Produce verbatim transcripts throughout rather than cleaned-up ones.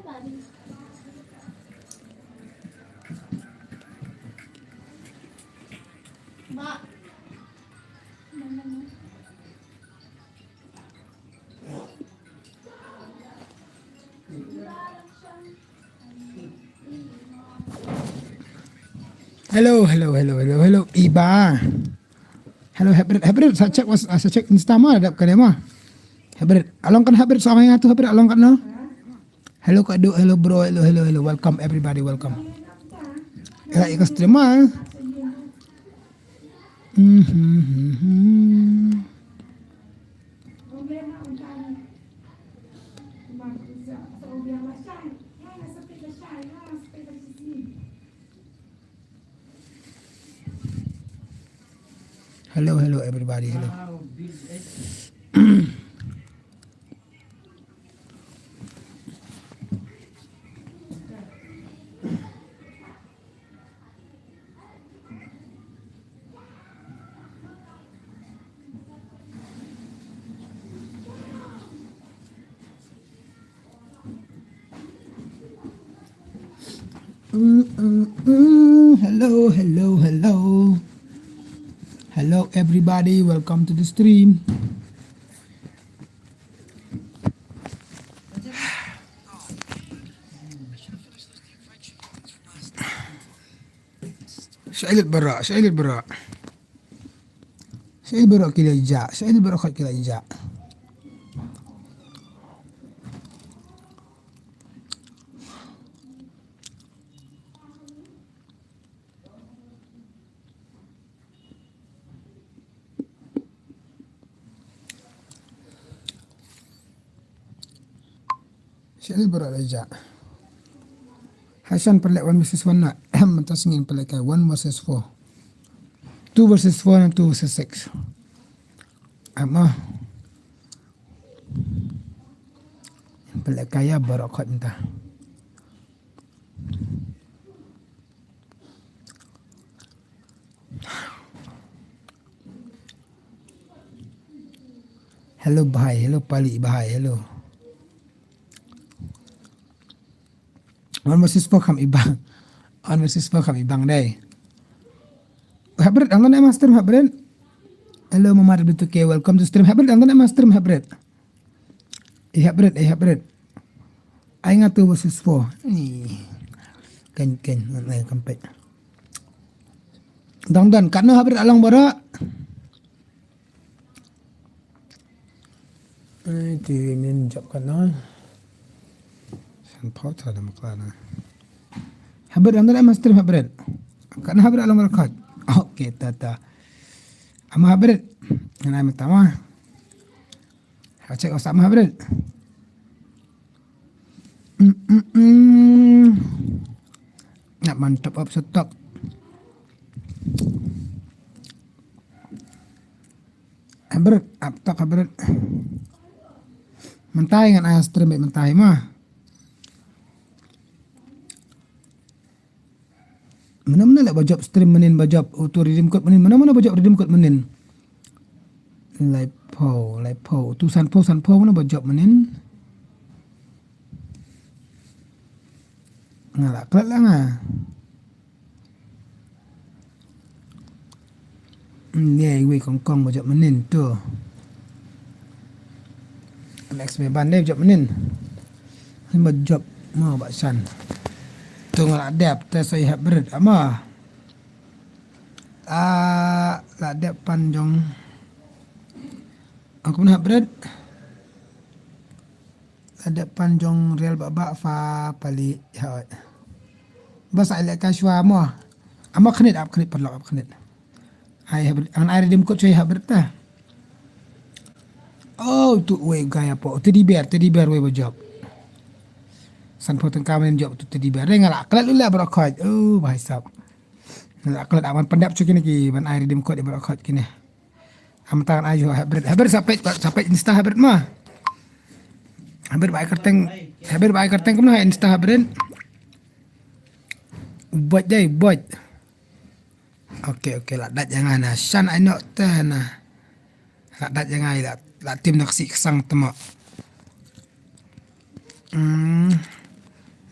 Hello, hello, hello, hello, hello. Iba. Hello, Hybrid, Hybrid, sa check was, sa check Insta ma, dap kane ma. Hybrid, along kan Hybrid, sa ong ïa nga tu Hybrid, along kan no. Hello, Kak Du, hello, bro, hello, hello, hello, welcome, everybody, welcome. Ïa, ïa ka stream ma. Mhm, mhm. Hello, hello, everybody. Hello. Mm, mm, mm. Hello, hello, hello. Hello, everybody. Welcome to the stream. Sha'ilat bara, sha'ilat bara. Sha'ilat bara kila ja, sha'ilat bara khat kila ja. Sha'ilat bara la ja. Hashan pynleh one versus one na. Mynta sngi pynleh kai one versus four. Two versus four and two versus six. Ama. Pynleh kai ya bara khat mynta. Hello bhai, hello pali bhai, hello. One versus four kam ibang. One versus four kam ibang dei. Hybrid, ang ne master Hybrid. Hello mama W two K, welcome to stream. Hybrid, ang ne master Hybrid. Eh, Hybrid, eh, Hybrid. Ai nga two versus four. Ni. Ken, ken, ngan ai kampet. Dang dan, katno Hybrid along bara. Ai, ti min jap katno. San pau ta da makla na. Hybrid, ang ne master Hybrid. Katno Hybrid along bara kat. Okay, ta, ta. Ama Hybrid. Ngan ai mata ma. Ha check WhatsApp ma Hybrid. Mm, mm, mm. Nak man top up stok. Hybrid, up top Hybrid. Mynta ngan ai stream bad mynta ma. Mana mana lah ba jop stream manin ba jop auto redeem code manin mana mana ba jop redeem code manin. Lai pau, lai pau. Tu san pau, san pau mana ba jop manin. Nga la klet la nga. Ngi wei kong kong ba jop manin tu. Next me ban dei ba jop manin. Hin ba jop mo ba san. Tu nga la dep te soi Hybrid ama. Ah, la dep pan jong. Aku na Hybrid. La dep pan jong real ba ba fa pali ha. Bas ai le ka shwa mo. Ama khnit ap khnit parlok ap khnit. Ai Hybrid, an ai redeem code shwa Hybrid ta. Oh, tu wei gaya po. Teddy bear, teddy bear wei ba jop. San pau tengka manin jop tu teddy bear. Dei nga la klet lu la bro khoj. Oh, bahai sap. Nga la klet aman pendap chu kine ki ban ai redeem code bro khoj kine. Am tang ai ju Hybrid. Hybrid sa page, sa page Insta Hybrid ma. Hybrid ba ai kyrteng, Hybrid ba ai kyrteng kumno Insta Hybrid. Bot dei, bot. Okay, okay, la dat ïa nga na. Shan ai nok te na. La dat ïa nga la, la tim nok si ksang temo. Hmm.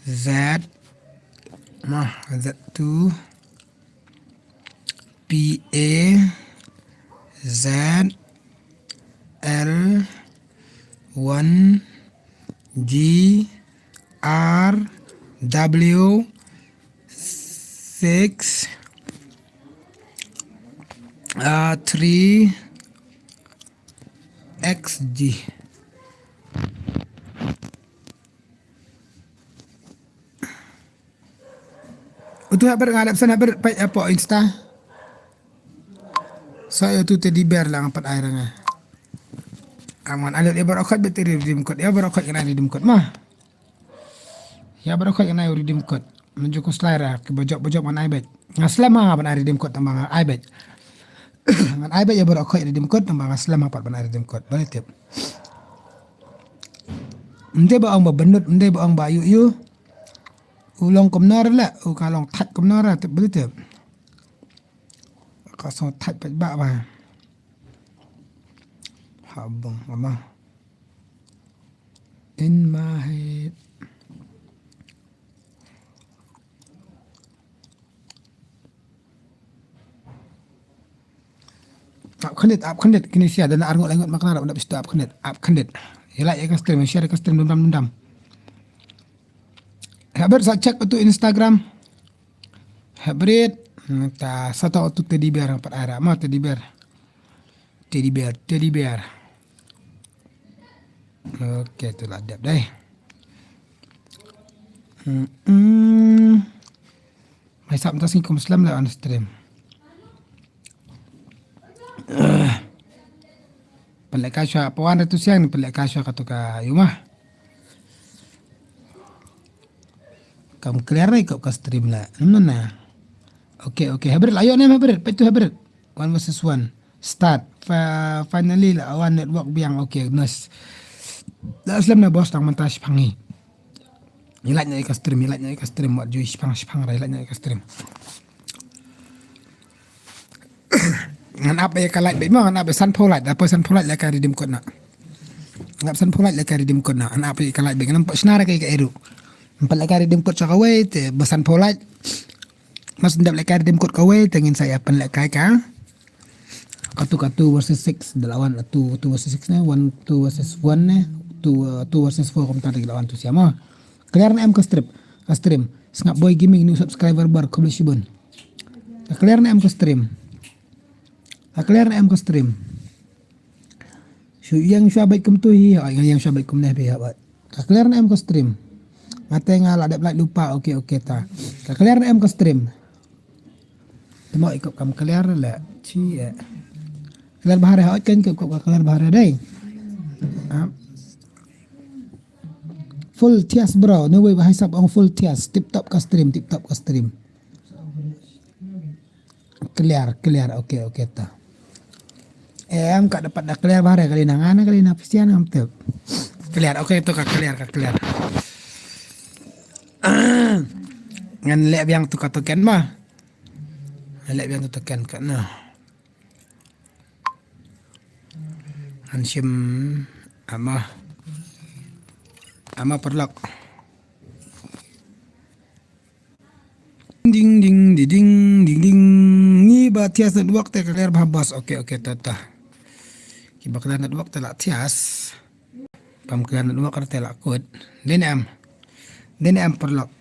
Z, ma, Z two, P A, Z, L, one, G, R, W, six, uh, three, X, G. Utu haber nga dep san haber peit hapoh Insta. Sa ïa utu teddy bear la nga pat ai ra nga. Aman alut ïa baroh khoit beit redeem code. Ïa baroh khoit ngan ai redeem code ma. Ïa baroh khoit ngan ai redeem code. Mynjur khuslai ra kiba jop ba jop ngan ai beit. Nga slem ha ban ai redeem code tang ba nga ai beit. Ngan ai beit ïa baroh khoit redeem code tang ba nga slem ha pat ban ai redeem code. Ba la tip. Ym dei ba ong ba bynnud, ym dei ba ong ba ïu ïu. U long kumno re la, u ka long thait kumno re, tip ba la tip. Ka song thait peit ba ba. Ha bong ama. In my head. Ap khyndiat, ap khyndiat, kine sia dana arngut laingut makna dap dap istu ap khyndiat, ap khyndiat. Ïa like ïa ka stream, share ïa ka stream dum dam dum dam. Habrit sa check utu Instagram. Habrit, hmm, ta sa ta utu teddy bear pat ai ra ma teddy bear. Teddy bear, teddy bear. Okay, tu la dep dai. Hmm. Mai sap ta sing kum slem la on stream. Pynleh ka shwa pawan tu siang ni pynleh ka shwa ka tu ka yuma. Kam clear rai ka stream la. Nana. Okay, okay. Habrit la ayo nem habrit. Peit tu habrit. One versus one. Start. Fa-, finally la one network biang. Okay, nice. La slem na bos tang mynta shipang hi. Ïa like na ïa ka stream, ïa like na ïa ka stream, wat ju shipang shipang ra ïa like na ïa ka stream. Ngan ap ïa ka like beit mo, ngan ap ïa sanphew like, da poi sanphew like la ka redeem code na. Ngan ap sanphew like la ka redeem code na, ngan ap ïa ka like beit, ngan ap shna ra ka ïa ka eru. Ngan ap la ka redeem code sha kawei, te ba sanphew like. Mas ndap la ka redeem code kawei, te ngin sa ïa pynleh kai ka. Katu ka two versus six, da la wan two, two versus six ne, one, two versus one ne, two, uh, two versus four kumta da la wan tu siama. Clear na em ka strip, ka stream. Sngap Boy Gaming new subscriber bar khublei shibun. Ka clear na em ka stream. Ka clear na em ka stream. Shu ïeng shu bait kumtu hi, ha, ïeng shu bait kumne hi ha bait. Ka clear na em ka stream. Nga te nga la dep like lupa, okay, okay ta. Ka clear na em ka stream. Te mo ikop kam clear la, chi eh. Clear bahar ha, kan ikop ka clear bahar dai. Ha. Full thias bro, no way bahai sap ong full thias, tip top ka stream, tip top ka stream. Clear, clear, okay, okay ta. Em ka dapat da clear bahar kali na ngana kali na pesian am tip. Clear, okay tu ka clear, ka clear. Ngan leh biang tu ka token ma. Ngan leh biang tu token ka na. Ngan shim ama. Ama paralok. Ding ding di ding ding ding. Ngi ba thias network te ka clear bha bos. Okay, okay, ta ta. Ki ba clear network te la thias. Pam clear network te la kut. Dei ne em. Dei ne em paralok.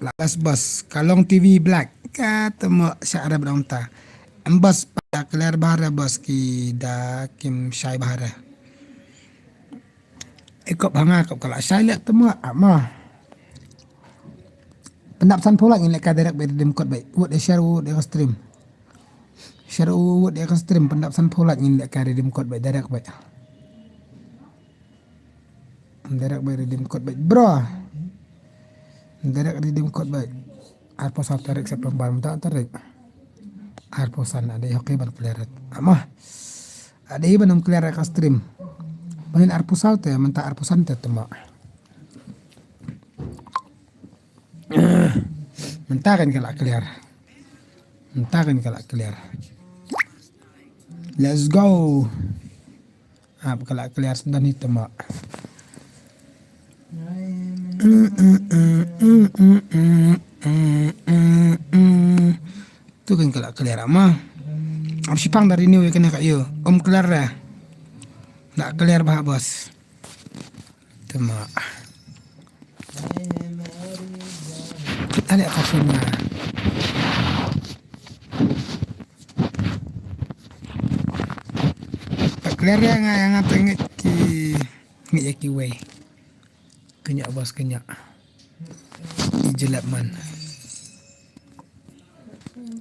La bas bas. Ka long T V black. Ka temo sha arab dong ta. Em bas pa clear bahar bas ki da kim shai bahar. Ikop hanga kop kala shai lek temo ama. Pyndap sanphew like ngin leh ka direct bad redeem code bad. Wut e share wut e stream. Share wut e stream pyndap sanphew like ngin leh ka redeem code bad direct bad. Direct bad redeem code bad bro. Direct redeem code bad. Arphew saw tarik September mynta tarik. Arphew san ade hoki ban clear. Ama. Ade ban clear ka stream. Panin arphew saw te mynta arphew san te temo. Mynta kan ka la clear. Mynta kan ka la clear. Let's go. Ap ka la clear sdang ni temo. Tu kan ka la clear ma. Am shipang da renew ïa kane ka ïa. Um clear da. La clear bha boss. Tama. Ale ka phone nga. Clear ïa nga, ïa nga te ngeit ki, ngeit ïa kiwei. Kynjah boss kynjah. I jlep man.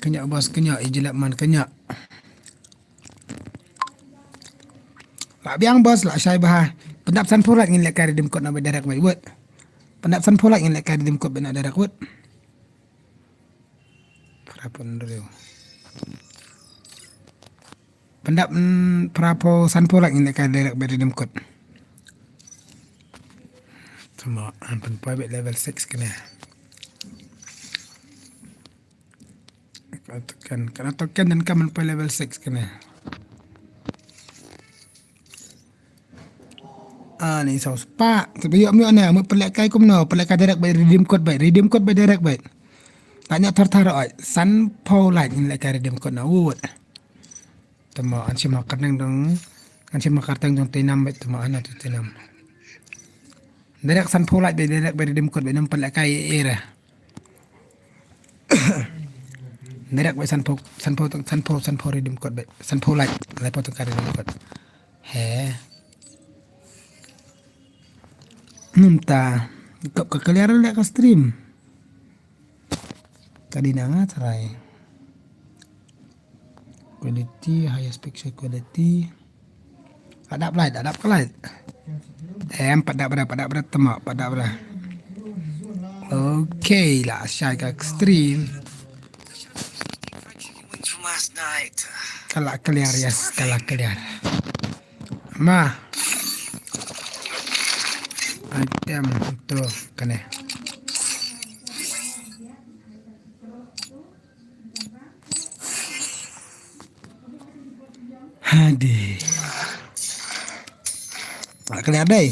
Kynjah boss kynjah, i jlep man kynjah. La biang boss, la shai bha. Pyndap sanphew like ngin lehkai redeem code na bad direct bad wut. Pyndap sanphew like ngin lehkai redeem code bad na direct wut. Phraphew hynriew. Pyndap, mm, phraphew sanphew like ngin lehkai direct bad redeem code. Tama, an pynpoi bad level six kane. Ka token, ka token donkam ban poi level six kane. Ani saw spah. Te ba ïoh mih ne, mut pynlehkai kumno, pynlehkai direct bad redeem code bad, redeem code bad direct bad. La ñiah thar thar oi, sanphew like ngin lehkai redeem code na wut. Tama, an shim ha kyrteng jong, an shim ha kyrteng jong Tynam bad, tama, ana tu Tynam. Direct sanphew like bad, direct bad redeem code bad, ym pynlehkai era. Direct bad sanphew, sanphew, sanphew, sanphew redeem code bad, sanphew like, laiphew tyngka redeem code. He. Mynta ka, ka clear leh ka stream. Ka dei na nga trai. Quality, highest picture quality. Adap light, adap ka light. Em, pat dap bra, pat dap bra, tama, pat dap bra. Okay, la shai ka stream. Ka la clear, yes, ka la clear. Ma. Item tu kane. Hadi. Pat clear dei.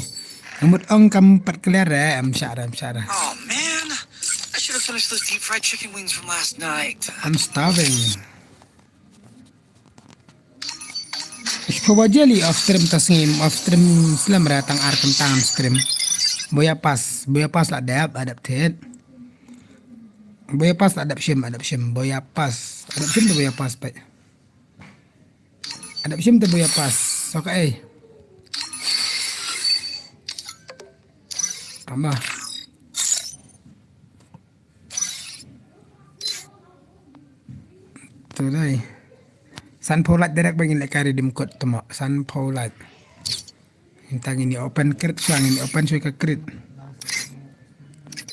Mut ong kam pat clear eh, em shah, em shah. Oh man, I should have finished those deep fried chicken wings from last night. I'm starving. Shiphew baje lei off stream ta sngi, off stream slem ra tang ar kynta ngam stream. Boya pass, boya pass la dep, adap thied. Boya pass la dep shim, adap shim, boya pass. Adap shim te boya pass peit. Adap shim te boya pass. So kaei. Tama. Tu dei. Sanphew like direct ba ngin lehkai redeem code tama. Sanphew like. Mynta ngin ïa open crate shuwa, ngin ïa open shuwa ka crate.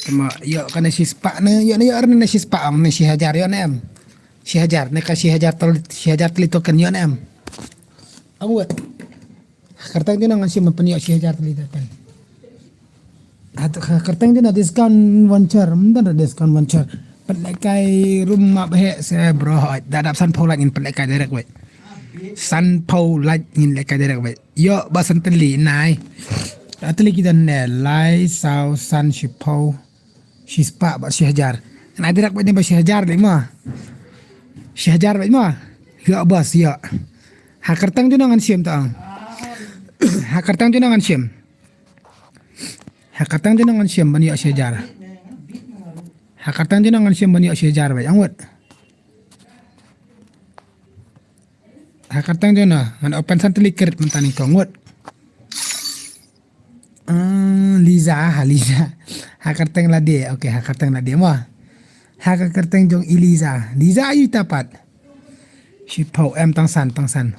Tama, ïoh kane shispah ne, ïoh ne, ïoh ne shispah ong ne shi hajar, ïoh ne em. Shi hajar, ne ka shi hajar tylli, shi hajar tylli token, ïoh ne em. Awet. Kyrteng jong nga ngan shim ban pynïoh shi hajar tylli token. Hato kyrteng jong nga discount voucher, mynta da discount voucher. Pynlehkai rum ma bheh se bro, da dap sanphew like ngin pynlehkai direct wei. Sanphew like ngin lehkai direct wei. Ïoh ba san tylli nai. Ar tylli ki don ne, lai, saw, san, shiphew. Shispah bad shi hajar. Ngan ai direct bad ne ba shi hajar lei mo. Shi hajar bad mo. Ïoh boss ïoh. Ha kyrteng jong nga ngan shim ta ong. Ha kyrteng jong nga ngan shim. Ha kyrteng jong nga ngan shim ban ïoh shi hajar. Ha kyrteng jong nga ngan shim ban ïoh shi hajar bad ong wut. Ha kyrteng jong nga ngan open san tylli crate mynta nyngkong wut. Ah, Liza, ha Liza. Ha kyrteng lade, okay, ha kyrteng lade mo. Ha ka kyrteng jong i Liza. Liza aïu ita pat. Shiphew em tang san, tang san.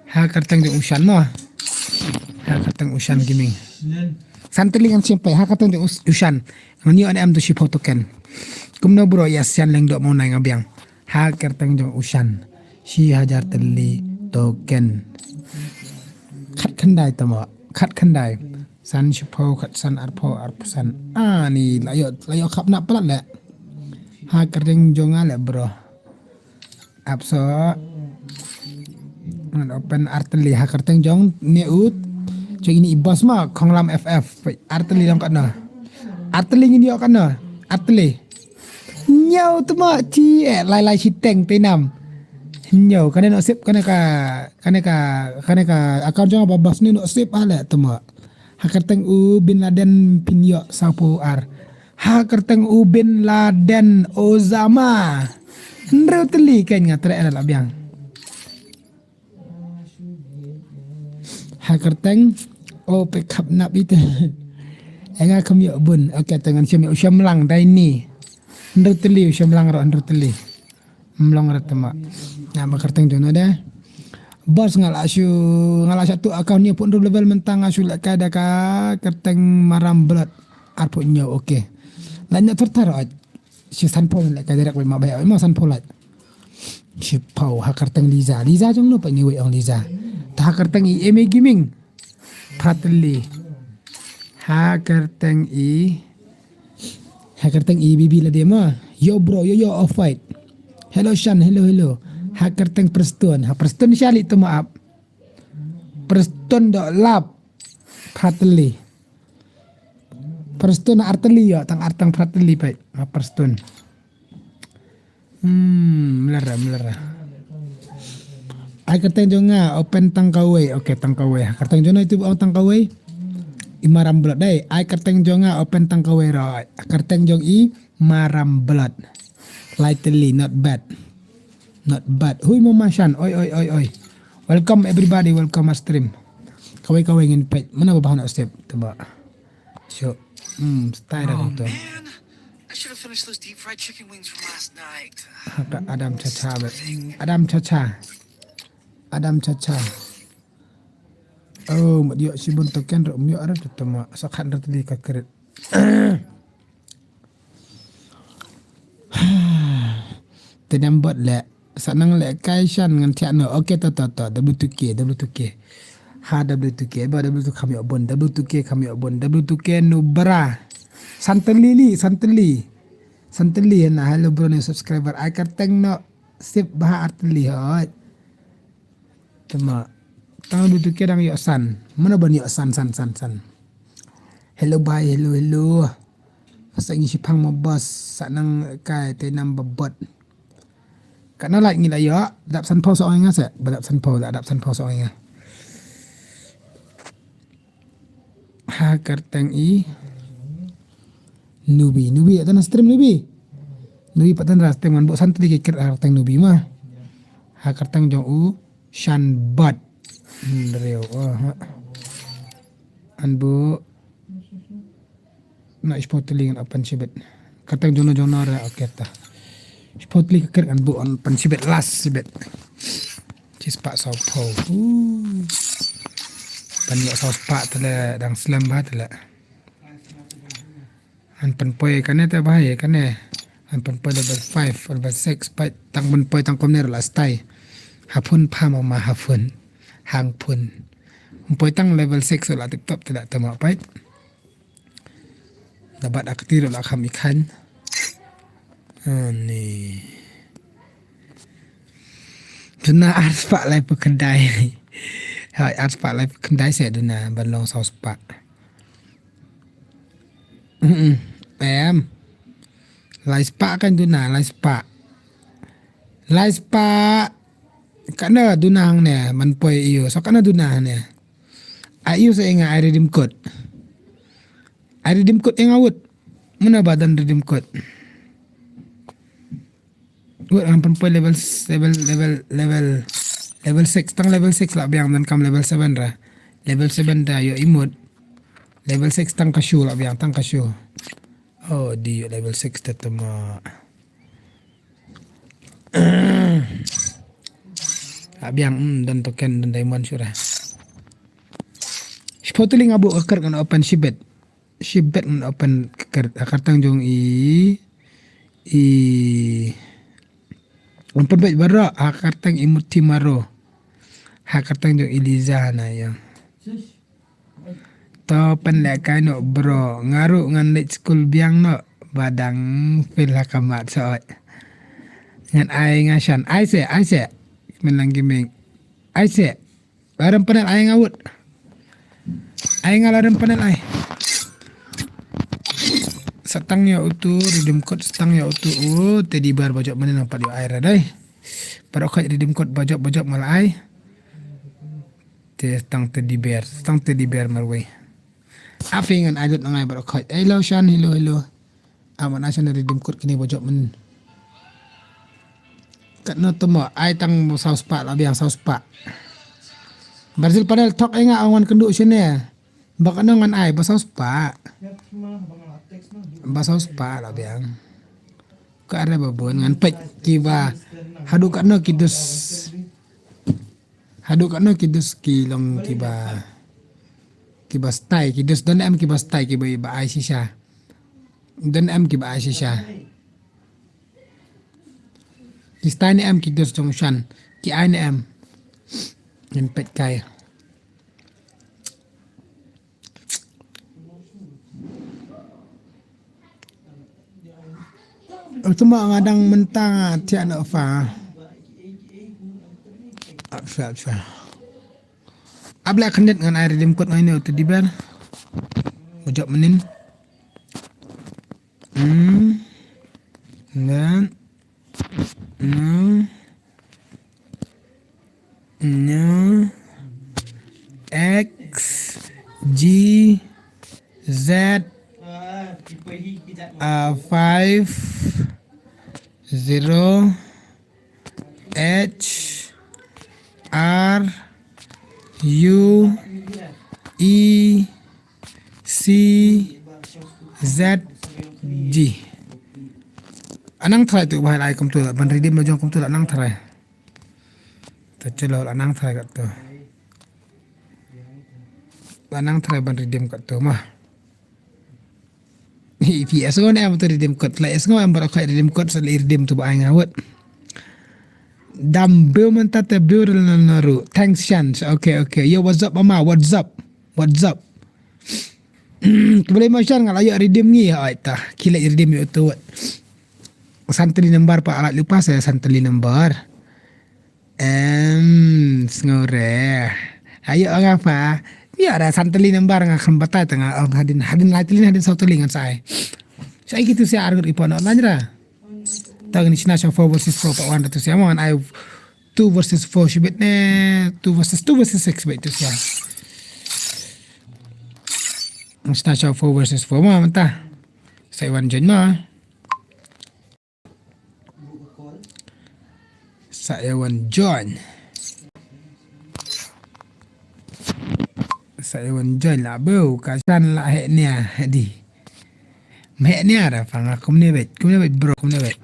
Ha kyrteng jong u Shan mo. Ha kyrteng u Shan Gaming. San tylli ngan shim peit, ha kyrteng jong u Shan. Ngan ïoh ne em tu shiphew token. Kumno bro, ïa Shan Lyngdoh Mawnai nga biang. Ha kyrteng jong u Shan. Shi hajar tylli token. Khatkhyndai tama. Khatkhyndai. San shiphew, khatsan arphew, arphew san. Ani, la ïoh, la ïoh khapnap palat leh. Ha kyrteng jong nga leh bro. Ap so. Ngan open ar tylli ha kyrteng jong ne ut. Jong ine i boss ma, Khonglam F F. Ar tylli dang katno. Arteli ngin ïoh kano? Arteli. Ñiew tma chi eh lai lai shiteng teinam. Ñiew kane noh sip kane ka, kane ka, kane ka account jong ba bas ni noh sip ale tma. Ha kyrteng u Bin Laden phin ïoh saphew ar. Ha kyrteng u Bin Laden Osama. Hynriew tylli kein nga treh la biang. Ha kyrteng o pe khap nap ite. Enga kham ïoh bun. Oke tengan shim ïoh shim lang dai ni. Hynriew tylli shim lang ro hynriew tylli. Mlong rat tama. Na ma kyrteng jono de. Bos nga la shu nga la satu account ni pun level mentang nga shu lek kai da ka kyrteng maram blood. Arpuk nyo oke. La nyo tertar oj. Shi sanpol lek kai direct ma bai ma sanpol lek. Shi pau ha kyrteng Liza. Liza jong no pa ngi wei ong Liza. Ta ha kyrteng i Eme Gaming. Prateli. Ha kyrteng i. Ha kyrteng i bibi la dema. Yo bro yo yo off fight. Hello Shan hello hello. Ha kyrteng Preston ha Preston shali tuma ap. Preston do lap. Prateli. Preston arteli yo tang artang prateli pai. Ha Preston. Hmm, melara melara. Ai kyrteng jong nga open tang kawei. Oke tang kawei. Kyrteng jong itu ong tang kawei. Imaram blood dai. Ai kyrteng jong nga open tang kawei ro. Kyrteng jong i maram blood. Lightly not bad. Not bad. Hui mo masan. Oi oi oi oi. Welcome everybody. Welcome a stream. Kawei kawei ngin pet. Mana ba bahan step. Teba. So, hmm, style dah tu. I should have finished those deep fried chicken wings from last night. Adam Chacha bet. Adam Chacha. Adam Chacha. Oh, mat yok sibun token rok myo arah tu tama. Sakhan rok tadi kakrit. Te nambot le. Sa nang le kai shan ngan thiah no. Oke to to to. W two K, W two K. Ha W two K ba W two K kham yok bun. W two K kham yok bun. W two K no bra. Santeli li, santeli. Santeli na hello bro ni subscriber. Ai karteng no sip bah arteli hoi. Tama. Tang W two K dang yok san. Mana ban yok san san san san. Hello bye, hello hello. Sa ngi shipang mo bos sa nang kai te nam babot. Kana lai ngi la yo, dap san pau sa ong nga se, ba dap san pau la dap san pau sa ong nga. Ha karteng i. Nubi, nubi atan stream nubi. Nubi patan ra stream ngan bu san tadi kikir ha karteng nubi ma. Ha karteng jong u shan bat. Ndreo. An bu Na ispotli ngan open shibit. Katang jono jono ra oke ta. Ispotli ka kir ngan bu open shibit last shibit. Chi spah saw pho. Pan yo saw spah tele dang slem ba tele. An pan poi kane ta ba ye kane. An pan poi level five, level six pa tang pan poi tang komner la stai. Hapun pha ma ma hapun. Hang pun. Poi tang level six la tip top tele ta ma pa. Dapat akti la kham ikhan. Ani. Duna arspah lai pekendai. Hai arspah lai pekendai se duna ban long saw spah. Em. Lai spah kan duna lai spah. Lai spah. Kana duna hang ne man poi iyo. So kana duna hang ne. Ayu sa enga ai redeem code. Ai redeem code enga wut. Muna ba don redeem code. Wut an pun poi level level level level level six tang level six la biang dan kam level seven ra. Level seven da yo imut. Level six tang kashu la biang tang kashu. Oh di yo level six tetema. Abiang hmm, dan token dan diamond sura. Shipotling abu akar kan open shibet. Shibet ngan open kar kartang jong i i. Open bet baro ha kartang i muti maro. Ha kartang jong i Liza na ya. To pen le kai no bro ngaru ngan leit school biang no badang fil ha kamat so. Ngan ai nga shan ai se ai se. Menang gaming ai se. Laram panel ai nga wut. Ai nga laram panel ai. Sa tang ïa utu redeem code, sa tang ïa utu u teddy bear ba jop mynnin, nga pat ïoh ai ra dei. Baroh khoit redeem code ba jop, ba jop nga la ai. Te sa tang teddy bear, sa tang teddy bear marwei. Aphi ngan ai lut nangai baroh khoit. Hello Shan, hello, hello. Aman ai Shan redeem code kine ba jop mynnin. Katno temo, ai tang saw spah la biang, saw spah. Brazil panel thok ai nga ong wan kynduh shane. Ba katno ngan ai, ba saw spah. Ba saw spah la biang. Ka are ba bun ngan peit kiba haduh katno ki dus. Haduh katno ki dus ki long kiba, kiba stai, ki dus don em kiba stai kiba, ba ai shisha. Don em kiba ai shisha. Ki stai ne em ki dus jong Shan. Ki ai ne em. Ngan peit kai. Utuma nga dang mynta thiah na fa. Apsa, apsa. Ap leh khyndiat ngan ai redeem code ngai ne u teddy bear. Ba jop mynnin. Hmm. Ngan. Hmm. No. X G Z uh, five zero H R U E C Z G. Anang tharai tu bahai lai kumtu ban redeem la jong kumtu la nang tharai. Ta chelo la nang tharai kat tu. La nang tharai ban redeem kat tu mah. Ipi S ngo ne em tu redeem code. La S ngo em baroh khoit redeem code sa la redeem tu ba ai nga wot. Dam beu mynta te beu rel na naru. Thanks Shan. Okay, okay. Yo, what's up mama? What's up? What's up? Kebelai ma Shan nga la ïoh redeem ngi ha ai ta. Ki la redeem ïoh tu wot. Santali number pa alat lupa saya santali number. Em, sngewre. Ayo, ong apa? Ïa, ada santali number nga kham batai tengah, ong hadin, hadin lai tali, hadin saw tali ngan sai. Sai gitu sia argut ipo no lanjra. Tang ni sina sa four versus four pa wan tu sia, man ai two versus four shibit ne, two versus, two versus six bit tu sia. Sina sa four versus four ma mata. Sai wan jen ma. Sa ïa wan join. Sa ïa wan join la beu ka Shan la heh nia di. Meh nia da pang kumne bet, kumne bet bro, kumne bet.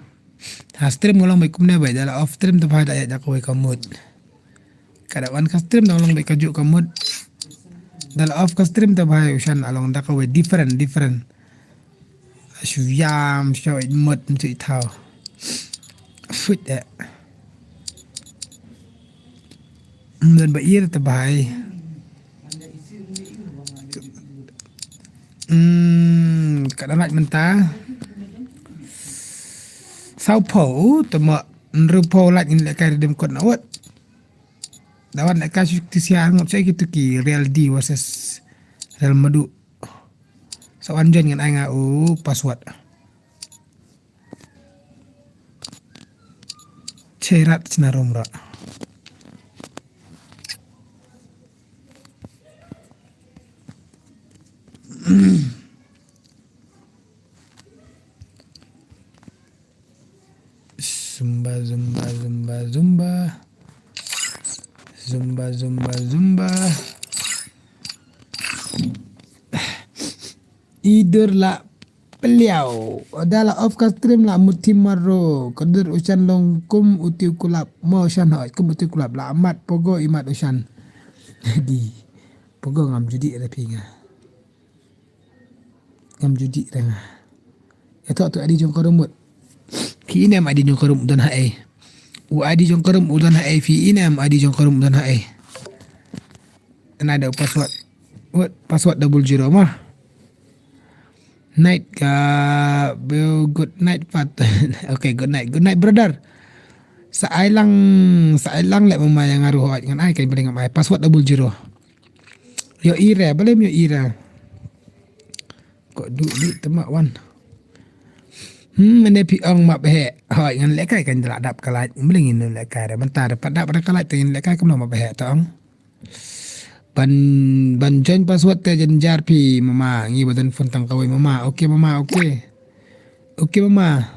Ha stream ngolong bet kumne bet, da la off stream tu pha da ïa da kawei ka mut. Kada wan ka stream da long bad ka juk ka mut. Da la off ka stream ta bhai u Shan along da kawei different, different. Shu yam, shu it mut, shu it thaw. Fut eh. Dan ba ir ta bhai. Hmm, kada ngat mynta. Saw phew, tama nru phew lak ngin lek kai redeem code na wat. Dawan lek kai shu ti sia ngot sai kitu ki Real D versus Real Madu. Sa wan join ngan ai nga u password. Cherat sina rom ra. Zumba, zumba, zumba, zumba. Zumba, zumba, zumba. Idur la peliau. Da la off ka stream la muti maro. Kadur u Shan long kum uti kulap. Mo u Shan hoi kum uti kulap. La mat pogo imat u Shan. Di. Pogo ngam judi rapi nga. Ngam judi reng. Ïa to tu I D jong ka rum mut. Phi inem I D jong ka rum don ha ei. U I D jong ka rum u don ha ei, phi inem I D jong ka rum u don ha ei. Ana da password. What password double zero ma. Night ka beu good night pat. Okay, good night. Good night brother. Sa ai lang, sa ai lang lek mama yang ngaruh hoi ngan ai kai beli ngam ai password double zero. Yo ira, balem yo ira. Kok du du temak wan. Hmm, mynne phi ong map heh. Hoi, ngan lehkai kan da lah dap ka light. Mlei ngin lehkai re. Mynta re pat dap re ka light te ngin lehkai kumno map heh to ong. Ban, ban join password te jynjar phi mama. Ngi ba don phone tang kawei mama. Okay mama, okay. Okay mama.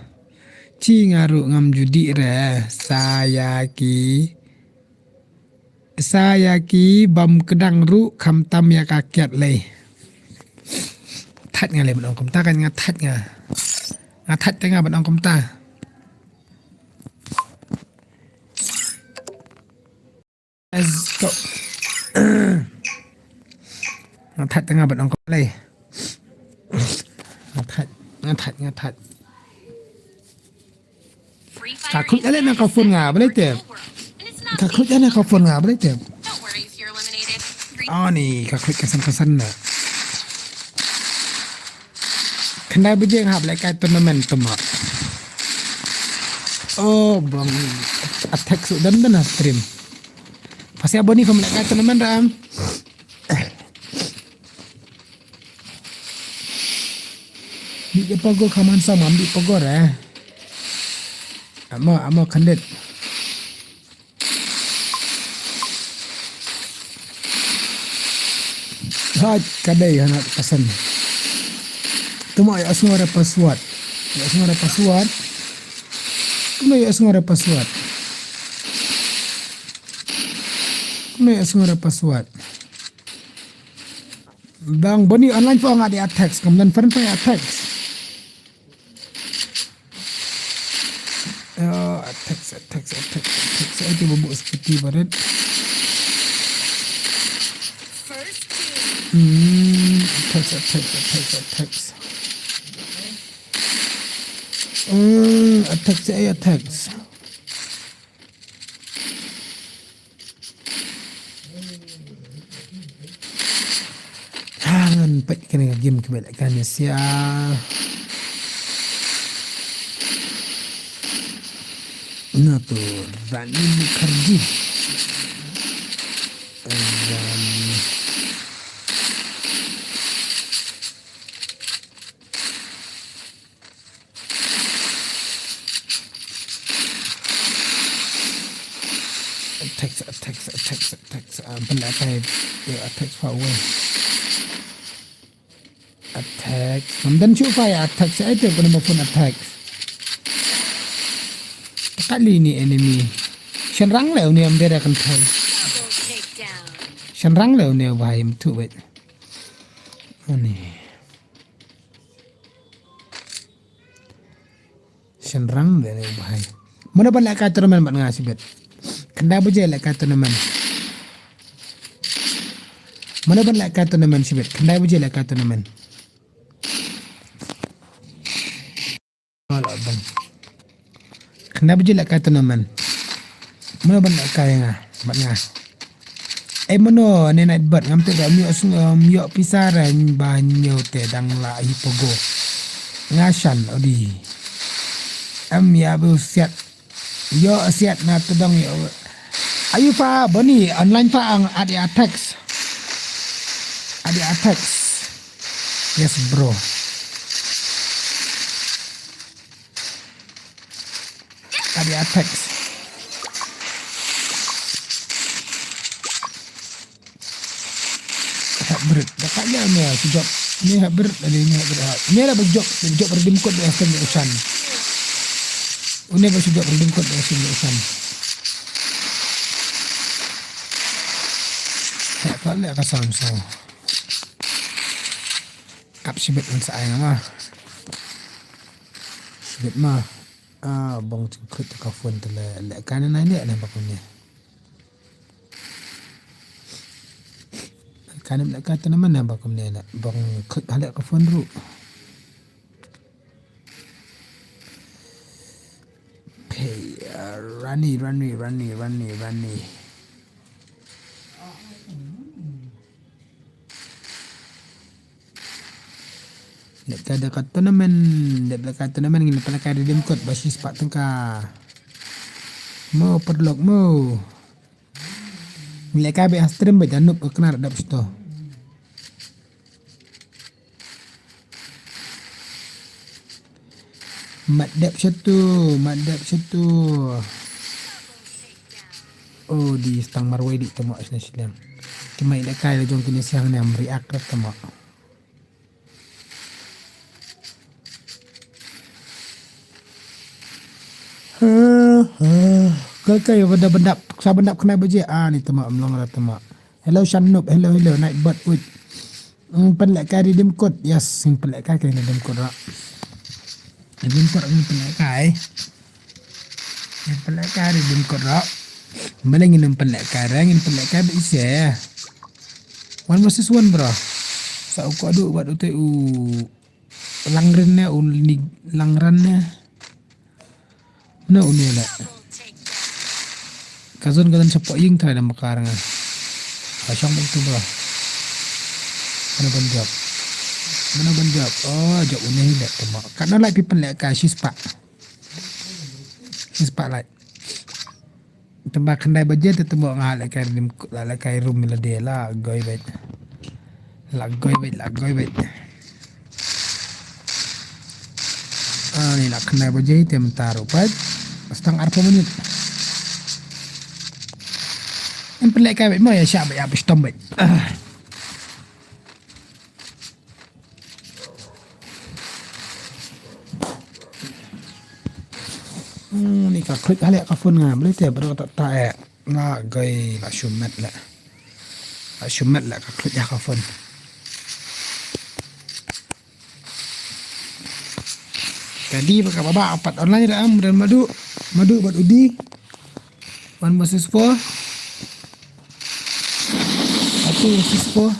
Chi nga ruh ngam ju dih re. Sa ïa ki Sa ïa ki bym kdang ruh khamtam ïa ka kiad lei. Thait nga lei ban ong kumta kan nga thait nga. Nga thait te nga ban ong kumta. Let's go. Nga thait te nga ban ong kumta lei. Nga thait, nga thait, nga thait. Ka khuid ale na ka phone nga, balei te? Ka khuid ale na ka phone nga, balei te? Ani, ka khuid ka san ka san na. Khyndai baje nga hap lehkai tournament te ma. Oh, bang. Attack su dan dan na stream. Pasi abo ni ka lehkai tournament ram. Di je pagor kaman sama ambil pagor eh. Amo, amo kandit. Hai, kadai hana pasan. Tuma ya asngo ada password. Ya asngo ada password. Tuma ya asngo ada password. Tuma ya asngo ada password. Bang bani online pha nga di attacks, kam dan friend pha attacks. Oh, attacks, attacks, attacks, attacks. Ai tu babu seperti barit. Hmm, attacks, attacks, attacks, attacks. Hmm, attacks, ai attacks. Ngan peit kane ka game kaba lehkai ne sia. Na tu Rani Mukherjee. Rani. Attacks, attacks, attacks, attacks. Ah, benda kai. Ya, attacks power. Attacks. Ngam dan shu fire attacks. Ai tu kena maupun attacks. Kali ni enemy. Shanrang leu ni am dera kan thai. Shanrang leu ni bahai mtu bet. Ani. Shanrang de ne bahai. Mano ban lehkai tournament bad nga shibit. Khyndai baje lehkai tournament. Mano ban lehkai tournament shibit. Khyndai baje lehkai tournament. Alah bang. Khyndai baje lehkai tournament. Mano ban lehkai nga bad nga. Eh mano ne Nightbot ngam te da ym ïoh sng-, ym ïoh pisa re ba ñiew te dang la hi pogo. Nga shan odi. Em ya bu siat. Ïoh siat na tu dang ïoh. Ayu fa bani online fa ang adi attacks. Adi attacks. Yes bro. Adi attacks. Hybrid. Da ka ïa me sejok. Ni hybrid, ni, ni hybrid. Ni la bejok, bejok redeem code di Aston Ocean. Une ba sejok redeem code di Aston Ocean. Hek ka le ka Samsung. Kap sibit ngan sa ai nga ma. Sibit ma. Ah, bong jingkut ka phone te le, le ka ne nai le ne ba kumne. Ka ne le ka te ne mana ba kumne le. Bong kut halek ka phone ru. Hey, uh, Rani, Rani, Rani, Rani, Rani. Dep ka da ka tournament, dep ka tournament ngin pala ka redeem code ba shi spah tyngka. Mo paralok mo. Ngin leh ka ba ha stream ba janop ka knar dap sto. Mat dep shatu, mat dep shatu. Oh, di stang marwei di tamo asna shileng. Ki mai lehkai la jong kine siang ne am react rap tamo. Ka kai benda benda sa benda kena baje ah ni tamo am long rap tamo. Hello Shanub, hello hello Nightbot wait. Pynlehkai Redeem Code. Yes, pynlehkai ka Redeem Code rak. Redeem Code pynlehkai. Pynlehkai Redeem Code rak. Mala ngin pynlehkai rak, ngin pynlehkai ba ise. One versus one bro. Sa u kodu wat utai u langrin ne u ni langran ne. Mano une la. Kazon kazon sapo ing trai da makar nga. Ka shong bang tu bro. Mano ban jawab. Mano ban jawab. Oh jawab une la tama. Katno lai pi pynlehkai shispah. Shispah lai. Tamba khyndai baje te temo nga lehkai rim lehkai room la de la goi bait. La goi bait la goi bait. Ani la khyndai baje te mynta ruh pat. Stang arphew minit. Em pynlehkai bait mo ïa shah bait ap stom bait. Hmm, ni ka klik haleh ka phone nga beli te baru tak tak eh. La goi la shumet la. La shumet la ka klik ya ka phone. Tadi baka baba apat online dah am dan madu madu bad udi. One versus four. Satu versus four.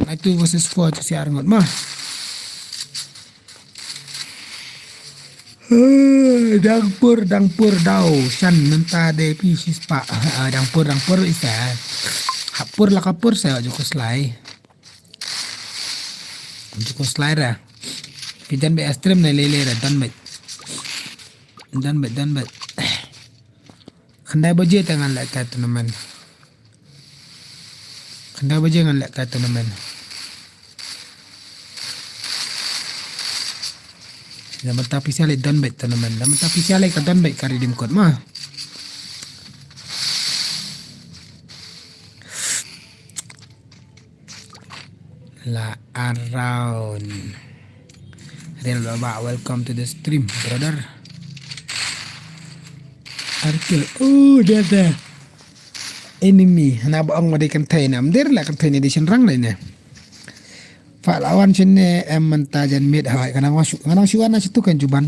Satu versus four tu si arngot mah. Dangpur dangpur dau shan nenta de pi shispa. Dangpur dangpur isa. Hapur lakapur saya jukus lai. Jukus lai ra. Pidan be astrim na lele ra dan bet. Dan bet dan bet. Khyndai baje te ngan lehkai tournament. Khyndai baje ngan lehkai tournament. Dah mynta pisa leh don bait tournament. Dah mynta pisa leh ka don bait ka redeem code mah. La around. Real baba, welcome to the stream, brother. Arkil, oh, there, there. Enemy, hana ba ong ma dei kynthei na, mder la kynthei ne dei shynrang dei ne. Fa la wan shane em mynta jan miet hawai ka nang wa shu, nga nang shu wan na shitu kan juban.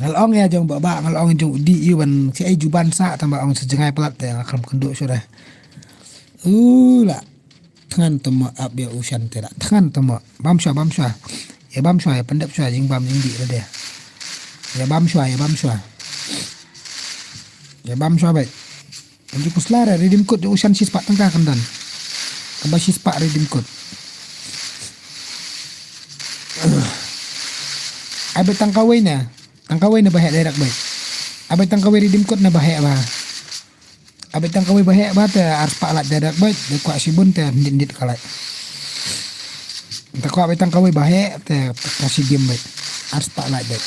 Nga la ong ïa jong baba, nga la ong jong u di ïa wan shi ai juban sa tang ba ong shi jngai palat te nga khlem kynduh shuh re. U la thngan tama ap ïa u shan te la thngan tama bam shwa bam shwa. Ïa bam shwa ïa pyndep shwa jingbam jingdih la de. Ïa bam shwa ïa bam shwa. Ïa bam shwa bait. Kan ju kuslar redeem code u shan shispah tangka kan don. Kaba shispah redeem code. Ai bait tang kawei na. Tang kawei na ba heh direct bait. Ai bait tang kawei redeem code na ba heh ba. Ai bait tang kawei ba heh ba te arspah lait direct bait. Te kwah shibun te ndit ndit ka lait. Te kwah bait tang kawei ba heh te ka shi game bait. Arspah lait bait.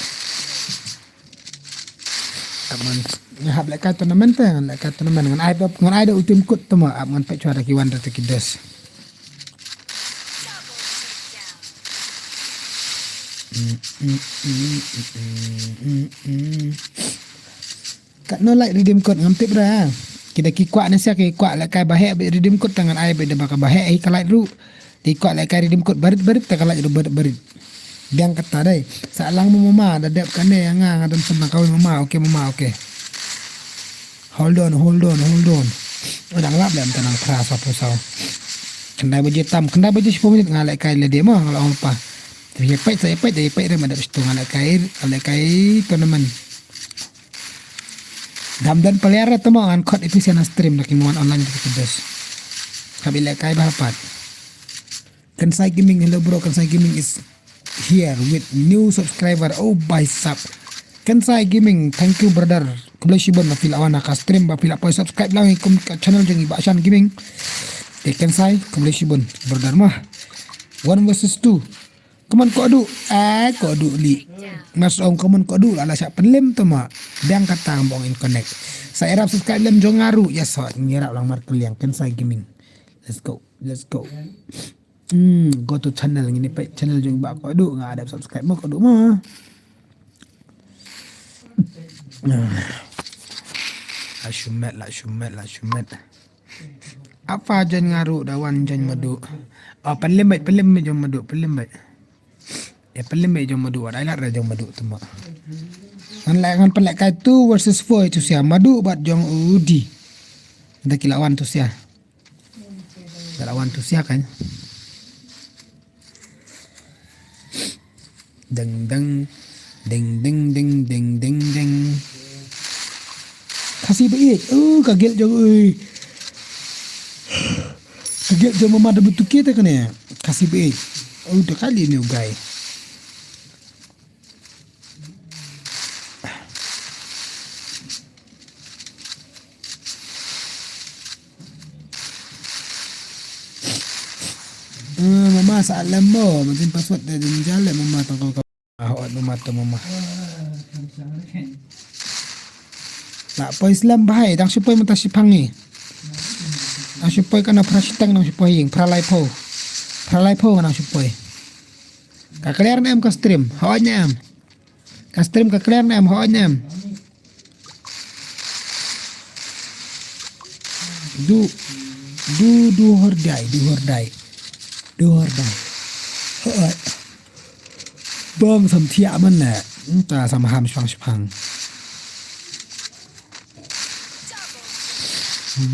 Ap ngan nga hap lehkai tournament te ngan lehkai tournament ngan ai da ngan ai da u team code te mo ap ngan peit shuwa da ki wan da ki dos. Katno lait redeem code ngam tip ra. Ki da ki kwah ne sia ki kwah lehkai ba heh bad redeem code te ngan ai bad da ba ka ba heh hi ka lait ruh. Te kwah lehkai redeem code barit barit te ka lait ruh barit barit. Biang kata dei. Sa lang mo mama da dep kane ïa nga nga don sum nang kawei mama. Okay mama okay. Hold on hold on hold on. Dang lap lem tanang phra sa phew saw. Khyndai baje tam khyndai baje shiphew minit nga lehkai lade mo nga la ong pa. Te ïa peit sa ïa peit ïa peit re ma dep shitu nga lehkai nga lehkai tournament. Dam don player te mo ngan khot ipis ïa na stream da ki mo wan online da ki dos. Ka bi lehkai ba hapat. Kansai Gaming, hello bro, Kansai Gaming is here with new subscriber. Oh, bhai sahab. Kansai Gaming, thank you brother. Khublei shibun ba phi la wan ha ka stream ba phi la poi subscribe lang ïa kum ka channel jong i Bah Shan Gaming. Te Kansai, khublei shibun brother mah. One versus two. Come on, Kodu. Eh, Kodu li. Mas ong, come on, Kodu, la la shah pynlem tu ma. Biang kata bong in connect. Sa ïarap subscribe lem jong nga ruh, ya sa, ngi ïarap lang markylliang, Kensai Gaming. Let's go, let's go. Hmm, go to channel, ngin ïa peit channel jong Bah Kodu, nga ïarap subscribe mo Kodu mo. La shu met, la shu met, la shu met. Apa jan nga ruh da wan jan Madu. Oh, pynlem beit, pynlem beit jong Madu, pynlem beit. Eh, pynlem beit jong Madu, wat ai lad da jong Madu tu ma. Ngan leh, ngan pynlehkai two versus four tu sia, Madu bad jong Udi. Da ki la wan tu sia. Da la wan tu sia kan. Ding ding, ding ding ding ding ding ding. Khasi ba ïeit. Oh, ka guild jong, ui. Ka guild jong mama da butuki te kane. Khasi ba ïeit. Oh, da kali ni u guy. Eh, mama sa lem mo, matin password de jin jale mama tang ko ka. Ah, ot mama to mama. La poi slem bahai, dang shu poi mynta shipang ni. Dang shu poi kana phra shiteng, dang shu poi ïing, phra lai phew. Phra lai phew dang shu poi. Ka clear ne em ka stream? Hooid ne em? Ka stream ka clear ne em? Hooid ne em? Du, du, du hordai, du hordai. Du hordai. Hooid. Bong sam thiah man ne. Nta sam ham shipang shipang.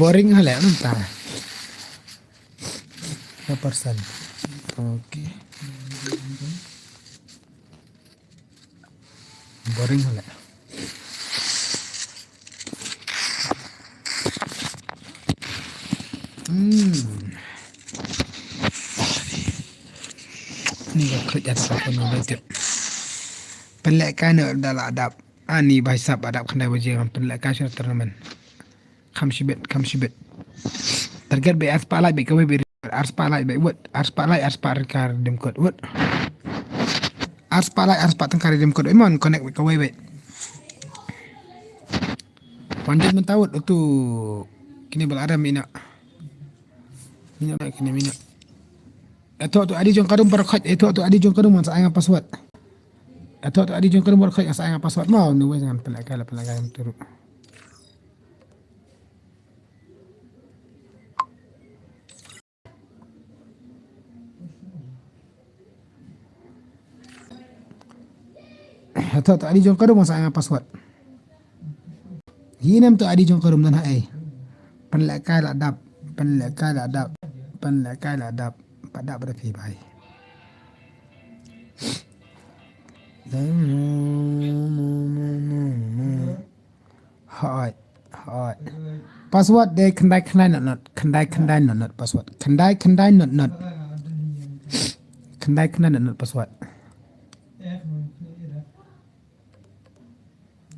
Boring hale nta. Ka person. Okay. Boring hale. Hmm. Ni ka klik atas apa ni, baik. Pynlehkai noh da la dap. Ani bai sap adap khyndai baje ngan pynlehkai sha tournament. Kham shibit, kham shibit. Target beit ar spah like beit kawei beit, ar spah like beit wut, ar spah like, ar spah rika redeem code wut. Ar spah like, ar spah tyngka redeem code. Imon connect beit kawei beit. Wan jot mynta wut utu kine bal adam ina. Mina kine mina. Eto tu adi jong kadum barokhot, eto tu adi jong kadum ngan sa ai nga password. Eto tu adi jong kadum barokhot ngan sa ai nga password. Mau ni wei ngan pynlehkai la pynlehkai turu. Hato to adi jong ka rum sa nga password. Hi nem to adi jong ka rum nan ha ai. Pynlehkai la dap, pynlehkai la dap, pynlehkai la dap. Pat dap da phi bai. Hoi, hoi. Password de khyndai khyndai not not. Khyndai khyndai not not password. Khyndai khyndai not not. Khyndai khyndai not not password.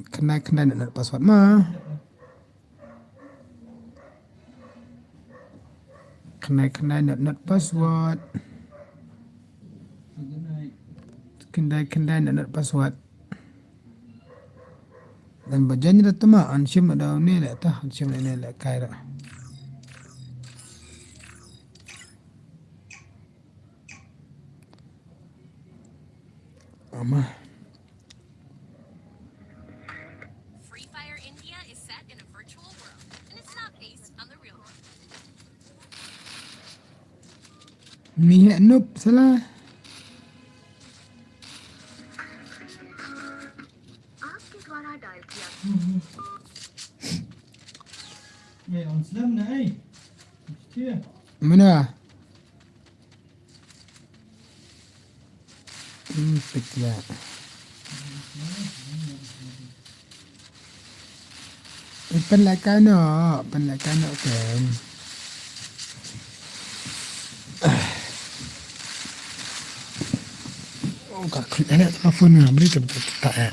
Khyndai khyndai not not password ma. Khyndai khyndai not not password. Khyndai khyndai not not password. Dan ba jan da tama an shim da ne le ta an shim ne le kai ra. Ama. Free Fire India is set in a virtual world, and it's not based on the real world. Ni heh nup salah. आपके द्वारा डायल किया. Mena. Hmm, pik la. Pynlehkai noh, pynlehkai noh kan. Oh, ka klik anak telefon ni, beri tu tak eh.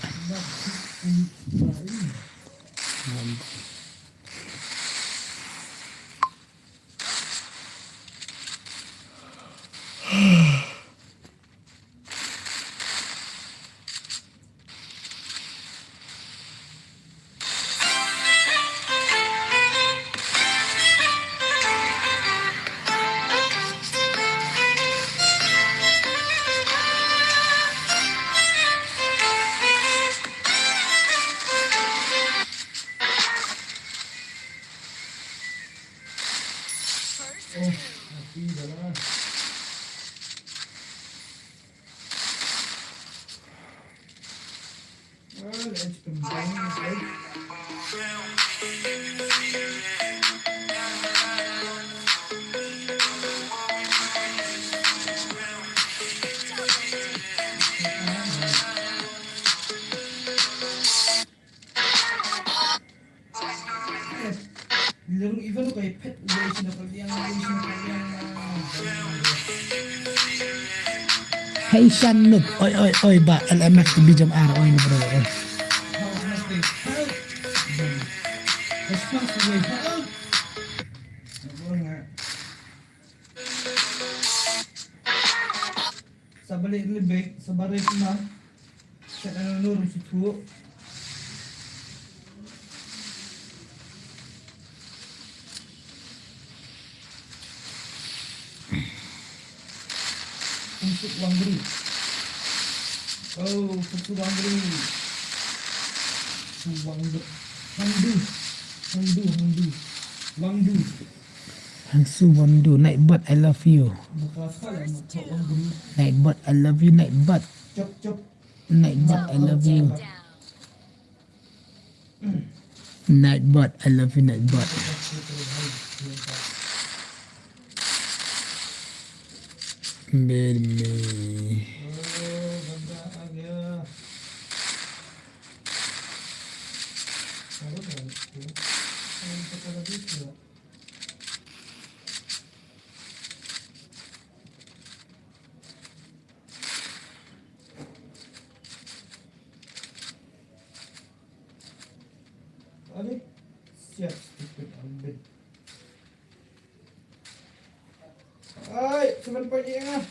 Hey Shan Nup, oi oi oi ba L M F to B jam ar oi ni bro oi. Sabalik lebek, sabarik ma. Chat na nur si tu. Untuk Wang Guru. Oh, untuk Wang Guru. Wang Guru. Handu. Handu, Handu. Wang Guru. Hangsu Wondu, Nightbot, I love you. Nightbot, I love you, Nightbot. Nightbot, I love you. Nightbot, I love you, Nightbot. Bad me. Allez, siap, stupid ambit. Ai, seven point eight ah.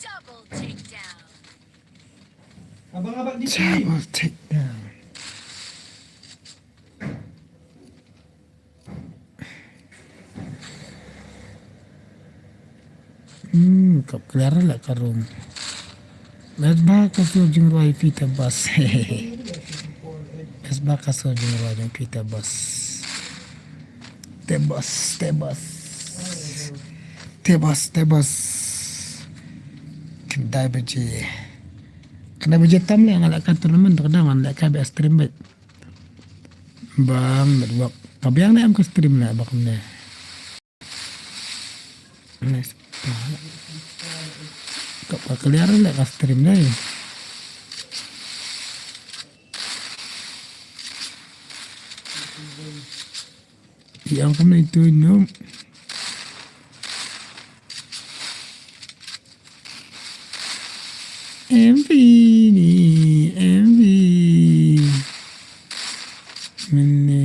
Double takedown. Abang abang di sini. Double takedown. Hmm, kap keluar lah karung. Best ba ka sur jingrwai Peter Bas. Best ba ka sur jingrwai jong Peter Bas. Te Bas, te Bas. Te Bas, te Bas. Khyndai baje. Khyndai baje tam leh nga leh ka tournament, te ka dang nga leh ka ba stream bad. Bang network. Ka biang ne em ka stream ne bak ne. Nice. Ka pa clear ne ka stream ne. Yang kami tu nyum. M V ni, M V. Mene.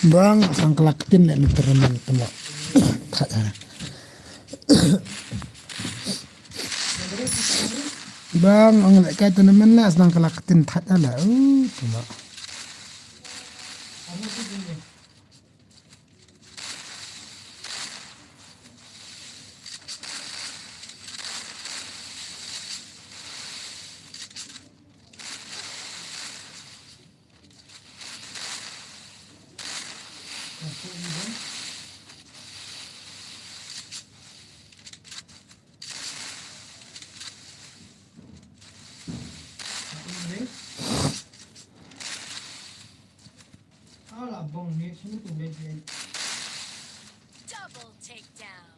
Bang, sang kelak tin ne, ne teremen temo. Bang, ang lek kai tournament la, sang kelak tin thad la. Uh, temo. Double takedown.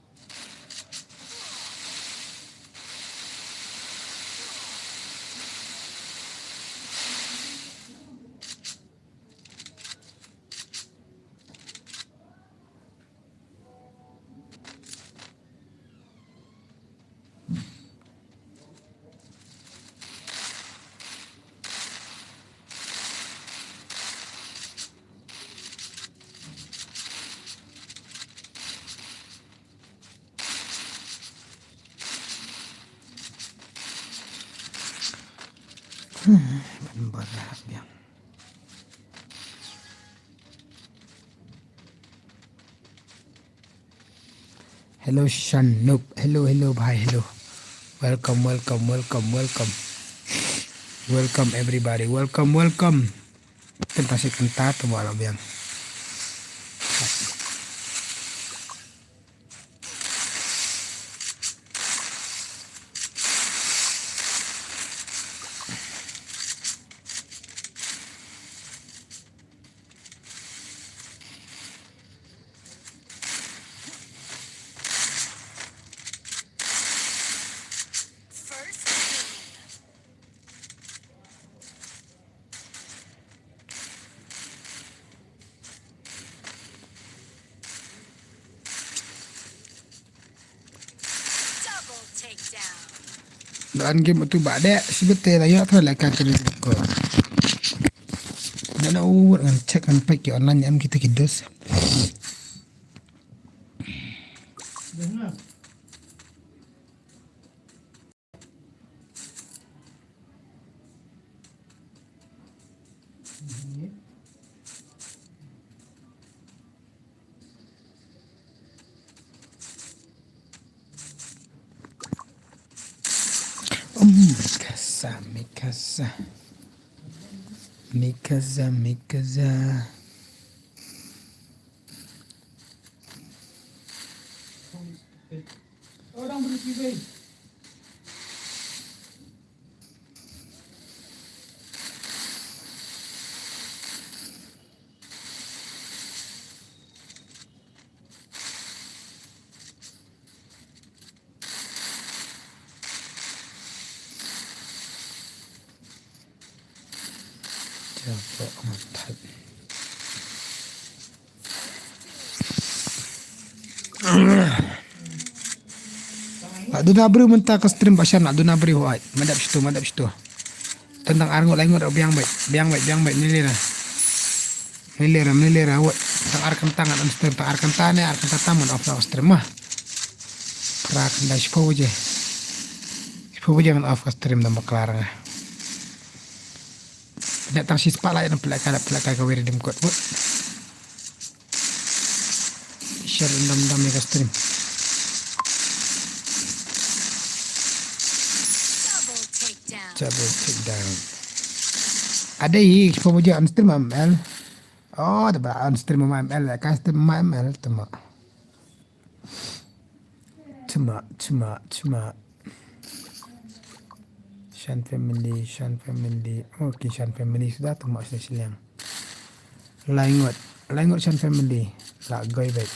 Hmm, ban bar biang. Hello, Shanub. Hello, hello, bhai, hello. Welcome, welcome, welcome, welcome. Welcome, everybody. Welcome, welcome. Tang shi kynta to ba la biang. Double takedown. Don game utu ba deh, sibete la ïoh thra la ka kene ko. Dana u ngan check ngan pek ki online em kita ki dos. Um, Mikasa, Mikasa. Mikasa, Mikasa. Jaboh ngan thait. La duna briew mynta ka stream ba shan, la duna briew, hooid. Madep shitu, madep shitu. Tang ar ngut lai ngut, biang beit, biang beit, biang beit, mlei lei. Mlei lei, mlei lei, hooid. Tang ar kynta ngan on stream, tang ar kynta ne, ar kynta tam ngan off ka stream ma. Phra kynta shiphew baje. Shiphew baje ngan off ka stream, dang bakla nga. Pynïaid tang shispah lak, ïa pynlehkai, pynlehkai kawei redeem code. Share dam dam ïa ka stream. Double takedown. Double takedown. Ada i, shiphew baje on stream M L. Oh, da ba on stream ma M L, ka stream ma M L, tama. Chima, chima, chima. Shan family, Shan family. Oh, ki Shan family suda tama sha shiliang. Lai ngut, lai ngut Shan family. La goi beit.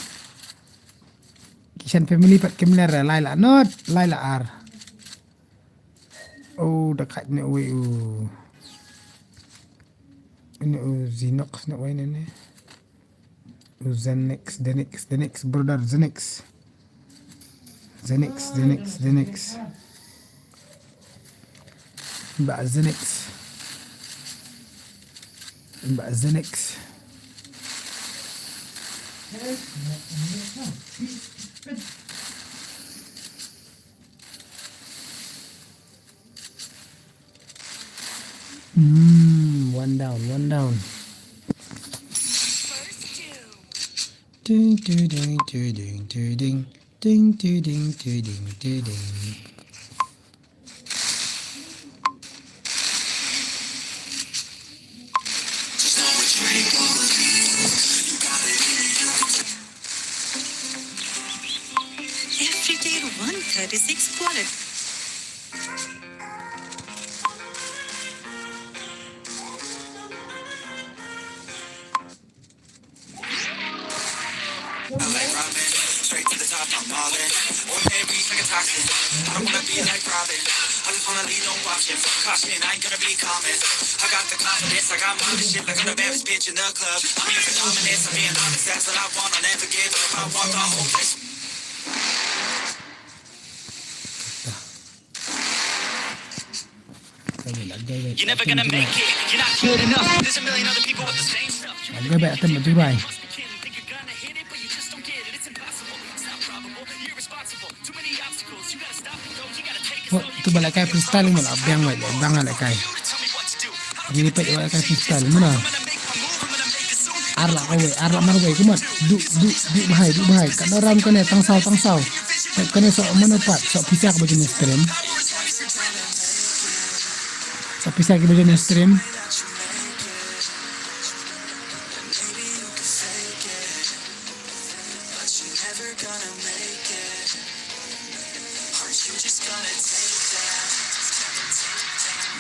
Ki Shan family pat kim ler, lai la not, lai la ar. Oh, da kat ne wei u. Ne u Zinox ne wei ne ne. Xenix, Xenix, Xenix, brother, Xenix. Xenix, Xenix, Xenix. Ba Xenix. Ba Xenix. Hmm, one down, one down. Ding, ding, ding, ding, ding, ding, ding. Ding, ding, ding, ding, ding, ding, ding. Every day at one thirty-six quality. I like Robin, straight to the top, I'm all in. Ordinary like a toxin. I don't wanna be like Robin. I just wanna leave no option. Fuck caution, I ain't gonna be common. I got the confidence, I got my shit like I'm the baddest bitch in the club. I'm here for dominance, I'm being honest, that's what I want. I'll never give up, I want the whole place. You're never gonna make it. You're not good enough. There's a million other people with the same stuff. You really think you can do it? You must be kidding. Think you're gonna hit it, but you just don't get it. It's impossible. It's not probable. You're irresponsible. Too many obstacles. You gotta stop it, though. You gotta take it slow. Oh, tu ba la kai freestyle mo la biang wai, biang la kai. You to tell me what Kane pat ïa ka freestyle mano. Ar lak marwei, ar lak marwei kumno. Du, du, du bha, du bha. Ka doram kane tang saw, tang saw. Kane soh mano pat, soh pisa ka ba jin stream. Soh pisa ka ba jin stream.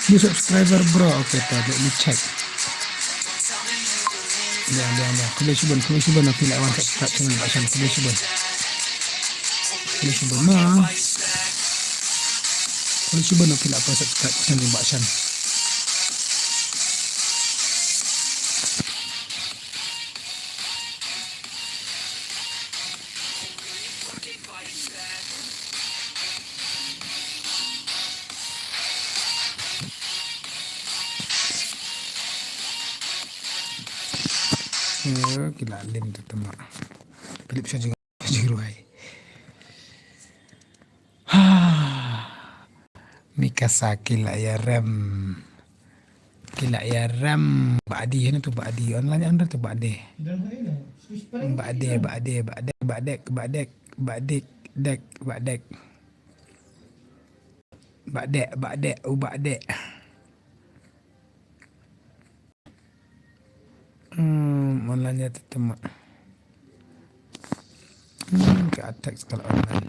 New subscriber, bro. Okay, to, let me check. Biang, biang, biang. Khublei shibun, khublei shibun, phi la wan subscribe channel Bah Shan. Khublei shibun. Khublei shibun ma. Khublei shibun, phi la wan subscribe channel Bah Shan. Eh, ki la lim tu tama. Philip Shah Jing-, Jingrwai. Ha. Mikasa ki la ïarem. Ki la ïarem. Badi, hana tu badi. Online anda tu badi. Badi, badi, badi, badi, badi, badi, badi, dek, badi. Badi, badi, u badi. Hmm, online ïa tu tama. Hmm, ka attack sekali online.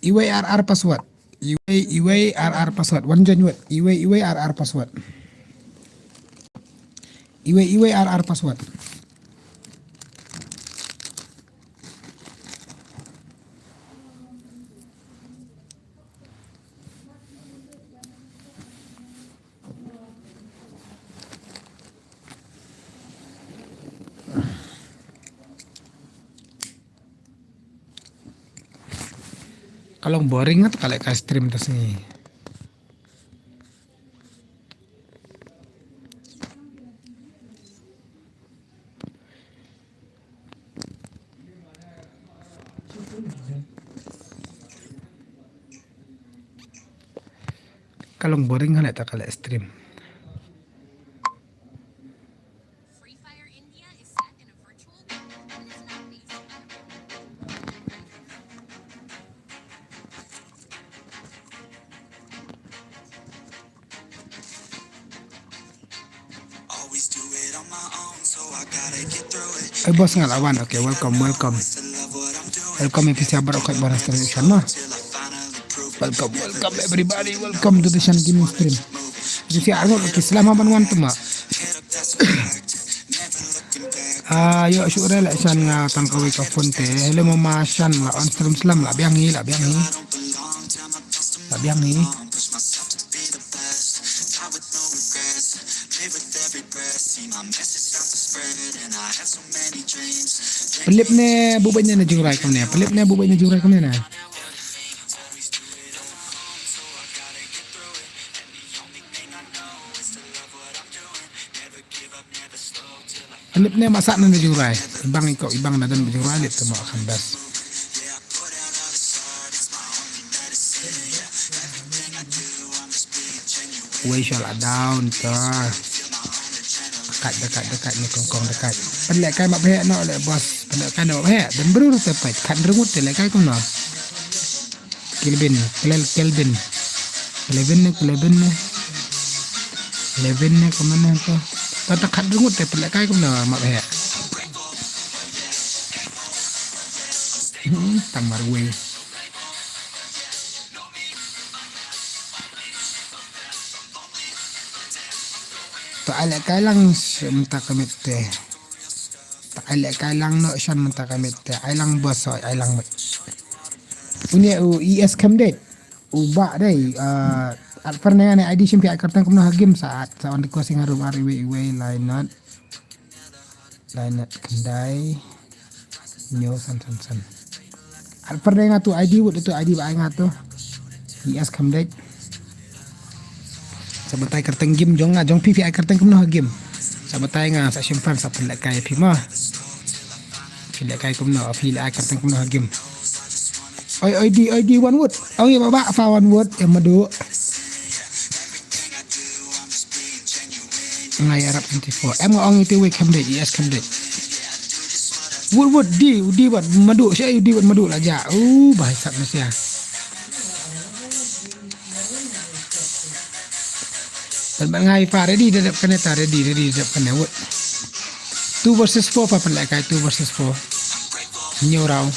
Iwei R R password. Iwei, iwei R R password. Wan join wet. Iwei, iwei R R password. Iwei, iwei R R password. Ka long boring ngat ka leh ka stream ta sngi. Ka long boring ha leh ta ka leh stream. Oi boss nga la wan. Okay, welcome, welcome. Welcome ïa phi sa baroh khoit ba na stream session ma. Welcome, welcome everybody. Welcome to the Shan Gaming stream. Ju si arngut ki slam ban wan tu ma. Ah, ïoh shu re la Shan nga tang kawei ka phone te. Hello mama Shan, la on stream slam, la biang hi, la biang hi. La biang hi. Philip ne buh beit ne na Jingrai kumne. Philip ne buh beit ne Jingrai kumne na. Philip ne masa na Jingrai. Ibang iko, ibang na dan Jingrai lit temo akan best. Wei sha la down to. Dekat, dekat, dekat ni kongkong dekat. Pynlehkai map heh noh leh boss. Pynlehkai noh map heh. Dan brur te peit. Kan rengut te lehkai kumno. Kelvin, Kel-, Kelvin. Kelvin ne, Kelvin ne. Kelvin ne kumno to. Tata kan rengut te pynlehkai kumno map heh. Hmm, tang marwei. To ai lehkai lang sha mynta ka miet te. To ai lehkai lang noh sha mynta ka miet te. Ai lang boss, ai lang boss. Une u E S Khymdeit. U bah dei, uh, at per ne I D shim phi ai kyrteng kumno ha game sa at sa on request nga rum ar iwei iwei lai not. Lai not khyndai. Hynñiew san san san. Ar pyrthei nga tu I D wut tu I D ba ai nga tu. E S Khymdeit. Sa batai kyrteng game jong nga jong phi phi ai kyrteng kumno ha game. Sa batai nga sa shim fan sa pynlehkai phi ma. Phi lehkai kumno phi leh ai kyrteng kumno ha game. Oi, oi, di, oi, di, one word. Ong i ba, ba, fa one word. Em madu. Nga ïarap twenty-four. Em nga ong i te wei kham dei, yes, kham dei. Word, word, di, di, wat madu. Sha, di, wat madu la ja. Uh, bahasa Malaysia. Ban ban ngai fa ready da dep kane ta ready ready da dep kane wut. Two versus four fa pynlehkai two versus four. Hynñiew round.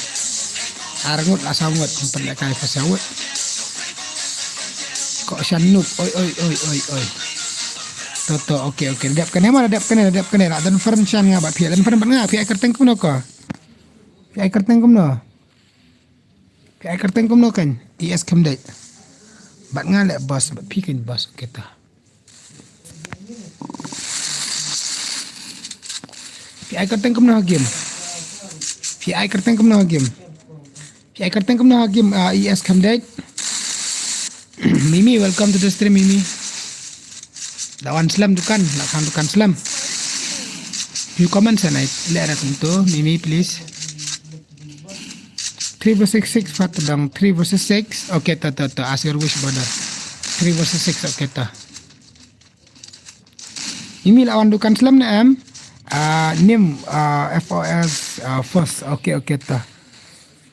Ar ngut la saw ngut pynlehkai fa saw wut. Ko shan nup oi oi oi oi oi. To to okay okay da dep kane ma da dep kane da dep kane la don friend shan nga ba phi don friend ban nga phi ai kyrteng kumno ko. Phi ai kyrteng kumno. Phi ai kyrteng kumno kan? E S Kham Dei. Bad nga leh boss, bad phi kan boss, okay ta. Phi ai kyrteng kumno ha game? Phi ai kyrteng kumno ha game? Phi ai kyrteng kumno ha game? Ah, E S Kham Dei. Mimi, welcome to the stream, Mimi. La wan slem dukan, la khang dukan slem. You comment sa nai, le ara kumto, Mimi, please. Three versus six, fat dong. Three versus six. Okay, to, to, to. As your wish, brother. Three versus six, okay, to. Imi la wan dukan slem na em. Ah, nim, ah, F O S, ah, first. Okay, okay, to.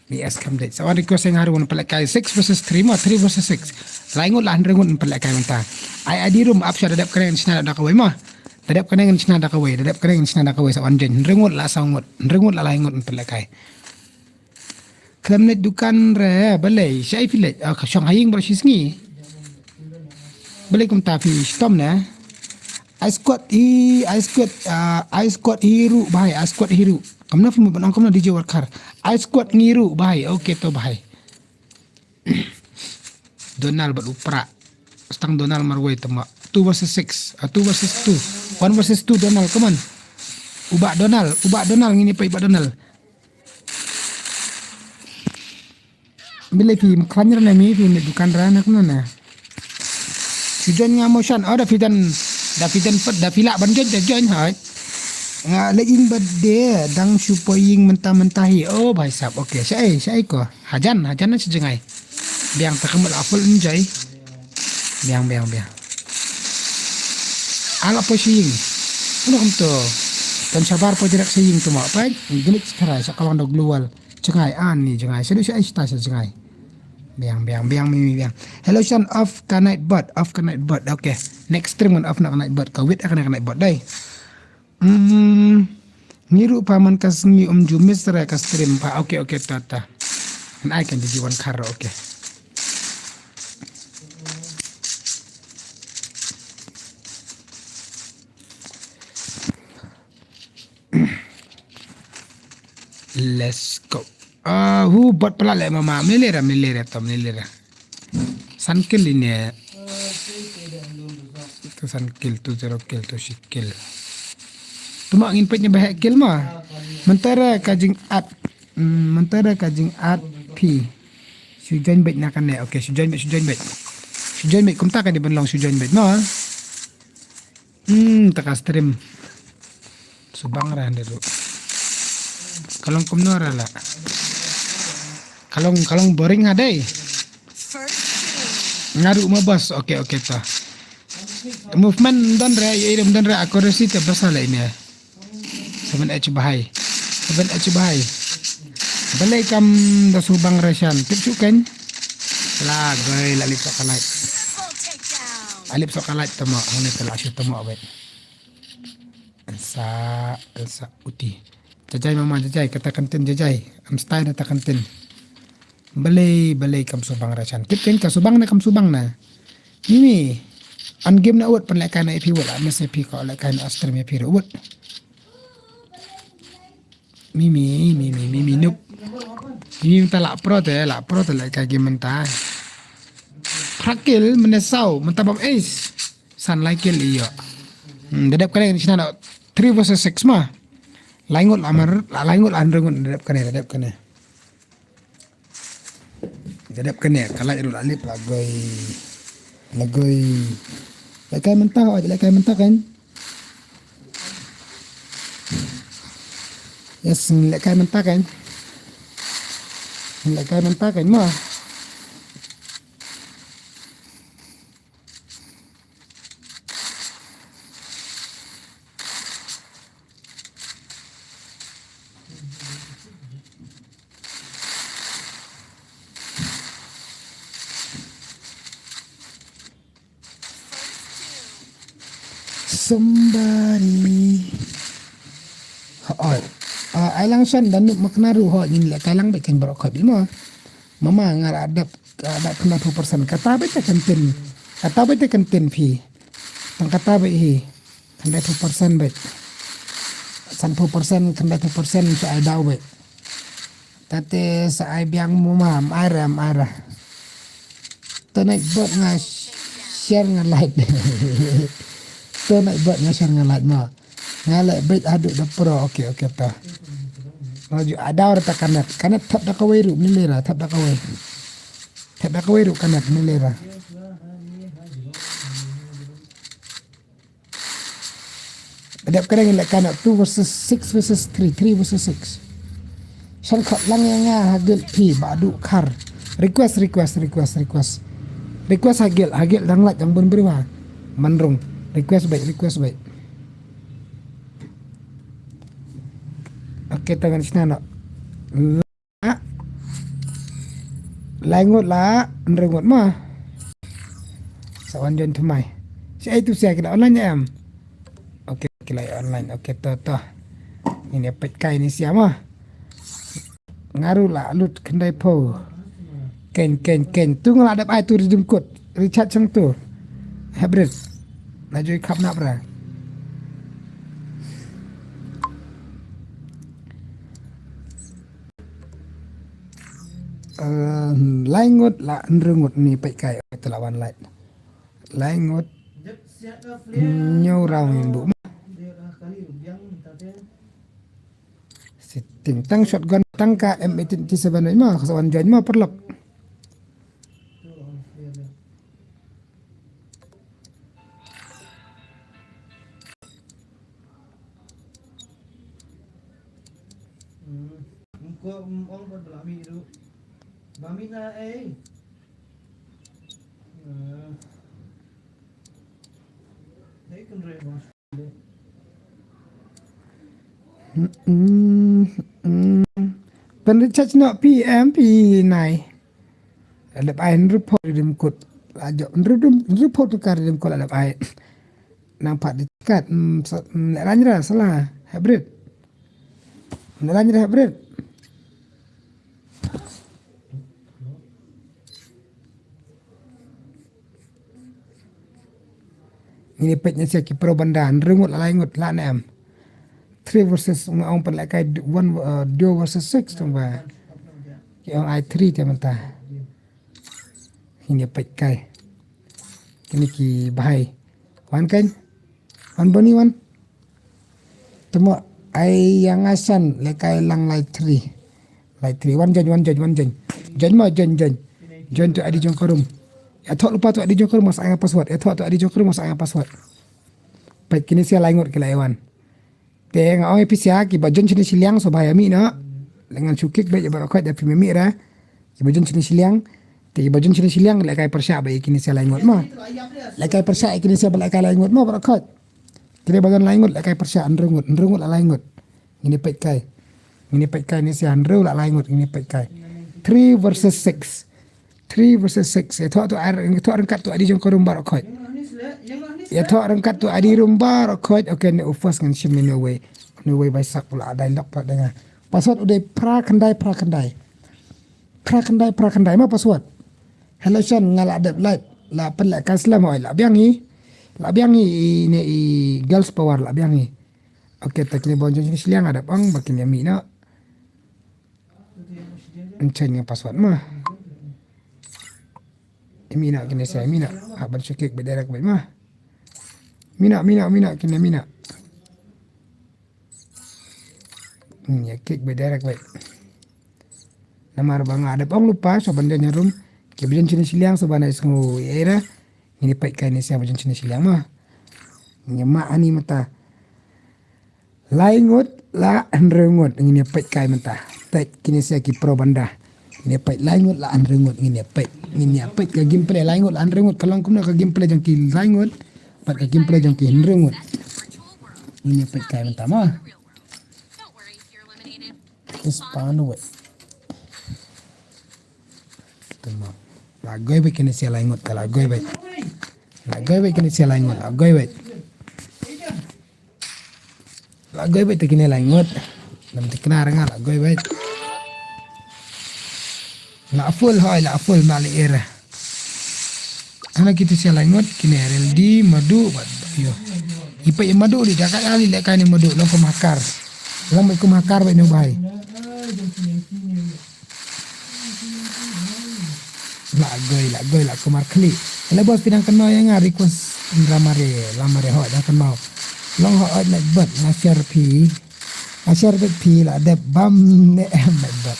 Yes, come date. So, wan request yang haru wan pelekai six versus three ma, three versus six. Laingut lah, hynrei ngut pelekai menta. Ai adi room up sha dadap kene ngan shna da kawai ma. Dadap kene ngan shna da kawai, dadap kene ngan shna da kawai. Sa wan jen, hynrei ngut lah, sa ngut. Hynrei ngut lah, laingut pelekai. Khlem leit dukan re, balei, shai phi leit, ah, ka shong ha ïing baroh shi sngi. Balei kumta phi shitom ne? Ai squad hi, ai squad, ah, ai squad hi ruh bhai, ai squad hi ruh. Kumno phi mut ban ong kumno D J Worker. Ai squad ngi ruh bhai, okay to bhai. Donald bad u Pra. Stang Donald marwei tama. Two versus six, ah, two versus two. One versus two Donald, come on. U Bah Donald, u Bah Donald ngin ïa peit u Bah Donald. Balei phi mkhlaiñ ra na mi phi ne dukan ra na kumno na. Shu join nga mo shan. Oh, da phi dang, da phi dang, da phi lah ban join, da join hoi. Nga leit ïing bad de dang shu poi ïing mynta mynta hi. Oh, bhai sab. Okay, shai, shai ko. Hajan, hajan na shi jngai. Biang ta ka mut la full enjoy. Biang, biang, biang. Ala poi sha ïing. Kumno kumto. Don shabar poi direct sha ïing to ma. Peit, glit sha khara sha ka long da global. Jngai ani jngai. Sha du sha ai sha ta sha jngai. Biang, biang, biang, mi, mi, biang. Hello, Shan, off ka night bot. Off ka night bot. Okay. Next stream ngan off na ka night bot. Ka wit ka night bot dei. Hmm. Ngi ruh pa man ka sngi um ju miss re ka stream pa. Okay, okay, ta, ta. Ngan ai kan D J Worker, okay. Let's go. Ah, hu bot pala le mama. Melera, melera, tom, melera. San kill ini. Tu san kill, tu zero kill, tu shi kill. Tu ma ngin peit ni bahek kill ma. Mentara ka jing at. Hmm, mentara ka jing at phi. Shu join beit na kane. Okay, shu join beit, shu join beit. Shu join beit, kumta ka di ban long shu join beit ma. Hmm, ta ka stream. Subang ra hande ruh. Ka long kumno ra la. Ka long, ka long boring ha dei. Nga ruh ma boss. Okay, okay ta. Movement don re, ye don re accuracy te basa la ini. Seven H bahai. Seven H bahai. Balei kam da subang re shan. Tip shu ken. La goi la lip sok ka light. Alip sok ka light tamo, hone ka la shu tamo abet. Sa, sa uti. Jajai mama jajai, kata kantin jajai. Am style na ta kantin. Balei, balei kam subang ra shan. Kit ken ka subang na kam subang na. Ini. An game na wut pan lehkai na ipi wut la. Mesti pi ko lehkai na stream ipi wut. Mimi, mimi, mimi nup. Mimi ta la pro te, la pro te lehkai game menta. Prakil, mene sau, menta bam ace. San lai kill iyo. Hmm, dadep kane ngan shna na three versus six ma. Laingut la mar, la laingut la hynrei ngut dadep kane, dadep kane. Dadep kane, ka light ruh la lip la goi. La goi. Lehkai menta, lehkai menta kan. Yes, lehkai menta kan. Lehkai mynta kan mo. Somebody. Hooid. Ah, ai lang shen da nup makna ruh hooid ngin lehkai lang bad kan baroh khoit bad mo. Mama nga la dep, ah, dep khyndai phew persen. Kata bad te kan tin. Kata bad te kan tin phi. Tang kata bad hi. Khyndai phew persen bad. San phew persen, khyndai phew persen sa ai daw bad. Tate sa ai biang mo ma, am ai ra, am ai ra. Tonight bot nga share nga like. Tonight bot nga share nga like ma. Nga like bad haduh da pro, okay, okay ta. Nga ju adaw ra ta kanet. Kanet thap da kawei ruh, ni lera, thap da kawei. Thap da kawei ruh kanet, ni lera. Dep kren lehkai na two versus six versus three, three versus six. Shan khot lang ïa nga ha guild phi ba du khar. Request, request, request, request. Request ha guild, ha guild dang lait dang bun briew ha. Manrung. Request bad, request bad. Okay, tangan sina no. Lai ngut la, hynriew ngut ma. Sa wan join thymmai. Sa ai tu sia ki la online em. Okay, ki la online. Okay, to, to. Ini peit kai ni sia ma. Nga ruh la lut khyndai phew. Ken, ken, ken. Tu nga la dep ai tu redeem code. Recharge sang tu. Hybrid. La joi khap na bra. Eh, lai ngut la hynriew ngut ni peit kai te la wan lai. Lai ngut. Hynñiew round ïa u. Setting tang shotgun tang ka M eighteen eighty-seven ma ka sa wan join ma paralok. Hmm. Ym ko, ym ong pat ba la mih ruh. Ba mih na ei. Hmm. Hei kynrei ba. Hmm, hmm. Pynrecharge noh P M P nai. Lep ai hynriew phew redeem code. La jop hynriew, hynriew phew tyngka redeem code la lep ai. Nang pat di kat, mm, sa, mm, leh rang ra sala hybrid. Leh rang ra hybrid. Ngin ïa peit ne sia ki pro banda, hynriew ngut la lai ngut la ne em. Three versus, nga ong pynlehkai one, uh, duo versus six tang ba. Ki ong ai three te mynta. Ngin ïa peit kai. Kine ki bhai. Wan kan? Wan Boni wan. Temo ai ïa nga san lehkai lang lai three. Lai three. Wan join, wan join, wan join. Join ma, join, join. Join tu I D jong ka room. Ïathoh lypa tu I D jong ka room, sa ai nga password. Ïathoh tu I D jong ka room, sa ai nga password. Peit kine sia lai ngut ki la wan. Te nga ong ïa phi sia kiba join shane shiliang sngewbha ïa mih noh. Leh ngan shu kick back ïa baroh khoit da phi mih ra. Kiba join shane shiliang. Te kiba join shane shiliang lehkai pyrshah bad ïa kine sia lai ngut ma. Lehkai pyrshah ïa kine sia ba lehkai lai ngut ma baroh khoit. Kine ba don lai ngut lehkai pyrshah, hynriew ngut, hynriew ngut la lai ngut. Ngin ïa peit kai. Ngin ïa peit kai ne sia hynriew la lai ngut, ngin ïa peit kai. Three versus six. Three versus six. Ïathoh tu ar, ïathoh ryngkat tu I D jong ka room baroh khoit. Ïathoh ryngkat tu I D room baroh khoit. Okay, ne u first ngan shim ne uwei. Ne uwei bai sak pula dai lok pat da nga. Password u dei phra khyndai phra khyndai. Phra khyndai phra khyndai ma password. Hello Sean, nga la dep live. La pynlehkai slem oi, la biang hi. La biang hi ne i girls power la biang hi. Okay, ta kine ba join shane shiliang nga dep ong ba kin ïa mih noh. Yn change ïa password ma. Ïa mih noh kine sia, ïa mih noh. Hap ban shu kick beit direct beit ma. Mih noh, mih noh, mih noh kine, mih noh. Hmm, ïa kick beit direct beit. Namar ba nga dep ong lypa shuwa ban join ha room. Kiba join shane shiliang shuwa ban ai sngew ïa era. Ngin ïa peit kai ne sia ba join shane shiliang ma. Ngin ïa mah ani mynta. Lai ngut la hynriew ngut, ngin ïa peit kai mynta. Peit kine sia ki pro banda. Ngin ïa peit lai ngut la hynriew ngut, ngin ïa peit. Ngin ïa peit ka gameplay lai ngut la hynriew ngut, ka long kumno ka gameplay jong ki lai ngut bad ka gameplay jong ki hynriew ngut. Ngin ïa peit kai mynta mo. Just found a way. Tama. La goi beit kine sia lai ngut, ka la goi beit. La goi beit kine sia lai ngut, la goi beit. La goi beit te kine lai ngut. Nam te kena renga la goi beit. La full hoi, la full mali era. Hana kiti sia lai ngut, kine R L D, Madu, bad, yo. Ipa i Madu di, da ka ali le kane Madu, long kum hakar. Long beit kum hakar beit no bai. La goi, la goi, la kumar khli. Hello boss, phi dang kynmaw ïa nga request lamare, lamare hoi dang kynmaw. Long hoi na bad nga share phi. Nga share bad phi la dep bam ne em na bad.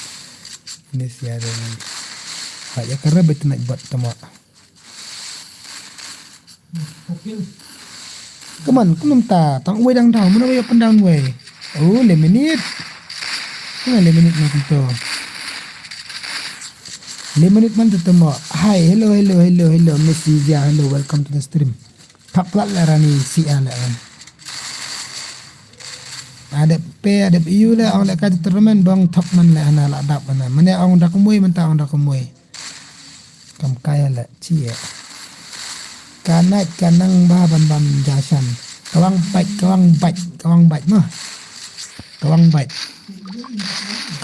Ni share ni. Ha ïa ka rabbit na bad tama. Come on, kumta, tang wei dang down, mano wei up and down wei. Oh, le minute. Kumno le minute na kumto. Le minute man tu tama. Hi, hello, hello, hello, hello, Miss Livia, hello, welcome to the stream. Thap plat le rani si a le an. Adep pe, adep iu le, ong le ka tournament bong thap man le ana la dap ana. Mane ong da kumwei, mynta ong da kumwei. Kam kaya la, cie. Ka nait, ka nang ba ban ban jasan. Kawang bait, kawang bait, kawang bait mah. Kawang bait.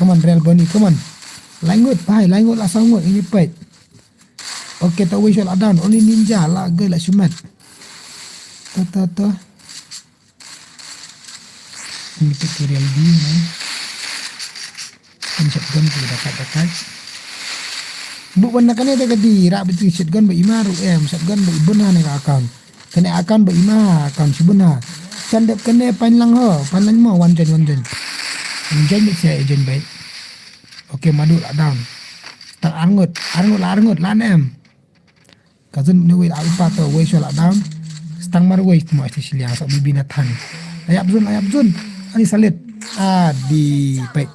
Come on, Real Bonnie, come on. Lai ngut, pai, lai ngut la saw ngut, ini pait. Okay, ta wei shot la down, only ninja, la gay la shumat. Ta, ta, ta. Ini pait Real Bonnie, man. Kan shotgun tu dakat dakat. Bu wan na kane da kadi rak beti shotgun ba ima ru em shotgun ba ibun ha ne ka account. Kane account ba ima account shibun ha. Kan dep kane pan lang ho, pan lang mo wan jen wan jen. Wan jen beti jen bai. Okay, Madu la down. Tang arngut, arngut la arngut la nem. Ka zun ne wei la upa to wei shwa la down. Stang mar wei tmo ati shiliang sa bibi na than. Ayap zun, ayap zun. Ani salit. Adi pek.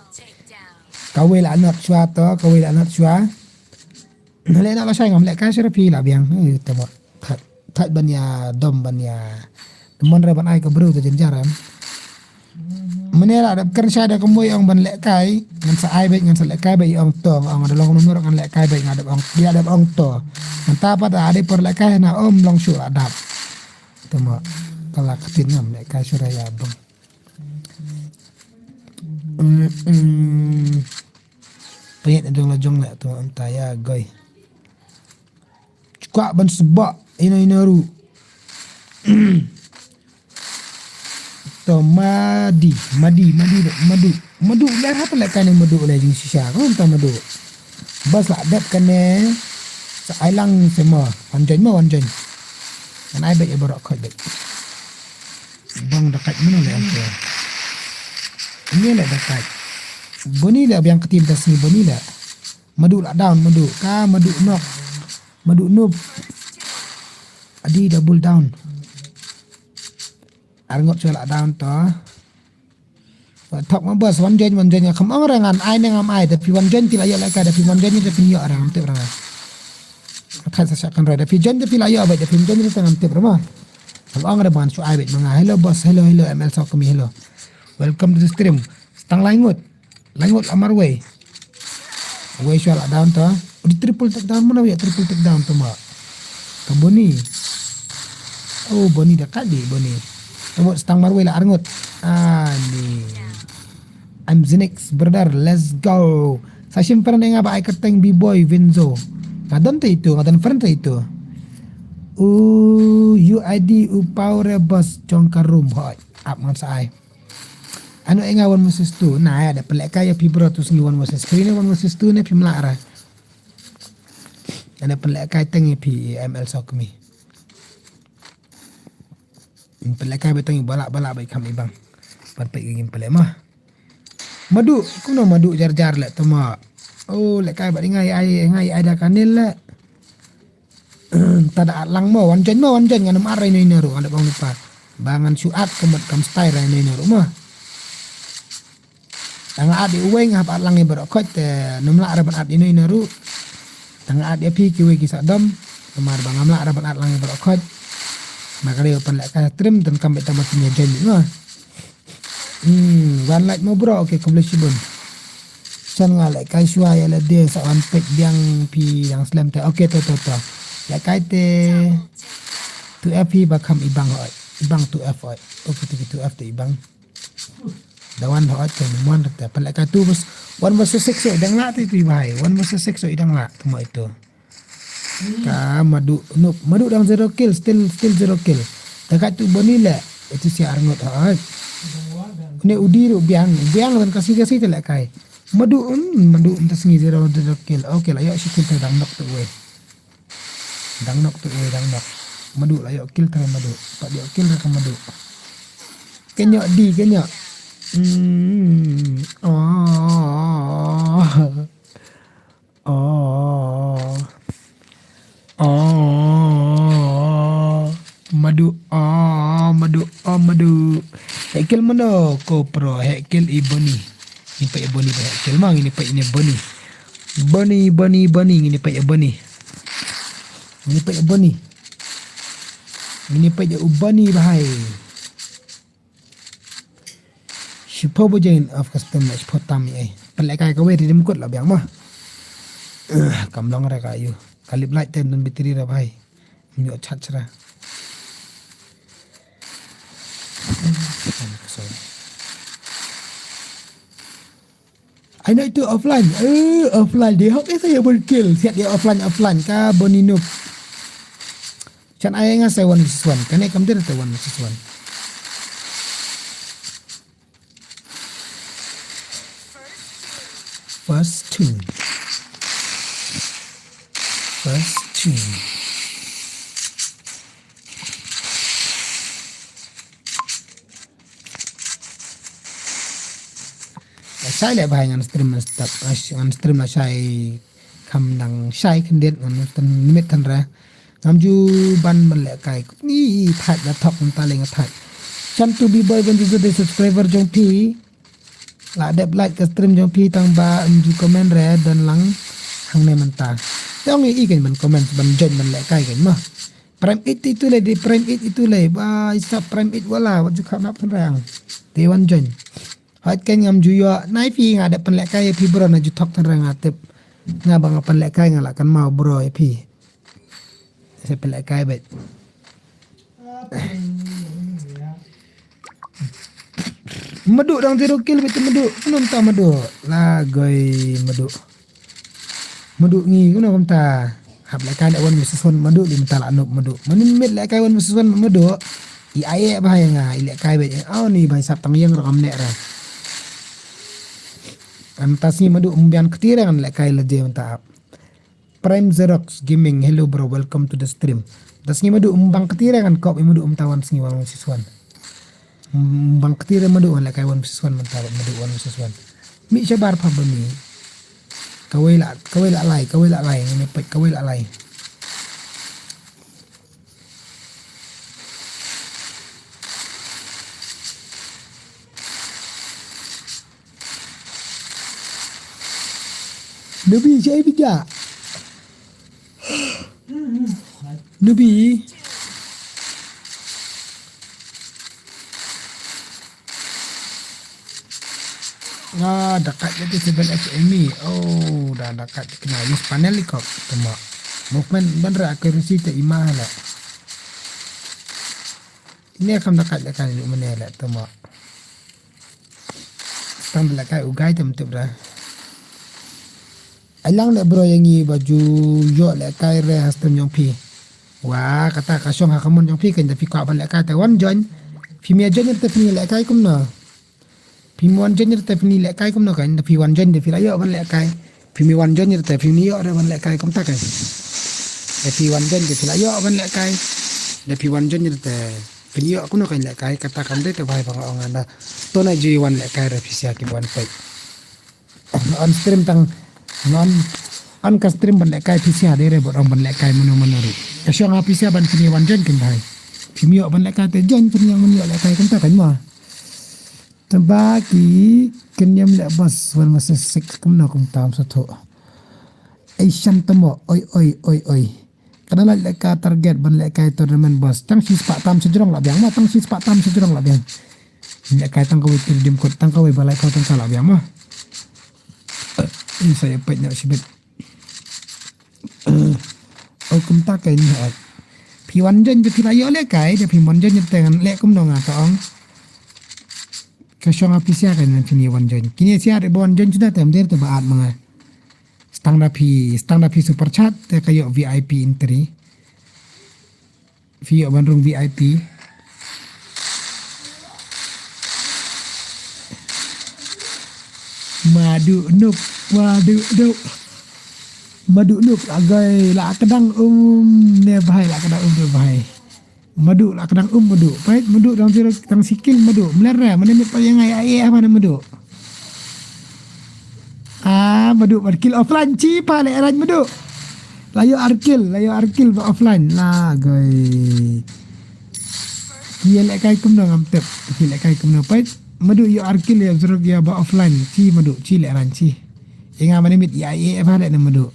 Ka wei la not shwa to, ka wei la not shwa. Le na la shai ngam le ka shira pi la biang. Eh, tmo. Thait, thait ban ya dom ban ya. Mon re ban ai ka bru to jenjar em. Mane la dep kren shai da kumwei ong ban lehkai, ngan sa ai beit, ngan sa lehkai beit ong to, ong da long number ngan lehkai beit, nga dep ong, ïa dep ong to. Mynta pat da dei por lehkai na om long shu la dap. Tama ka la ktin ngam lehkai shu ra ïa bang. Mm, mm. Payet na jong la jong le tama mynta ïa goi. Kwah ban sbak ina ina ru. To madi, madi, madi, madu. Madu ler hap lehkai ne madu le jingshisha. Ko ta madu. Bas la dep kane sa ai lang sema. Wan join ma, wan join. Ngan ai beit ïa barok khot beit. Bang dakat mano le ante. Ini le dakat. Boni le biang ktim ta sngi boni le. Madu la down, madu. Ka madu nok. Madu nup. Adi double down. Arngut shu la down to. Thok ma bos, wan join, wan join, kam ong ra ngan ai ne ngam ai, da phi wan join phi la ïoh lehkai, da phi wan join da phi ïoh ra ngam tip ra ngan. Thait sa shah kan roi, da phi join da phi la ïoh beit, da phi join da ngam tip ra ma. Kam ong ra ban shu ai beit ma nga. Hello boss, hello, hello, M L Sokmi, hello. Welcome to the stream. Stang lai ngut. Lai ngut la marwei. Wei shwa la down to. Oh, di triple take down, mana wei triple take down to ma. Ka Boni. Oh, Boni da kadi Boni. Tebot stang marwei la arngut. Ani. I'm Zinix brother, let's go. Sa shim friend nga ba ai kyrteng B-boy Vinzo. Nga don te itu, nga don friend te itu. U U I D u power boss jong ka room hoi. Ap ngan sa ai. Ano e nga one versus two. Na ïa da pynlehkai ïa phi bro tu sngi one versus three ne one versus two ne phim lah ra. Ano pynlehkai teng ïa phi M L Sokmi. Pynlehkai beit teng ïa bala bala beit kham ibang. Pat peit ïa game pynleh ma. Madu, kumno madu jar jar le tama. Oh, lehkai bad ngai ai ngai ai da kanil le. Tada at lang mo, wan join mo, wan join ngan ym ar rai noi na ruh, ngan da bang lupa. Ba ngan shu at ka mat kam stai rai noi na ruh mo. Tang nga at ïa uwei nga hap at lang ïa baroh khoit te nym lah re ban at ïa no ïa no ruh. Tang nga at ïa phi kiwei ki sah dom. Namar ba ngam lah re ban at lang ïa baroh khoit. Ba ka dei ban lehkai stream donkam beit tang ba phin ïa join beit mo. Hmm, wan like mo bro, okay, khublei shibun. Shen nga lehkai shuwa ïa lade sa wan peit biang phi dang slem te. Okay, to to to. Lehkai te two F hi ba kham ibang hoi. Ibang two F hoi. Okay, to two F te ibang. Da wan hoi te mon te pynlehkai two versus one versus six hoi dang lah te tu i bhai. One versus six hoi dang lah tu mo itu. Ka Madu, no, Madu dang zero kill, still, still zero kill. Te ka tu Boni le, itu si arngut hoi. Ne udi ru biang, biang dan kasi kasi te lehkai. Madu, mm, Madu, mm, ta sngi zero, zero kill. Okay, la ïoh shi kill te dang nok tu wei. Dang nok tu wei, dang nok. Madu la ïoh kill te Madu. Pat ïoh kill te Madu. Kenyok di, kenyok. Hmm. Oh. Oh. Oh. Madu. Oh, Madu. Oh, Madu. Hekil mano ko pro. Hekil i Boni. Ni pa i Boni ba hekil ma ngini pa ini Boni. Boni, Boni, Boni. Ngini pa i Boni. Ngini pa i Boni. Ngini pa i Boni bahai. Shiphew baje ngin off ka stream, shiphew tam ïa. Pynlehkai kawei te dim kut la biang mo. Kam long re ka ïu. Ka lip light te don battery re bhai. Ym ïoh charge re. Sorry. Ai noh itu offline. Eh, offline dei hok ïa sa ïa bun kill. Siat ïa offline, offline ka Boni noob. Shen ai nga sa one versus one. Kane kam dei te one versus one. First two. First two. Shai leh bhai ngan stream ngan stop, ngan stream la shai. Kham dang shai khyndiat ngan stream minit than re. Ngam ju ban ban lehkai. Ni thait la thok mynta leh nga thait. Shan tu bi boy ban ju de subscriber jong phi. La dep like ka stream jong phi tang ba ym ju comment re don lang hangne mynta. Te ong i kan ban comment ban join ban lehkai kan mo. Prime eight itu le di Prime eight itu le ba isa Prime eight wala wat ju khap nap than re ang. Te wan join. Hot kan ngam ju ïoh nai phi nga dep pynlehkai ïa phi bro na ju thok than re nga tip. Nga ba nga pynlehkai nga la kan mau bro ïa phi. Sa pynlehkai beit. Madu dang zero kill beit Madu. Kumno mynta Madu? La goi Madu. Madu ngi kumno kumta. Hap lehkai ne one versus one Madu li mynta la noob Madu. Manu mit lehkai one versus one Madu. I ai eh bhai nga i lehkai beit. Aw ni bhai sap tang ïeng ra kam ne ra. Mynta sngi Madu ym biang kti re ngan lehkai la je mynta ap. Prime Xerox Gaming, hello bro, welcome to the stream. Da sngi Madu ym bang kti re ngan kop i Madu ym ta wan sngi one versus one. Ym bang kti re Madu wan lehkai one versus one mynta Madu one versus one. Mi shabar pha ba mi. Kawei la, kawei la lai, kawei la lai, ngin peit kawei la lai. Nabi, siapa bijak? Nabi. Nga dakat jadi seven X M E. Oh, dah dakat kena use panel ikop. Tuma. Movement bandra accuracy te ima hala. Ini akan dakat dakat ni mana hala tuma. Tang da lehkai u gai tam tip da. Ai lang leh bro ïa ngi ba ju ïoh lehkai re ha stream jong phi. Wa kata ka shong ha ka mon jong phi kan da phi kwah ban lehkai te wan join. Phi mih join te phi lehkai kumno. Phi mih wan join te phi lehkai kumno kan da phi wan join te phi la ïoh ban lehkai. Phi mih wan join te phi ïoh re ban lehkai kumta kan. Da phi wan join te phi la ïoh ban lehkai. Da phi wan join te phi ïoh kumno kan lehkai kata kam dei te bhai ba nga ong anda. To na ju wan lehkai re phi sia ki wan peit. On stream tang non on ka stream ban lehkai phi sia dei re bot ong ban lehkai mano mano ri. Ka shong ha phi sia ban phi wan join kan bhai. Phi mih ban lehkai te join phi yang mih lehkai kumta kan ma. Tang ba ki kynjem leh boss, one versus six kumno kumta ym sngewthuh. Ei shan tamo, oi, oi, oi, oi. Ka da lait leh ka target ban lehkai tournament boss. Tang shi spah tam sha jrong la biang mo, tang shi spah tam sha jrong la biang. Lehkai tang kawei ki redeem code, tang kawei ba lai ko tang ka la biang mo. Ym sa ïa peit noh shibit. O kumta ka ïa. Phi wan join phi la ïoh lehkai, da phi wan join te ngan leh kumno nga ka ong. Ka shong a phi sia ka ngan phi wan join. Kine sia re ba wan join suda te ym der te ba at ma nga. Stang da phi, stang da phi super chat te ka ïoh V I P entry. Phi ïoh ban rung V I P. Madu nup, madu nup. Madu nup, agai la kedang um ne bhai, la kedang um ne bhai. Madu la kedang um madu. Pait madu dang zero dang sikil madu. Mler re, mana mit pa yang ai ai apa na madu. Ah, madu ba kill offline chi pa le ran madu. La ïoh ar kill, la ïoh ar kill ba offline. La goi. Ki lehkai kumno ngam tip. Ki lehkai kumno pait. Madu ïoh ar kill ïa zero ïa ba offline. Chi madu, chi le ran chi. Ïa nga mana mit ïa ai ai apa le na madu.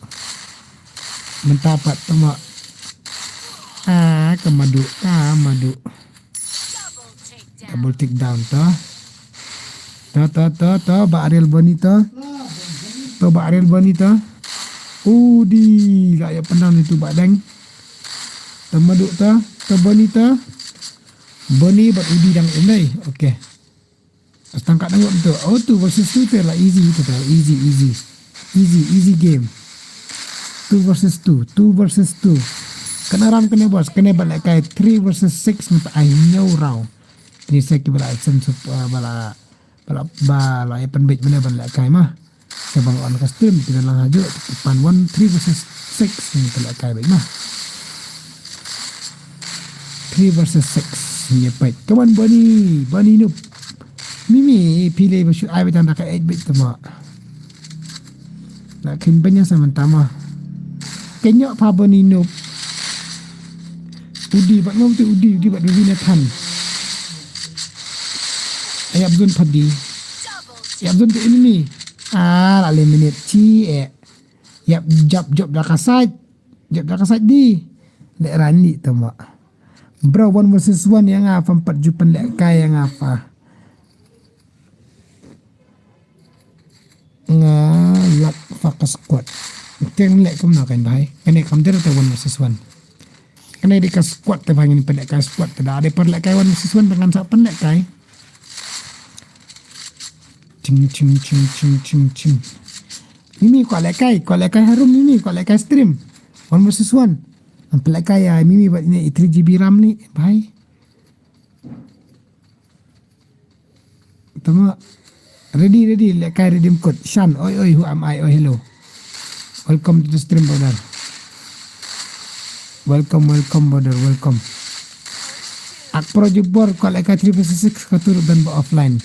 Mynta pat tama. Ah, ka madu, ka madu. Double take down to. To, to, to, to, ba Ariel Boni to. To ba Ariel Boni to. Udi, la ïa pyndown itu ba deng. To madu to, to Boni to. Boni bad Udi dang im dei. Okay. Tang ka dang tu. Oh, two versus two te la easy tu te. Easy, easy. Easy, easy game. Two versus two. Two versus two. Kane ram kane boss. Kane ba lehkai three versus six mynta ai ñiew round. Ni sa ki ba la sen sup, uh, ba la, ba la, ba la ïa pynbeit mynne ban lehkai ma. Sa ba nga on ka stream ki la lang hajuh, ki pan one three versus six ni ka lehkai beit ma. Three versus six ni peit. Come on Boni, Boni nup. Mimi phi le ba shu ai beit tang da ka eight beit tama. Na kin banya sa mynta ma. Kenyok pa Boni nup. Udi bad ngam tu Udi, Udi bad Udi Nathan. Ayap zun padi. Ayap zun tu enemy. Ah, la le minute chi eh. Yap jap jop da ka side. Jop da ka side di. Le rani tama. Bro, one versus one ïa nga pam pat jupan lehkai ïa nga pa. Nga lak fa ka squad. Teng leh kumno kan bhai. Kane kam der te one versus one. Kane di ka squad te bhai ngin pynlehkai squad te da de pynlehkai one versus one dengan sa pynlehkai. Ching ching ching ching ching ching. Mimi ko lehkai, ko lehkai harum Mimi ko lehkai stream. One versus one. Am pynlehkai ya Mimi bad ini three G B RAM ni bhai. Tama. Ready, ready, lehkai redeem code. Shan, oi, oi, who am I? Oi, hello. Welcome to the stream, brother. Welcome, welcome, brother, welcome. Ak pro jubor, ko lehkai three versus six, ka turut dan ba offline.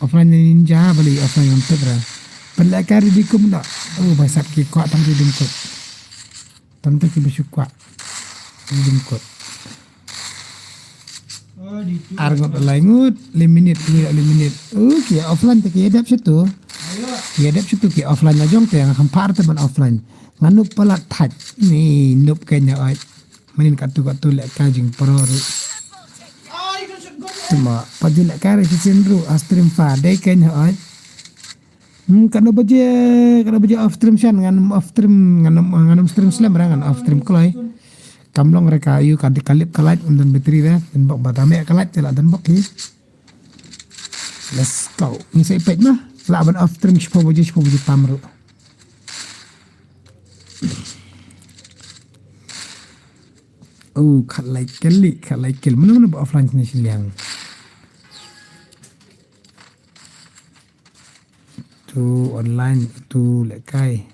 Offline ni ninja, bali offline ngam tip ra. Pynlehkai ready kum na. Oh, basat ki ko tang redeem code. Tang tu ki ba shu kwah. Redeem code. Ar ngut lai ngut, limited, limited. Oh, ki offline te ki adap situ. Ki adap situ ki offline la jong te nga kham par te ban offline. Nga nup palat thaj. Ni nup kenya oi. Manin katu katu lehkai jingpro ri. Tuma, paju lehkai ri sisin ru, a stream fa, dei kenya oi. Hmm, kano baje, kano baje off stream shan, ngan off stream, ngan, ngan stream slem ra, ngan off stream kloi. Kam long re ka yu ka di kalip ka light, um dan battery re, dan bok ba dame ka light, te la dan bok hi. Let's go. Ni sa ipet ma, la ban off stream shiphew baje, shiphew baje tam ru. Oh, khat lai kali, khat lai kali. Mana mana ba offline sini siliang. Tu online, tu lehkai.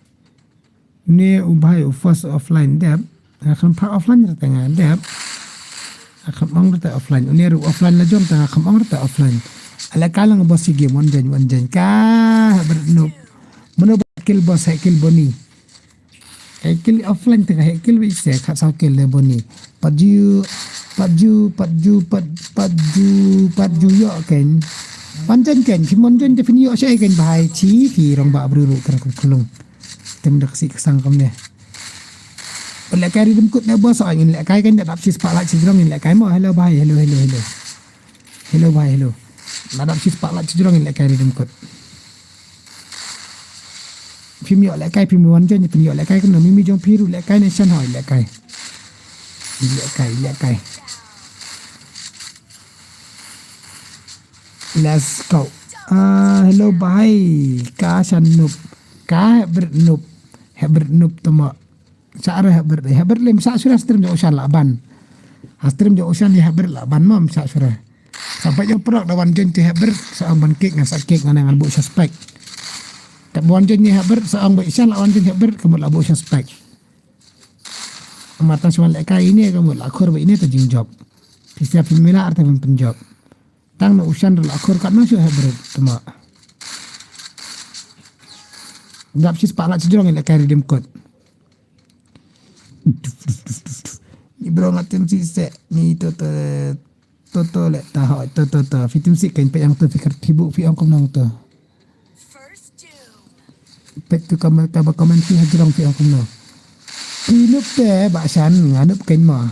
Ne u bhai u first offline dep. Nga kham phah offline rata nga dep. Nga kham ong rata offline. Une ru offline la jong ta nga kham ong rata offline. Ala ka lang boss game one jen one jen ka. Ber no. Mano ba kill boss hai kill Boni. Hai kill offline ta hai kill bi se khat sa kill le Boni. Paju paju paju paju paju yo ken. Ban jan ken, phi mon jan te phin ïoh sha ken bhai chi, phi rong ba bru ru kan kum kulung. Tem da ka si ka sang kam ne. Lehkai ri dum kut ne bos, oi ngin lehkai kan da dap shi spotlight shi jrong ngin lehkai mo. Hello bhai, hello, hello, hello. Hello bhai, hello. Na dap shi spotlight shi jrong ngin lehkai ri dum kut. Phim ïoh lehkai, phim wan jan, phim ïoh lehkai kan na mimi jong phi ru lehkai ne shan hoi lehkai. Lehkai, lehkai. Let's go. Ah, hello bhai. Ka shan nup. Ka hebrit nup. Hebrit nup tama. Sa re hebrit, hebrit lem sa sura stream jong Ushan la ban. Ha stream jong Ushan ni hebrit la ban mam sa sura. Sampai jong prok da wan jen ti hebrit sa ang ban kik ngan sa kik ngan ngan bu suspek. Te wan jen ni hebrit sa ang ba Ushan la wan jen hebrit kamu la bu suspek. Mata suan lehkai ini kamu la khur ba ini ta jing job. Pisa pimila arta pin job. Tang na Ushan la khur kat na shu hebrit tama. Dap shi spotlight shi jrong lehkai ri dum kut. Ni bro nga tim si se ni to to to to le ta ho to to to fi tim si kan pe yang to fi kar tibu fi ong kom nong to. Pet tu kamar ka ba comment fi hajrong fi ong kom nong. Inup te ba shan nganup kan ma.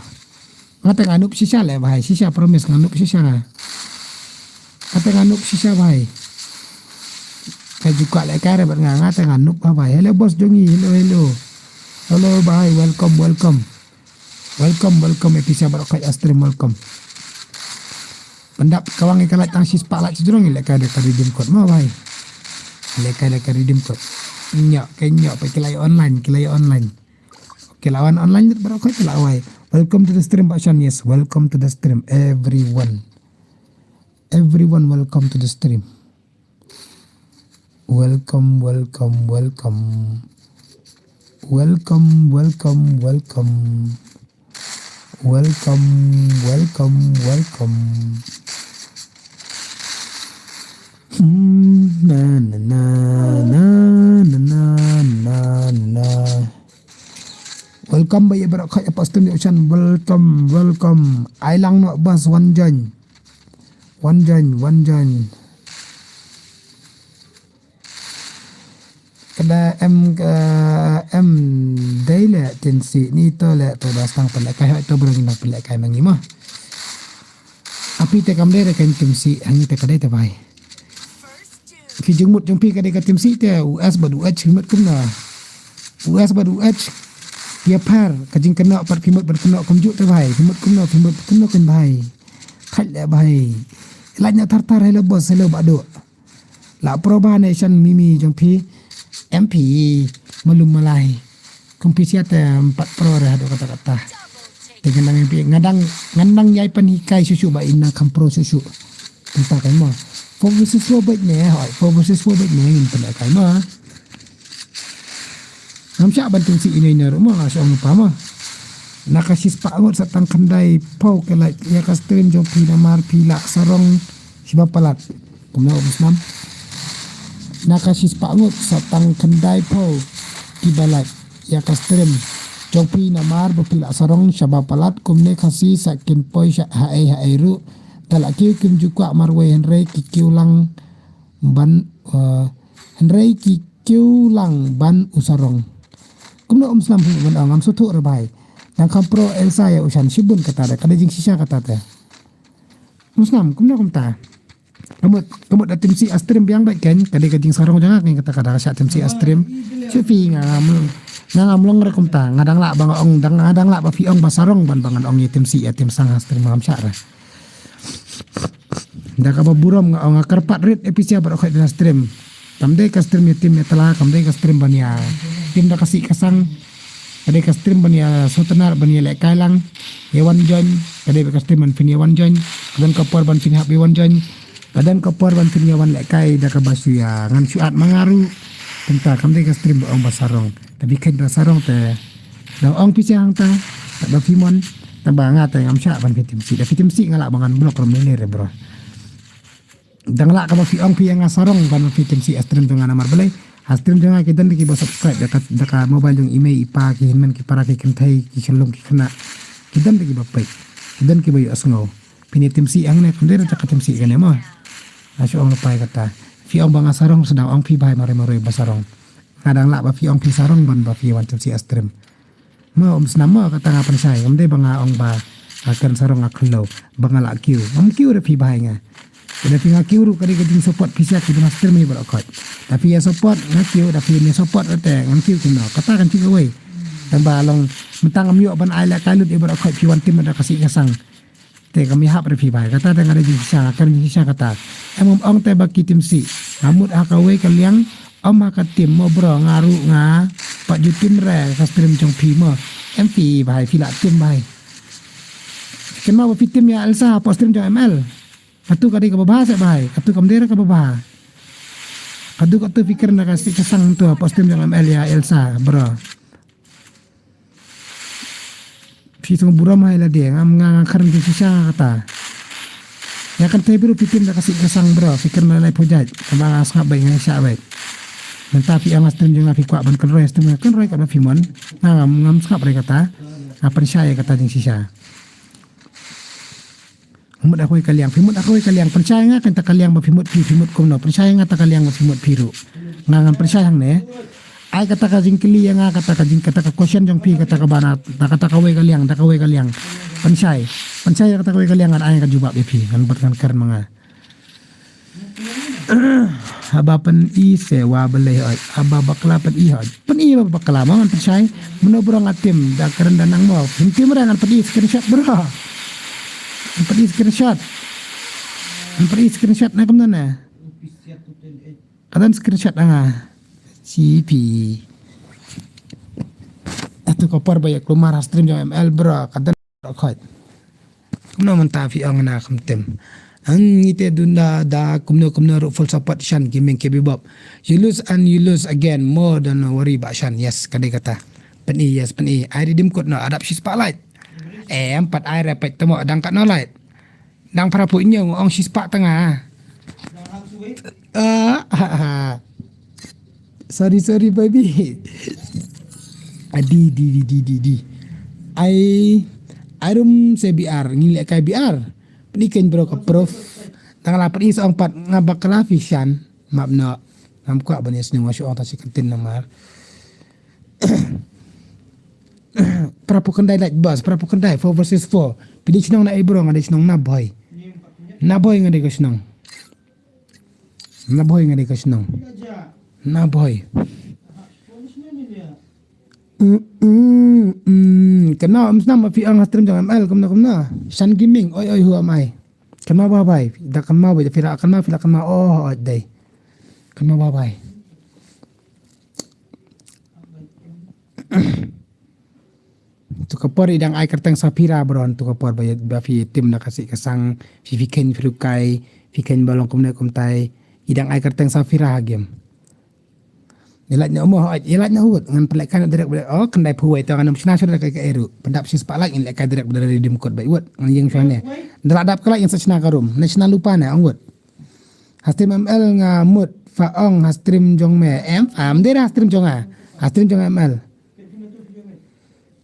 Ngata nganup shisha le bhai, shisha promise nganup shisha nga. Ngata nganup shisha bhai. Ka juga le kare bat nga ngata nganup bhai. Hello bos jongi, hello hello. Hello bhai, welcome welcome. Welcome welcome episode baru kai astrim welcome. Pendap kawang ikan lai tang sis pak lai cedrong le kai de kari dim kot ma bhai. Le kai le kari dim kot. Nyok ke nyok pe kilai online kilai online. Kilawan online lit baru koi kilawai. Welcome to the stream Pak Shan. Yes, welcome to the stream everyone. Everyone welcome to the stream. Welcome welcome welcome. Welcome welcome welcome. Welcome welcome welcome. Hmm, na na na na na na na na. Welcome ba ye bra kha ya pastor ni Ushan. Welcome welcome. Ai lang no bas wan jan. Wan jan wan jan. Kada em em dei le tin si ni to le to da stang pele kai hoi to bro ngi nang pele kai mangi ma. Api te kam dei re kan tim si hangi te kadai te bai. Ki jingmut jong pi kadai ka tim si te U S bad U H ki mut kumno. U S bad U H ya par ka jingkena pat ki mut bad kena kumju te bai. Ki mut kumno ki mut kumno kan bai. Khat le bai. Lanya tar tar hello bos hello badu. La pro ba ne shan mimi jong phi M P malum malai. Kum phi siat em pat pro re hadu kata kata. Te ngadang M P ngadang ngadang yai pan hikai susu ba inang kam pro susu. Tentang kai mo. Four versus four bait ne hoi. Four versus four bait ne ngin pen kai mo. Ngam shah ban tung si ine ine ruh mo nga shong pa mo. Na ka sis pa ngut sa tang khandai pau ke lai ya ka stream jong phi namar phi la sarong shiba palat. Kumno um snam. Na ka sis pa ngut sa tang khandai pau ki balat ya ka stream jong phi namar ba phi la sarong shiba palat kumne ka si sa kin poi sha ha ei ha ei ruh. Ta la kiu kim ju kwah marwei hynrei ki kiu lang ban eh, hynrei ki kiu lang ban u sarong. Kumno um snam phi ban ong ngam suthu re bai. Nang kam pro Elsa ya Ushan shibun kata da kada jing shisha kata da. Um snam kumno kumta. Kamut kamut da tim si astrim biang bai ken kada ka jing sarong janga ken kata kada ka sha tim si astrim. Shu phi nga ngam nga ngam long re kumta nga dang la ba nga ong dang nga dang la ba phi ong ba sarong ban ba ngan ong ya tim si ya tim sang astrim ngam sha re. Da kaba burom nga ong nga kyrpad rit episia bad okhoi da stream. Kam dei ka stream ya tim ya tala kam dei ka stream ban ya tim da ka sih ka sang. Ka dei ka stream ban ya sotanar ban ya leh kai lang ya wan join. Ka dei ka stream ban phin ya wan join. Ka don ka por ban phin hap ya wan join. Ka don ka por ban phin ya wan leh kai da kaba shu ya ngan shu at mangaru. Tenta kam dei ka stream ba ong ba sarong. Tapi khet ba sarong te da ong pisia hangta da ba phi mon. Taba nga te ngam shah ban phi tim si da phi tim si nga lah ba ngan block rom lele re bro. Dang lah kaba phi ong phi ya nga sarong ban phi tim si astrim jong nga namar balei. Astrim jong nga ki don ki ba subscribe da ka da ka mobile jong i mei i pa ki hynmen ki para ki kynthei ki shlung ki khynnah. Ki don ki ba peit ki don ki ba yu asngo. Phi ne tim si ang ne kam dei da ka tim si kane mo. Nga shu ong lypa ïa kata. Phi ong ba nga sarong, sdang ong phi bha, marwei marwei ba sarong. Nga dang lah ba phi ong phi sarong ban ba phi wan tim sih ha stream. Mo, um snam mo, kata nga pynshai. Ym dei ba nga ong ba nga kren sarong nga khyllew, ba nga lah kiew. Ym kiew da phi bha ïa nga. Lada phi nga kiew ruh ka dei ka jingsupport phi sha ki bun ha stream hi baroh khoit. Da phi ïa support nga kiew, da phi ïa support te ngam kiew kumno. Kata kan shu kawei. Tang ba long mynta ngam ïoh ban ai lehkai lut ïa baroh khoit phi wan tim da ka sih ka sang. Te kam ïahap re phi bha. Kata te nga dei jingshisha, nga kren jingshisha kata. Em, ym ong te ba ki tim sih. Nga mut ha kawei ka liang, ym ha ka tim mo bro, nga ruh nga pat ju tim re ka stream jong phi mo. Em phi bha, phi lah tim bha. Kynmaw ba phi tim ïa Elsa hapoh stream jong M L. Katu ka dei kaba bha seh bha. Katu kam dei re kaba bha. Katu katu phi kren da ka sih ka sang tu hapoh stream jong M L ïa Elsa, bro. Phi sngewburom ha ïa lade, ngam, nga, nga kren jingshisha nga kata. Ïa kata hi bro, phi tim da ka sih ka sang bro, phi kren da laiphew jait. Kaba nga sngap beit, nga shah beit. Mynta phi ong ha stream jong nga phi kwah ban kynroi ha stream, kynroi katba phi mon. Nga ngam, ngam sngap re kata. Nga pynshai ïa kata jingshisha. Mut ha kawei ka liang, phi mut ha kawei ka liang, pynshai nga kata ka liang ba phi mut phi, phi mut kumno, pynshai nga kata ka liang ba phi mut phi ruh. Nga ngan pynshai hangne. Ai kata ka jingkylli ïa nga, kata ka jing, kata ka question jong phi, kata ka bana, da kata kawei ka liang, da kawei ka liang. Pynshai, pynshai ïa kata kawei ka liang, ngan ai ka jubab ïa phi, ngan bad ngan kren ma nga. Haba pyni sewa balei hoi. Haba bakla pyni hoi. Pyni ba bakla mo ngan pynshai. Mano bro nga tim da kren da nang mo. Phim tim re ngan pyni screenshot bro. Ngan pyni screenshot. Ngan pyni screenshot na kumno na. Ka don screenshot nga. C P. Atu ka por ba ïa kulmar ha stream jong M L bro. Ka don Khot. Kumno mynta phi ong na kham tem. Ang ite dun da, da kumno kumno ruh full support Shan Gaming K B Bob. You lose and you lose again. Mo don't worry ba Shan. Yes, ka dei kata. Pyni, yes, pyni. Ai redeem code no, adap shi spotlight. Eh, empat ai repet temo dang kat no light. Dang para pu nyo ong shi spot tanga. Ah, ha, ha. Sorry, sorry, baby. Ah, di, di, di, di, di, di. Ai, ai rum se B R, ngi leh kai B R. Ni ken bro ka prof. Tang la pati sa ong pat nga bakla fi Shan. Map no. Ngam kwah bani sni wa shu ong ta si kentin namar. Para pu kendai like bas, para pu kendai four versus four. Pidi chnong na ai bro, nga dei chnong na boy. Na boy nga dei ka chnong. Na boy nga dei ka shnong. Na boy. Mm, mm, mm. Kynmaw ym snam ba phi ong ha stream jong M L kumno kumno. Shan Gaming, oi oi who am I. Kynmaw ba bai. Da kynmaw ba phi la kynmaw phi la kynmaw oh oi dei. Kynmaw ba bai. Tu ka por i dang ai kyrteng Safira bro, tu ka por ba, ba phi tim na ka sih ka sang, phi phi khein phi rukai, phi khein ba long kumne kumtai, i dang ai kyrteng Safira ha game. Ïa lait na umo, ïa lait na uwut, ngan pynleh kan direct ba, oh, kendai phuwai tu ngan ym shna shna ka ka eru, pyndap shi spotlight ngan leh kan direct ba redeem code ba uwut, ngan ïeng shwa ne. Da la dap ka lait ngan sa shna ka room, na shna lupa ne, ong uwut. Ha stream M L nga mut, pha ong ha stream jong me, em, am, dei ha stream jong nga, ha stream jong M L.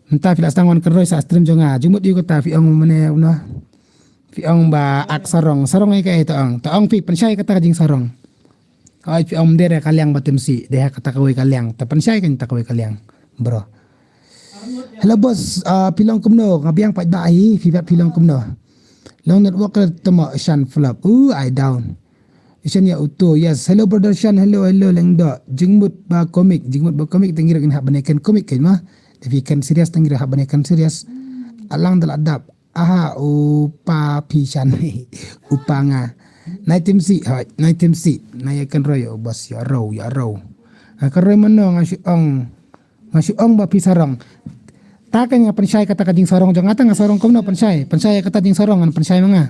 Mynta phi la sdang wan kynroi sa stream jong nga. Jingmut ïa kata phi ong mane una. Phi ong ba ak sarong. Sarong ïa kaei ta ong. Ta ong phi pynshai kata ka jingsarong. Hoi phi ong dei ka liang ba tim sih. Dei kata kawei ka liang. Ta pynshai kata kawei ka liang. Bro. Hello boss, ah, phi long kumno? Nga biang pat ba ai, phi bat phi long kumno? Long network ka tama Shan flop. Uh, I down. Shan ïa uto. Yes. Hello brother Shan. Hello, hello Lengdo. Jingmut ba komik. Jingmut ba komik, tang ïa ngin hap ban ïa ken komik kein ma. Tapi ken serious, tang ïa hap ban ïa ken serious. Alang da la dap. Aha, u pa phi Shan. U pa nga. Nai tim sih, hoi, nai tim sih. Nai ïa ken roi, oh, bas, ïa rau, ïa rau. Nga ken roi mano nga shu ong. Nga shu ong ba phi sarong. Ta ka nga pynshai kata ka jingsarong jong nga, ta nga sarong kumno pynshai. Pynshai kata jingsarong ngan pynshai ma nga.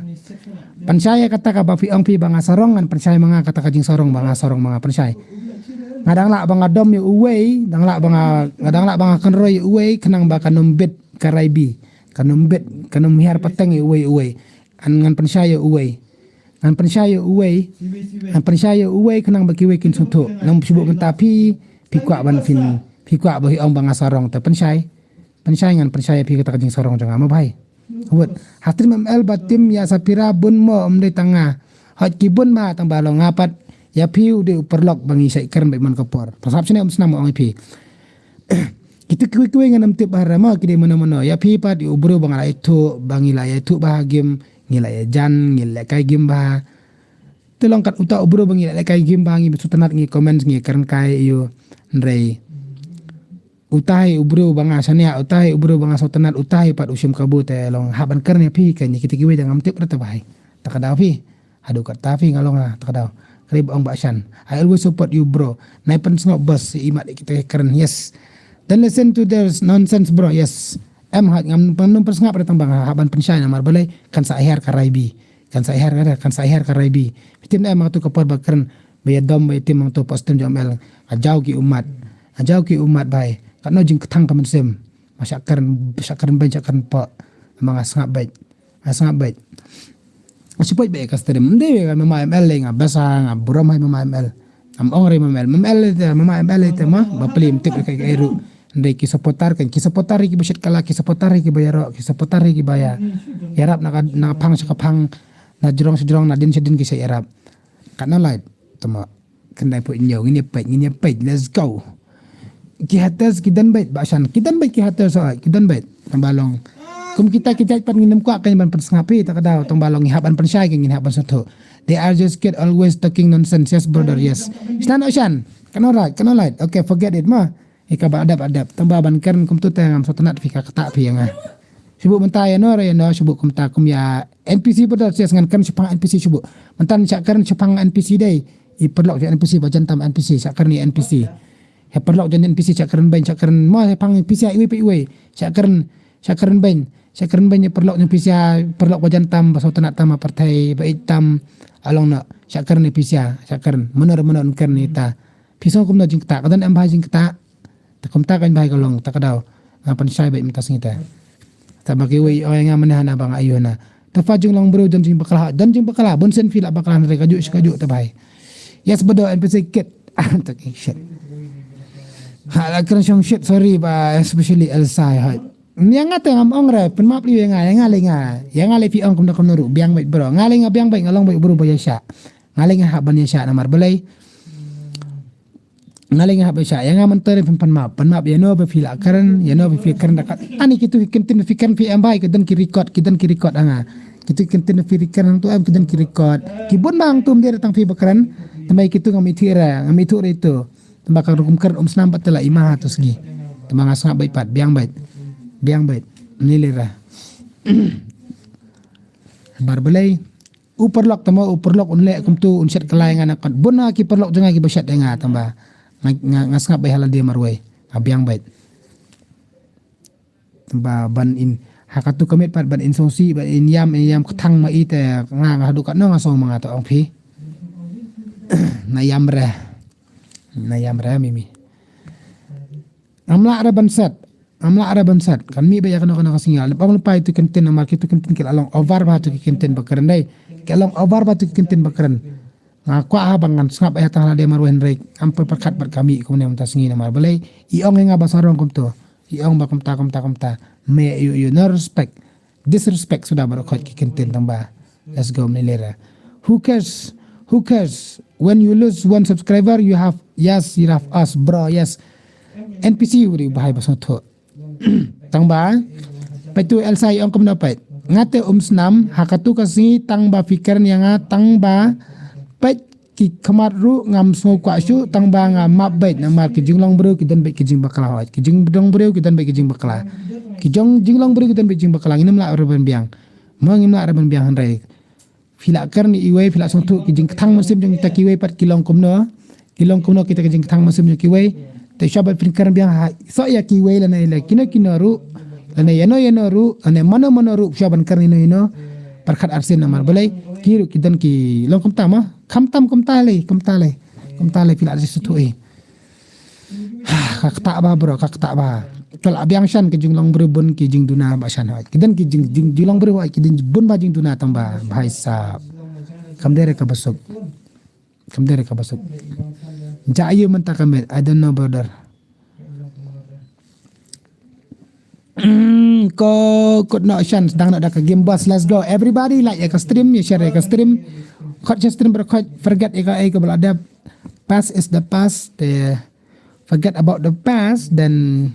Pynshai kata ka ba phi ong phi ba nga sarong ngan pynshai ma nga kata ka jingsarong ba nga sarong ma nga pynshai. Nga dang lah ba nga dom ïa uwei, dang lah ba nga, nga dang lah ba nga kynroi ïa uwei, khnang ba kan ym bit ka raibi. Kan ym bit, kan ym hiar pateng ïa uwei uwei. An ngan pynshai ïa uwei. Ngan pynshai ïa uwei. Ngan pynshai ïa uwei khnang ba kiwei kin sngewthuh. Nang shu buh mynta phi, phi kwah ban phin, phi kwah ba hi ong ba nga sarong te pynshai. Pynshai ngan pynshai ïa phi kata ka jingsarong jong nga ma bhai. Wut. Ha stream M L ba tim ïa Safira bun mo ym dei tang nga. Hot ki bun ba tang ba long nga pat. Ïa phi u dei u paralok ba ngi shait kren bad man ka por. Pasap shane um snam ong ïa phi. Kitu kiwi kiwi ngan ym tip ba hara mo ki dei mano mano. Ïa phi pat u bru ba nga la ïathuh, ba ngi la ïathuh ba ha game, ngi la ïajan, ngi la kai game ba. Te long kat uta u bru ba ngi la kai game ba ngi ba sngewtynnat ngi comment ngi kren kai ïa u. Hynrei utai u bru ba nga shaniah, utai u bru ba nga sngewtynnat, utai pat u shim kabu te long hap ban kren ïa phi kan ïa kita kiwei da ngam tip rata ba hai. Ta ka daw phi. Haduh katta phi nga long ha ta ka daw. Kri ba ong ba shan. I always support you bro. Nai pynsngewbha bas i mat kita kren. Yes. Don't listen to their nonsense bro. Yes. Em haj ngam pynum pynsngap rata ba nga hap ban pynshai namar balei kan sa her ka raibi. Kan sa her ka kan sa her ka raibi. Fitim na em tu ka por ba kren. Ba ïa dom ba ïa tim tu postem jom el. Ka jaw ki umat. Ka jaw ki umat bai. Ka no jingkthang ka mynsiem. Ma shakar shakar ben shakar pa. Ma nga sngap bait. Nga sngap bait. Nga shu pait bait ka stream. Nde ka mama M L nga basa nga burom hai mama M L. Am ong re mama M L. Mama M L te mama M L te ma ba plim tip ka ka eru. Nde ki supporter kan ki supporter ki ba shit kala ki supporter ki ba yarok ki supporter ki ba ya. Yarap na ka na ka phang sha ka phang na jrong sha jrong na din sha din ki sha yarap. Kat na light. Tama. Kendai put nyo ngin ya pait ngin ya pait let's go. Ki haters ki dan bait ba shan ki dan bait ki haters oi ki dan bait tang ba long. Kum kita ki jait pat ngin ym kwah kan ban pynsngap hi ta ka daw tang ba long ngi hap ban pynshai kan ngin hap ban sngewthuh. They are just kid always talking nonsense yes brother yes. Shan o shan. Kan alright kan alright okay forget it ma. Ika ba adap adap tang ba ban kren kum tu tang am sotanat fi ka kata fi nga. Shubu mynta ya no ya no shubu kumta kum ya N P C brother yes ngan kren shupang N P C shubu. Mynta sha kren shupang N P C dei. I perlok je N P C ba jantam N P C sha kren N P C. He perlok je N P C sha kren bain sha kren mo he pang N P C iwei pe iwei sha kren sha kren bain sha kren bain ya perlok N P C perlok ba jantam ba sotanat tam aparthei ba itam along na sha kren N P C sha kren menor menor kren ita. Phi song kumno jingkta ka don em bha jingkta. Ta kumta kan bha ka long ta ka daw. Nga pan shai bait mynta sngi ta. Ta ba ki wei oi nga mane hana ba nga ayu na. Ta fa jing long bru don jing bakla don jing bakla bun sen phi la bakla na re ka ju shi ka ju ta bai. Yes bado N P C kit. Ah ta ki shit. Ha la kren shong shit sorry ba especially Elsa ha. Nya nga te ngam ong re pynmap li nga ya nga le nga ya nga le phi ong kumno kumno ru biang bait bro nga le nga biang bait nga long bait bru ba ya sha. Nga le nga ha ban ya sha namar balai. Nga le nga hap sha ya nga mynta re pyn pynmap pynmap ya no ba phi la kren ya no ba phi kren da kat ani kitu ki ktien phi kren phi em bai ki don ki record ki don ki record anga kitu ki ktien phi kren tu em ki don ki record ki bun ma hangtu mdei tang phi ba kren. Tang ba kitu ngam ithuh re ngam ithuh re tu tang ba ka rukum kren um snam bat tela ima ha tu sngi. Tang ba nga sngap bait pat biang bait biang bait ni le ra. Bar belai. U perlok tama u perlok un leh kumtu un shet kelai nga na kon bun ha ki perlok jong nga ki ba shet nga tamba nga nga nga sngap bai hala dia marwei nga biang bait. Tamba ban in ha katu kamit pat ban in song si ban in yam in yam kthang ma i te nga nga hadu kat no nga song ma nga ta ong phi. Na yam re na yam re mimi. Amla re ban set. Amla re ban set kan mi ba ya kano kano ka singyal bang lepai tu kentin amar kitu kentin ki la long over ba tu ki kentin ba keren dai ki la long over ba tu ki kentin ba keren. Nga kwah ha bang ngan sngap ya tang la de mar wen rek am pe perkat bat kami kum ne mynta sngi namar balai i ong nga ba sarong kum tu i ong ba kumta kumta kumta me yu yu no respect. Disrespect suda baroh khot ki kentin tang ba. Let's go mnilera. Who cares? Who cares? When you lose one subscriber, you have yes, you have us, bro. Yes. N P C uri bahai basong tho. Tang ba. Paitu Elsa i ong kumno pait. Ngate um snam hakatu kasi tang ba fikir yang tang ba pait ki khmat ruh ngam sngew kwah shuh tang ba nga map beit namar ki jinglong briew ki don beit ki jingbakla hoi ki jinglong briew ki don beit ki jingbakla. Ki jong jinglong briew ki don beit jingbakla ngim lah ruh ban biang. Mo ngim lah ruh ban biang hynrei. Phi lah kren iwei phi lah sngewthuh ki jingkthang mynsiem jong kita kiwei pat ki long kumno. Ki long kumno kita ki jingkthang mynsiem jong kiwei. Te shuwa ban phin kren biang ha so ïa kiwei lane ïa kino kino ruh lane ïano ïano ruh lane mano mano ruh shuwa ban kren ïano ïano. Pyrkhat arsien namar balei ki ruh ki don ki long kumta ma. Khamtam kumta lei, kumta lei. Kumta lei phi lah da sngewthuh eh. Ka ktah ba bro, ka ktah ba. Ka lah biang shan ka jinglong bru bun ki jingduna ba shan hoi. Ki don ki jing jing jinglong bru hoi ki don bun ba jingduna tang ba bhai sab. Kam dere ka basuk. Kam dere ka basuk. Ja ayu mynta ka met, I don't know brother. Ko kut no shan sedang no da ka game boss. Let's go everybody, like ya ka stream, ya share ya ka stream. Khot sha stream bro, khot, forget ïa kaei kaba la dep. Past is the past. Te forget about the past, then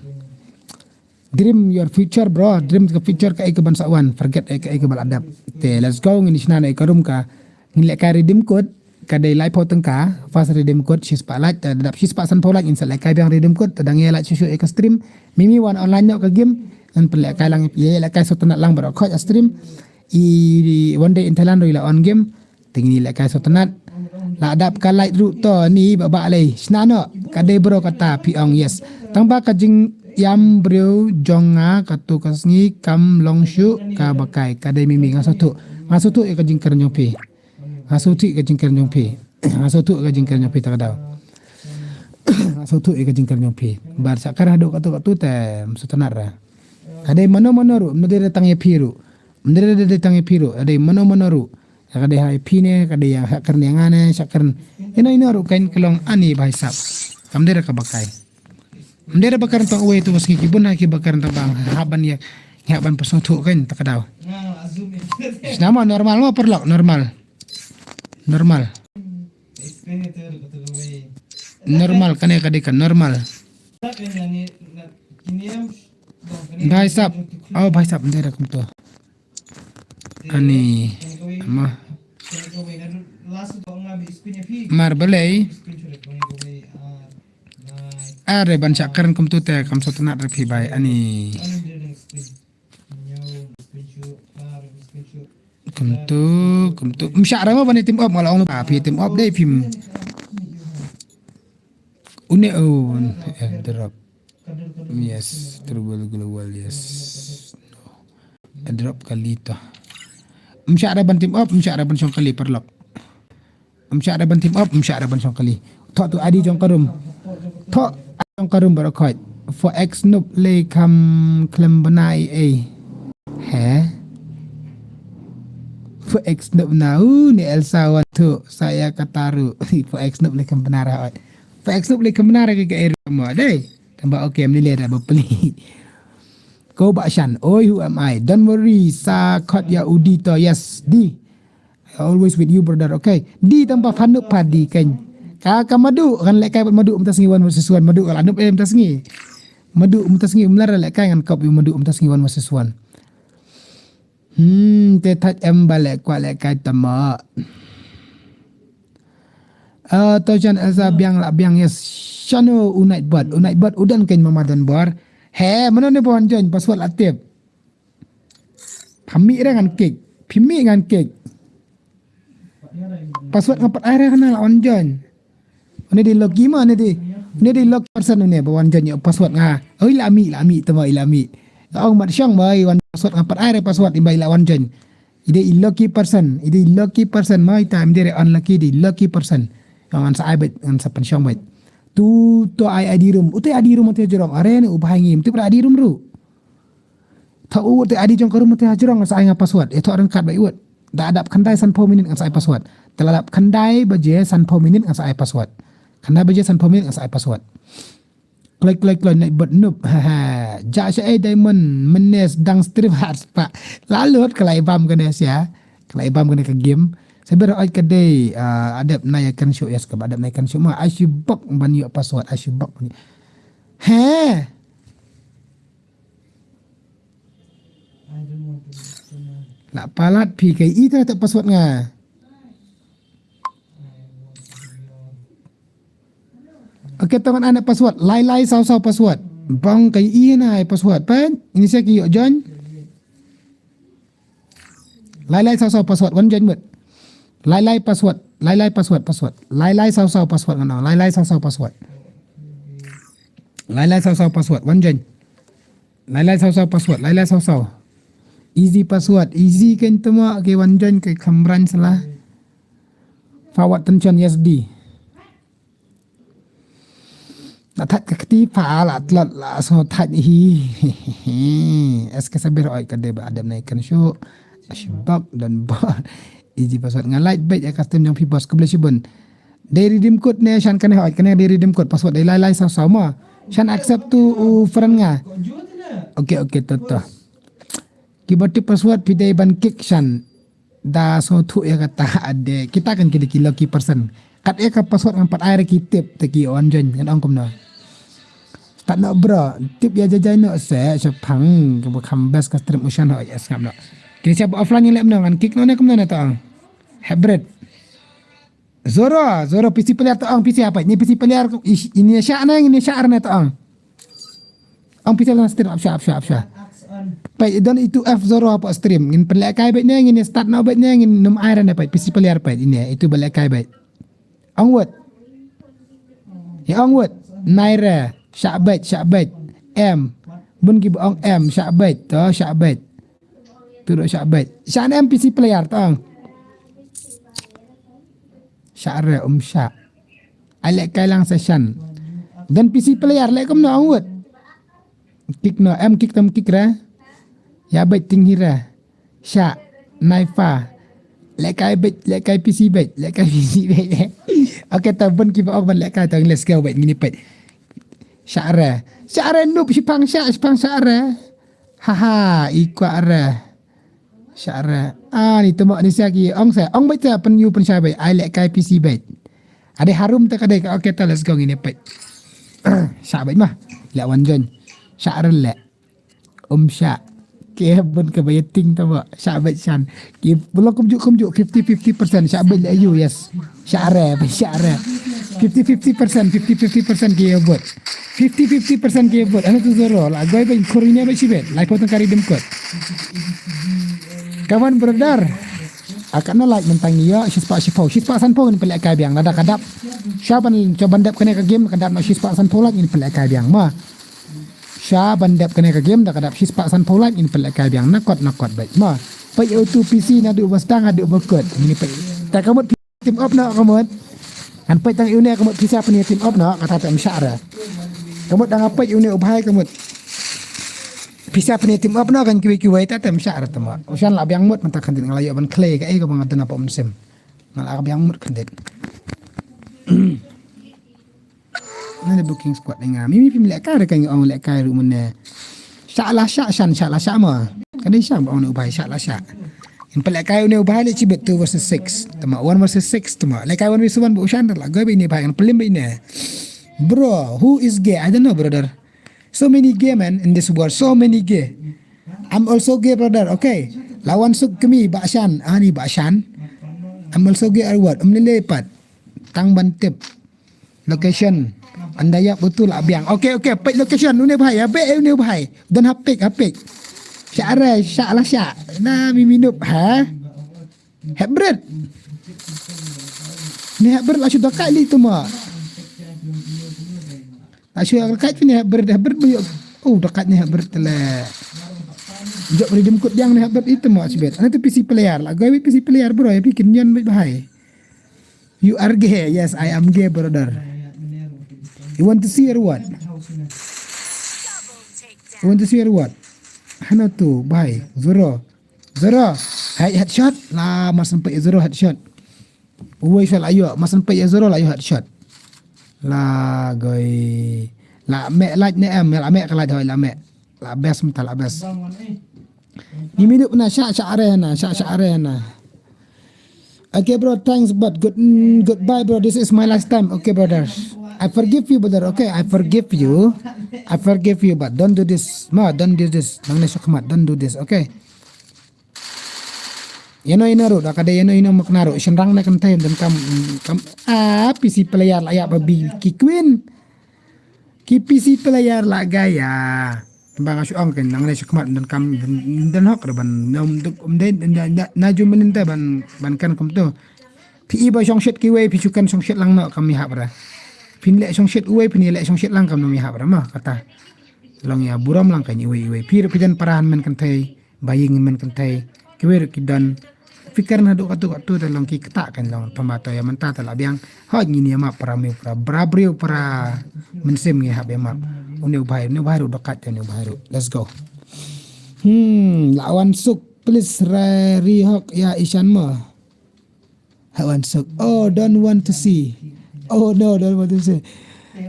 dream your future bro. Dream ka future kaei kaban sa wan. Forget ïa kaei kaba la dep. Te let's go, ngin shna na ïa ka room ka. Ngin lehkai redeem code. Ka dei laiphew tyngka. First redeem code shispah lait, te dap shispah sanphew lait ngin sa lehkai biang redeem code. Te dang ïa lait shuh shuh ïa ka stream. Mimi wan online noh ka game. Ngan pynlehkai lang, ïa lehkai sngewtynnat lang bro. Khot ïa stream. I one day in Thailand ruh i la on game. Te ngin ïa lehkai sngewtynnat. La dap ka lait ruh to ni ba ba lei. Shna noh. Ka dei bro kata phi ong yes. Tang ba ka jingïam briew jong nga katu ka sngi kam long shuh kaba kai. Ka dei Mimi, nga sngewthuh. Nga sngewthuh ïa ka jingkren jong phi. Nga sngewthuh ïa ka jingkren jong phi. Nga sngewthuh ïa ka jingkren jong phi ta ka daw. Nga sngewthuh ïa ka jingkren jong phi. Bad sa kar haduh katu katu te sngewtynnat ra. Ka dei mano mano ruh, ym dei tang ïa phi ruh. Ym dei tang ïa phi ruh. Ka dei mano mano ruh. Ka dei ha ïa phi ne, ka dei ïa ha kren ïa nga ne, sa kren. Ino ino ruh kan ka long ani ba hisap. Kam dei ra kaba kai. Ym dei ra ba kren tang uwei tu ka sngi, ki bun ha kiba kren tang ba hap ban ïa, hap ban pynsngewthuh kan ta ka daw. Shna mo, normal mo paralok, normal. Normal. Normal, kane ka dei ka normal. Bhai sahab, oh bhai sahab, ym dei ra kumto. Ani, ama. Mar balei. Are ban shah kren kumtu te kam sngewtynnat re phi bai ani. Kumtu, kumtu. Ym shah re mo ban ïa team up, nga la ong ba phi team up dei phim. Une un, eh, drop. Yes, Tribal Global, yes. Drop kali to. Ym shah re ban team up, ym shah re ban shong kali paralok. Ym shah re ban team up, ym shah re ban shong kali. Thoh tu adi jong ka room. Thoh jong ka room baroh khoit. Four X Noob lei kham khlem bna ei ei. He? Four X Noob na u ne Elsa wan tu sa ïa kata ruh. Four X Noob lei kham bna ra khoit. Four X Noob lei kham bna ra ka ka area mo dei. Tang ba okay, mni le da ba pli. Ko ba shan, oi, who am I? Don't worry, sa khot ïa u di to, yes, di. I always with you, brother, okay? Di tang ba pha noob pha di kan. Ka, ka Madu, kan lehkai bad Madu mynta sngi one versus one, Madu ka la noob eh mynta sngi. Madu mynta sngi, mlar lehkai ngan kop ïa Madu mynta sngi one versus one. Hmm, te thait em ba leh kwah lehkai tama. Eh, to jan Elsa biang la biang, yes. Shano u Nightbot, u Nightbot u don kan mama don bor. He, mano ne ba wan join, password la tip. Phi mih re ngan kick. Phi mih ngan kick. Password nga pat ai re, kane la wan join. Une dei lucky ma, une dei, une dei lucky person une ba wan join ïa password nga. Oi, la mih, la mih, tama i la mih. Ong mat shong ba i wan password nga pat ai re password i ba i la wan join. I dei i lucky person, i dei i lucky person, ma ita im dei re unlucky, i dei i lucky person. Ong ngan sa ai beit, ngan sa pynshong beit. Tu to ai I D room, u te I D room u te jrong, are ne u bha ngi, im tip ra I D room ruh. Tha u te I D jong ka room te ha jrong ngan sa ai nga password. E tho ryngkat ba i wad. Da dap khyndai sanphew minit ngan sa ai password. Te la dap khyndai baje sanphew minit ngan sa ai password. Khyndai baje sanphew minit ngan sa ai password. Kloi kloi kloi Nightbot noob. Ha ha. Ja sha ei Diamond, mynne sdang stream hard spah. La lut ka la i bam kane sia. Ka la i bam kane ka game. Sa ber oi ka dei, ah, adep na ïa kan shu, yes, ka ba adep na ïa kan shu ma. Ai shu bok ban ïoh password, ai shu bok ban ïoh. He. La palat phi, ka i te te password nga. Okay, to ngan ai password. Lai lai saw saw password. Bang ka i na ai password. Pen ini sa ki ïoh join. Lai lai saw saw password, wan join mut. Lai lai password, lai lai password, password. Lai lai saw saw password ngan ong. Lai lai saw saw password. Lai lai saw saw password, wan join. Lai lai saw saw password, lai lai saw saw. Easy password, easy kan tama ke wan join ke khamran salah. Forward tension, yes di. La thait ka kti pha la tlot la so thait hi. Es ka saber oi ka dei ba adem nai kan shu. Ashbak dan ba. Easy password nga like beit ya custom jong phi boss, khublei shibun. Dei redeem code ne shan kane oi kane dei redeem code, password dei lai lai saw saw ma. Shan accept to u friend nga. Okay, okay, to to. Ki ba tip password phi dei ban kick shan. Da so thuh ïa kata ade. Kita kan ki dei ki lucky person. Kat ïa ka password ngan pat ai ra ki tip te ki wan join ngan ong kumno. Tat noh bro, tip ïa jajai noh se shaphang kaba kham best ka stream u Shan ho ïa sngap noh. Kine sha ba offline ïa leh kumno ngan kick noh ne kumno ne to ong. Hybrid. Zoro, Zoro P C player to ong P C apa? Ni P C player ini sha ne ini sha ne to ong. Ong P C lang stream ap sha ap sha ap sha. Peit don itu F Zoro apa stream. Ngin pynlehkai beit ne ngin start noh beit ne ngin num ai ra ne peit P C player peit ini itu ba lehkai beit. Ong wut. Ya ong wut. Naira. Shah beit, shah beit. M. Bun ki ba ong M shah beit. To shah beit. Tu dok shah beit. Shah ne M P C player to ong. Shah re um shah. Ai lehkai lang session. Don P C player leh kumno ong wut. Kick no, em kick tam kick ra. Ya beit ting hi ra. Sha, naifa. Lehkai beit, lehkai P C beit, lehkai P C beit. Okay, ta bun ki ba ong ban lehkai ta let's go beit ngini peit. Sha ra. Sha ra noob shipang sha, shipang sha ra. Haha, i kwah ra. Sha ra. Ah, ni temo ni sha ki ong sa, ong beit sa pynyu pynshai beit. Ai lehkai P C beit. Ade harum ta ka dei ka, okay ta let's go ngini peit. Sha beit mah. Leh wan join. Sha ra leh. Um sha. Ke bun ka ba ïa ting ta ba. Sha beit shan. Ki bun kumjuh kumjuh fifty fifty percent sha beit leh yu yes. Sha ra beit sha ra. Fifty fifty percent, fifty fifty percent ki ïa bud. Fifty fifty percent ki ïa bud. Ano tu zero la goi beit khur ine beit shibit. Lai pho tang kari dim kot. Come on brother. Aka na like mentang ïa shispah shiphew. Shispah sanphew ngin pynlehkai biang lada ka dap. Sha ban sha ban dep kane ka game ka dap na shispah sanphew like ngin pynlehkai biang ma. Sha ban dep kane ka game da ka dap shispah sanphew like ngin pynlehkai biang na kot na kot beit ma. Peit ïa utu P C naduh ba sdang haduh ba kut. Ngin peit. Ta ka mut team up na ka mut. Ngan peit tang ïa une ka mut P C pynïa team up na kata te em shah ra. Ka mut dang peit ïa une u bhai ka mut. P C pynïa team up na kan kiwei kiwei ta te em shah ra te ma. U Shan la biang mut mynta khyndiat nga la ïoh ban khlei kaei kaba nga don hapoh mynsiem. Nga la biang mut khyndiat. Nane booking squad ne nga. Mimi phim lehkai re ka ngi ong lehkai ruh mane. Shah la shah Shan shah la shah ma. Ka dei shah ba ong ne u bhai shah la shah. Ngin pynlehkai une u bhai leh shibit two versus six. Tama one versus six tama. Lehkai one versus one ba u Shan la goi ba ine bhai ngin pynlem ba ine. Bro, who is gay? I don't know brother. So many gay men in this world. So many gay. I'm also gay brother. Okay. Lawan suk kemi ba Shan. Ani ba Shan. I'm also gay or what? Um lele pat. Tang ban tip. Location. Anda ïa betul la biang. Okay, okay, peit location une bhai. Ya be une bhai. Don hapik hapik. Sha re, sha la sha. Na mi minup ha. Hebret. Ni hebret la shu dakai li tu ma. La shu dakai ni hebret hebret bu. Oh dakai ni hebret le. Jok redim kut yang ni hebret itu ma sibet. Ana tu P C player la. Gawi P C player bro ya bikin nyan bhai. You are gay. Yes, I am gay, brother. You want to see or what? You want to see or what? Hana tu, bhai. Zero. Zero. Hai headshot. La, masan pe zero headshot. Uwe shot la yo, masan pe zero la yo headshot. La goi. La me light ne em, la me ka light hoi la me. La best mta la best. Ni minute na sha sha are na, sha sha are na. Okay bro, thanks but good mm, goodbye bro. This is my last time. Okay brother. I forgive you brother. Okay, I forgive you. I forgive you but don't do this. Ma, don't do this. Nang ne shakmat, don't do this. Okay. Ino ino ru da ka de ino ino makna ru shenrang ne kan tem dan kam kam a P C player la ya ba bi ki queen. Ki P C player la gaya. Ba nga shu ong kan nang ne shakmat dan kam dan hok re ban nam duk um de na ju menin te ban ban kan kum tu. Phi i ba shong shit kiwei phi shu kan shong shit lang no kam mi hap ra. Phin le shong shit uwei phin le shong shit lang kam no mi hap ra ma kata. Long ya burom lang kan iwei iwei phi ru phi dan parahan men kan thei. Ba ïing men kan thei kiwei ru ki don. Fikir na duk atu atu da long ki kata kan long tomato ya menta ta la biang. Hoj ngin ïa map para miu para bra briu para mynsiem ngi hap ïa map. Une u bhai une u bhai ru dokat une u bhai ru. Let's go. Hmm, la wan suk please ra ri hok ya Ishan mo. Ha wan suk. Oh, don't want to see. Oh no, don't want to see.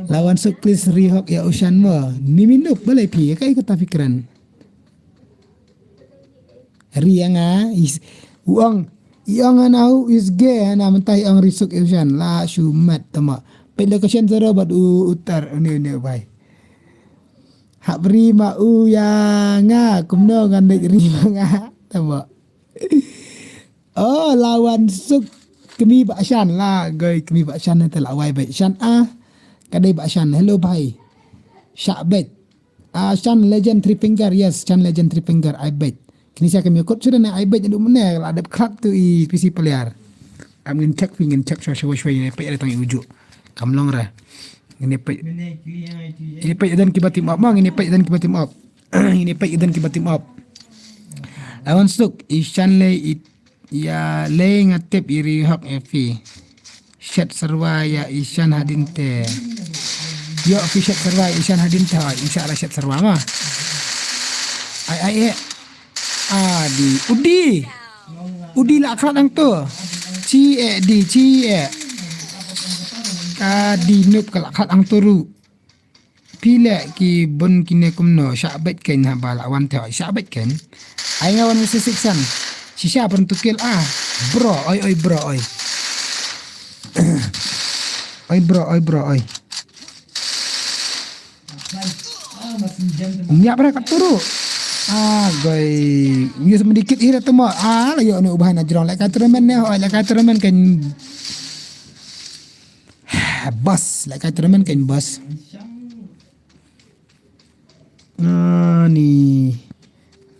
La wan suk please ri hok ya Ushan mo. Ni minuk balai pi kai kata fikran. Ri ya nga is uang I ong ana u is gay, ana mynta i ong ri suk i shan, la shu mat tama. Peit location zero bad u utar, une, une u bai. Hap ri ma u ya nga, kumno ngan dei ri ma nga, tama. Oh, lawan suk kmi ba shan la, goi kmi ba shan te la wai bai shan a, ka dei ba shan, hello bai. Sha bai. Ah, Shan Legend Three Finger, yes, Shan Legend Three Finger, I bet. Kini sa kami kot sudah na I bet ndu mene la dep krat tu i P C player. Am ngin check, ngin check shwa shwa shwa, ngin peit ada tang i uju. Kam long ra. Ngin peit. Ngin peit dan kiba team up ma, ngin peit dan kiba team up. Ngin peit dan kiba team up. Lawan suk, i Shan le i Ya le nga tip i ri hok e phi. Shet serwa ya i Shan hadin te. Yo phi shet serwa ya i Shan hadin te. Insha Allah shet serwa ma. Ai ai e. Adi. Udi. Udi la khat ang tu. Chi e di chi e. Ka di nup ka la khat ang tu ru. Phi leh ki bun kine kumno, shah beit kein haba la wan te, shah beit kein. Ai nga wan mesti siksan. Shisha pun tukil ah. Bro, oi, oi, bro, oi. Oi, bro, oi, bro, oi. Nya bra kat turu. Ah, goi. Yus mendikit ira temo. Ah, la yo ne ubah na jrong. Leh ka tournament ne, oi, leh ka tournament kein. Bas, leh ka tournament kein bas. Ani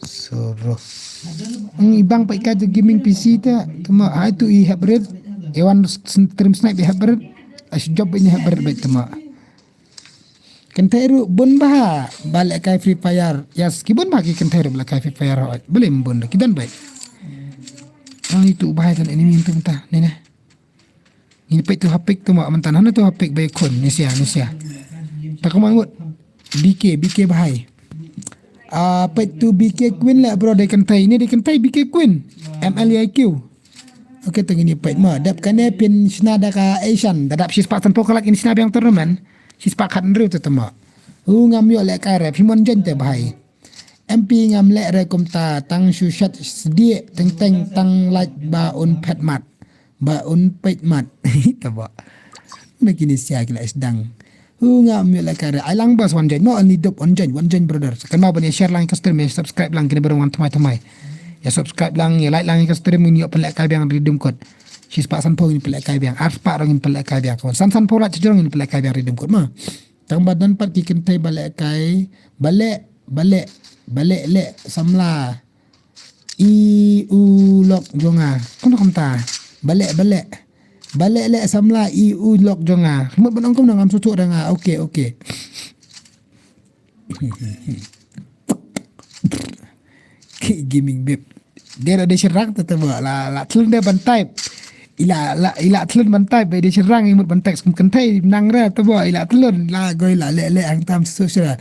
soro. Ang ibang pa ika tu gaming P C ta. Tama ai tu i hybrid. Ewan stream snipe i hybrid. As job ini hybrid baik tama. Kentai ru bun bah ba leh kai Free Fire. Yes, ki bun bah ki kentai ru ba leh kai Free Fire. Boleh bun ki dan baik. Ang itu bah dan enemy itu mentah. Ni nah. Ngin peit tu hapik tu ma mentan hana tu hapik bai khun ni sia ni sia. Ta kumno ngut. B K, B K bahai. Ah, peit tu B K Queen leh bro dei kentai ni dei kentai B K Queen. M L I Q. Okay tu ngin peit ma dap kane phin shna da ka Asian da dap shispah sanphew ka lak in shna biang tournament. Shispah khat nru tu tama. U ngam yo leh ka rep himon jen te bahai. M P ngam leh re kumta tang shu shat sdieh teng teng tang lait ba un phet mat. Ba un peit mat. Taba. Na kini sia ki la sdang. Hu ngam yo leh ka re. Ai lang bas wan join. No, ani dop wan join, wan join brother. Kan ma ban ya share lang ka stream, ya subscribe lang kini barang wan thamai thamai. Ya subscribe lang, ya like lang ka stream, ngin yo pynleh kai biang ri dum kot. Shispah sanphew ngin pynleh kai biang. Arspah rong ngin pynleh kai biang. Kawan san sanphew lak chijrong ngin pynleh kai biang ri dum kot ma. Tang ba don pat ki kynthei ba leh kai, ba leh, ba leh, ba leh leh samla. I u lok jong nga. Kumno kumta? Ba leh, ba leh. Ba leh leh samla i u lok jong nga. Mut ban ong kumno ngam suthuh da nga. Okay, okay. Ki gaming bib. Dei da dei syrang te te ba la la thlun dei ban type. Ila la ila thlun ban type ba dei syrang i mut ban text kum kynthei nang re te ba ila thlun la goi la leh leh ang tam su syrang.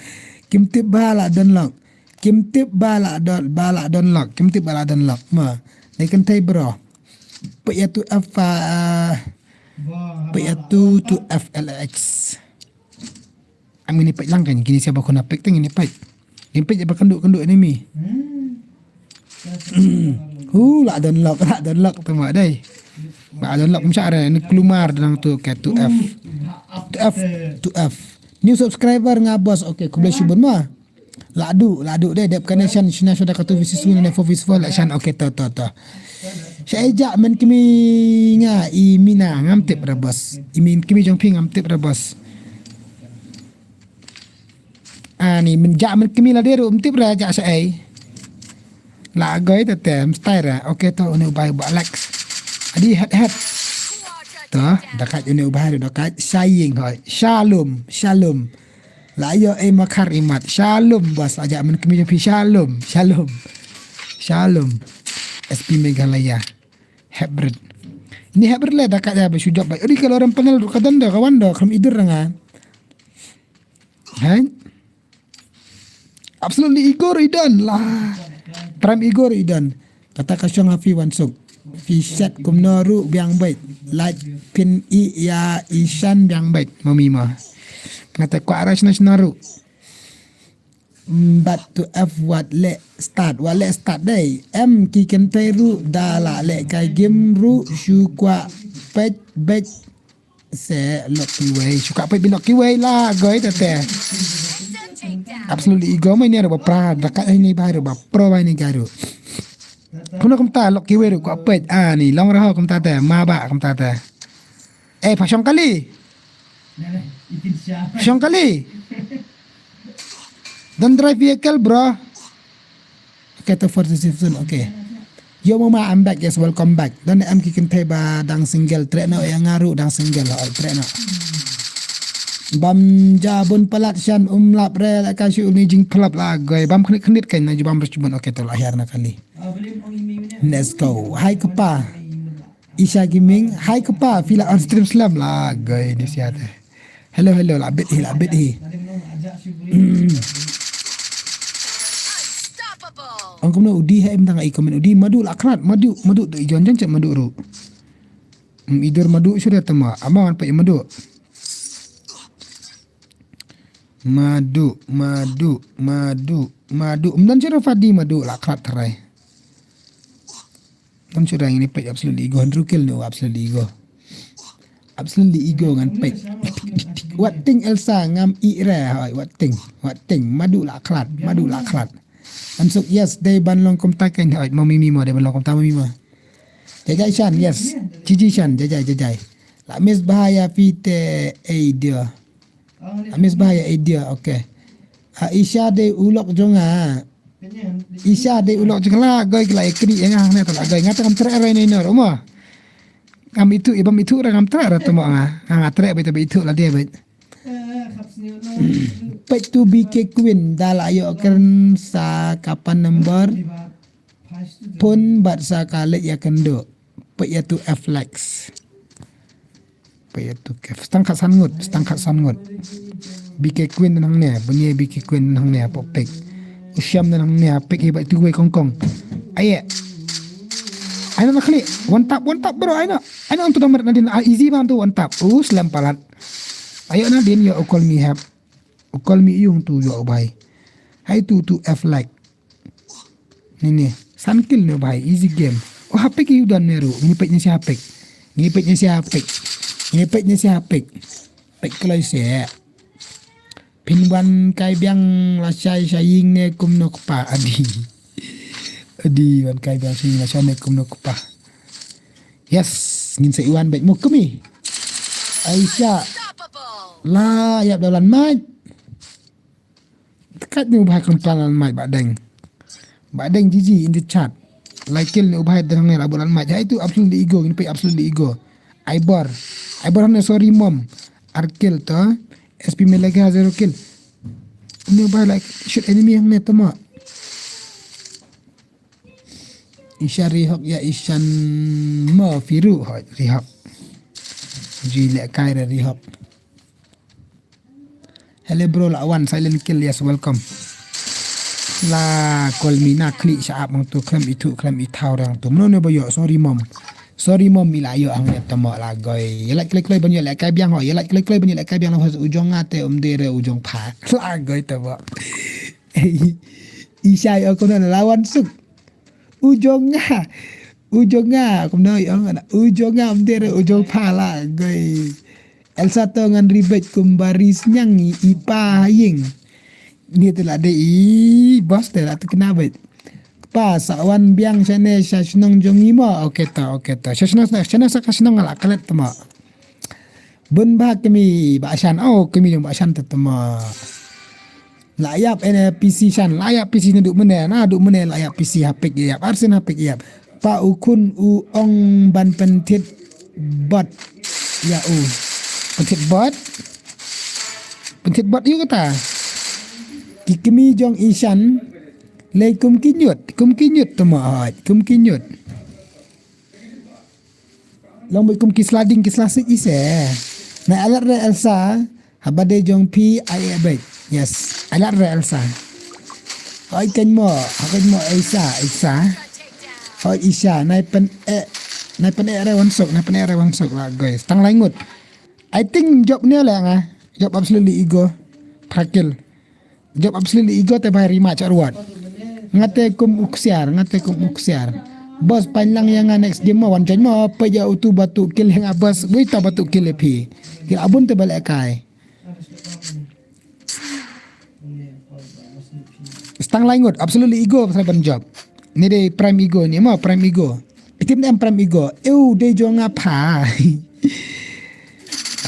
Kim tip ba la don lok. Kim tip ba la don ba la don lok. Kim tip ba la don lok. Ma. Dei kynthei bro. Peit ïa tu F, ah, peit ïa tu tu F L X. Am ngin ïa peit lang kan, kini sia ba khun ïa peit te ngin ïa peit. Ngin peit ïa ba kynduh kynduh enemy. Hu, la don lok, la don lok tu ma dei. Ba don lok msha re ni klumar dang tu ka tu F. Tu F, tu F. New subscriber nga bos. Okay, khublei shibun ma. La du, la du dei dep kane shan shina shoda katu V C S ne four V C S la shan. Okay, to to to. Sha eja men kmi nga i mina ngam tip ra bos. I men kmi jong phi ngam tip ra bos. Ani men ja men kmi la deru um tip ra ja sha ei. La goi te tem stai ra. Okay to uni ubai ba Alex. Adi het het. To, dakat uni ubai dakat saying hoi. Shalom, shalom. La ïoh ei makhar imat. Shalom bos, aja men kmi phi shalom. Shalom. Shalom. S P Meghalaya. Hybrid. Ini hybrid le da ka ja ba shu jop ba. Ri ka lorem panel ka don da ka wan da kam idur nga. Hai. Absolutely igor idan la. Pram igor idan. Kata ka shong ha phi wan suk. Phi shet kumno ru biang bait. Lait phin i ïa i shan biang bait. Mami ma. Ngata kwa ara shna shna ru. Bat to F wat leh start, wat leh start dei. Em ki kynthei ruh da lah leh kai game ruh shu kwah peit beit se lok kiwei. Shu kwah peit beit lok kiwei la goi te te. Absolutely ego mai ne ruh ba pra da ka ai ni ba ruh ba pro ba ni ga ruh. Kumno kumta lok kiwei ruh kwah peit ani long raho kumta te ma ba kumta te. Eh, pha shong kali. Shong kali. Don't drive vehicle, bro. Okay, to forty-seven, okay. Yo mama, I'm back. Yes, welcome back. Don em ki kynthei ba dang single, treh no ya nga ruh dang single, oi treh no. Bam ja bun palat shan um lap re la ka shu ni jing phlap la goi. Bam khnit khnit kan na ju bam rus bun. Okay, to la hiar na kali. Let's go. Hai kpa. Isha Gaming, hai kpa, phi la on stream slem la goi ni siate. Hello, hello, la bit hi, la bit hi. Ong kumno udi ha em tang ai comment udi madu la krat, madu, madu tu ijon jon chat madu ru. Mm, idur madu sudah tema, amang apa ya madu. Madu, madu, madu, madu. Mdan sudah fadi madu la krat terai. Ngam shu rang ini page absolutely ego, hundred kill no absolutely ego. Absolutely ego ngan page. Wat ting Elsa ngam i re hoi, wat ting, wat ting madu la khlad, madu la khlad. Am suk yes dei ban long kumta kan hoi, mo mimi mo dei ban long kumta mo mimi mo. Jajai shan yes, jiji shan jajai jajai. La miss bahaya pite ei dia. Amis ba ya idea, okay. Ha Isha de ulok jonga. Isha de ulok jonga la goi kila ikri ya nga ne tala goi nga tangam tre re ni nor uma. Ngam itu ibam itu re ngam tre re temo nga. Nga tre bete be itu la dia be. Pek tu B K Queen da la yo kren sa kapan number. Pun bat sa kalik ya kendo. Pek ya tu F Lex. Pek ya tu kef. Stang khat san ngut, stang khat san ngut. B K Queen nang ne, bunyi B K Queen nang ne pok pek. Usiam nang ne pek hebat tu gue kongkong. Aye. Aina nak klik. One tap, one tap bro, aina. Aina untuk damat nadin ah, easy bang tu one tap. Uh, selam palat. Ayo nadin ya ukol mi hap. Ukol mi yung tu ya ubai. Hai tu tu F like. Ni ni, san kill ne bhai, easy game. Oh, hapik yu dan ne ru. Ngi pek ne si hapik. Ngi pek ne si hapik. Ngi pek ne si hapik. Pek kelai se. Pin wan kai biang la shai shai ying ne kum no kpa adi. Adi wan kai biang shai ying la shai ne kum no kpa. Yes, ngin se iwan bek mo kumi. Aisha. La yap dalan mai. Kat ni ubah kempal lan mai ba deng. Ba deng jiji in the chat. Like kill ni ubah dan ni rabu lan mai. Hai tu absolutely ego, ni pek absolutely ego. Aibor. Aibor ne sorry mom. Ar kill to. S P Melega zero kill. Ni ubah like shoot enemy yang ne tama. Isha rihok ya Ishan mo firu hoi rihok. Ji le kai re rihok. Hello bro la wan silent kill yes welcome. La kol mina klik sha ap mang tu klem itu klem itau rang tu. Mano ne ba yo sorry mom. Sorry mom ila yo hang ya tamo la goi. Ya la klik klik ban yo le kai biang ho. Ya la klik klik ban yo le kai biang la ho ujong ngate um de re ujong pha. La goi tamo. Isha yo kono lawan suk. Ujong nga. Ujong nga. Kumno ong ana. Ujong nga mder ujong phala goi. Elsa to ngan ribet kum baris nyang i pa ying. Ni te la de i bos te la te kena bet. Pa sa wan biang shane sha shnong jong i ma. Oke ta oke ta. Sha shnong sha shnong sa ka shnong la kalet ta ma. Bun ba kemi ba shan oh kemi jong ba shan te ta ma. La yap ene P C shan, la yap P C ne duk mene, na duk mene la yap P C hapik yap, arsin hapik yap. Pa u khun u ong ban pentit bot ya u. Pentit bot? Pentit bot yu kata. Ki kemi jong Ishan lei kum kinyut, kum kinyut tama haj, kum kinyut. Long bai kum ki slading ki slasik ise. Na alat re Elsa. Habade jong phi ai e bai. Yes. Alat re Elsa. Hoi kan mo, hoi kan mo Elsa, Elsa. Hoi Isha, nai pen e, nai pen e re wansok, nai pen e re wansok la guys. Tang langut. I think job ne la nga. Job absolutely ego. Prakil. Job absolutely ego te bhai rima cha ruat. Nga te kum u ksiar, nga te kum u ksiar. Boss, pynlang ïa nga next game mo, wan join mo, peit ïa utu ba tu kill ïa nga boss, wei ta ba tu kill ïa phi. Ki la bun te ba lehkai. Stang lai ngut, absolutely ego pasal ban job. Ni dei prime ego ni mo, prime ego. Phi tip ne em prime ego. Eu dei jong nga pha.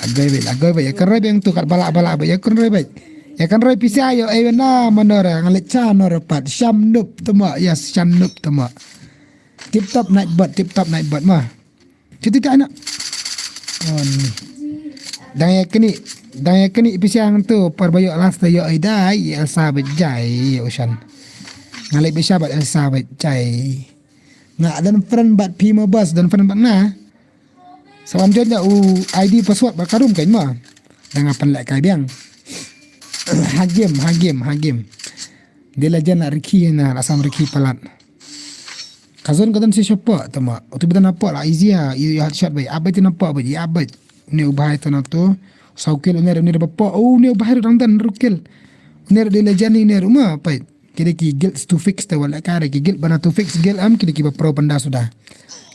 Lagoi beit, lagoi beit. Ïa kan roi beit tu kat bala bala beit. Ïa kan roi beit. Ïa kan roi pisa ïo, eh, na manora, nga leit cha nora pat. Sham nup tama, yes, sham nup tama. Tip top night bot, tip top night bot ma. Cuti ta na. On. Dang ïa kini, dang ïa kini pisa ngan tu, par ba ïoh last ïoh ai dai, Elsa beit jai, ïa Ushan. Nga leit pisa bad Elsa beit jai. Nga don friend bad phi mo boss, don friend bad na. Sa wan join da u I D password bad ka room kein ma. Da nga pynlehkai biang. Ha game, ha game, ha game. Dei la jan la rikhi na, la sam rikhi palat. Ka zone ka don shi shapoh, tama. Utu ba don hapoh la easy ha, ïa, ïa headshot beit. Ap beit na poh beit, ïa ap beit. Une u bhai tana tu. Saw kill une, une ba poh. Oh, une u bhai dang don ru kill. Une dei la jan une ru ma, peit. Ki dei ki guild to fix te wala ka dei ki guild ba na to fix guild am ki dei ki ba pro pynda suda.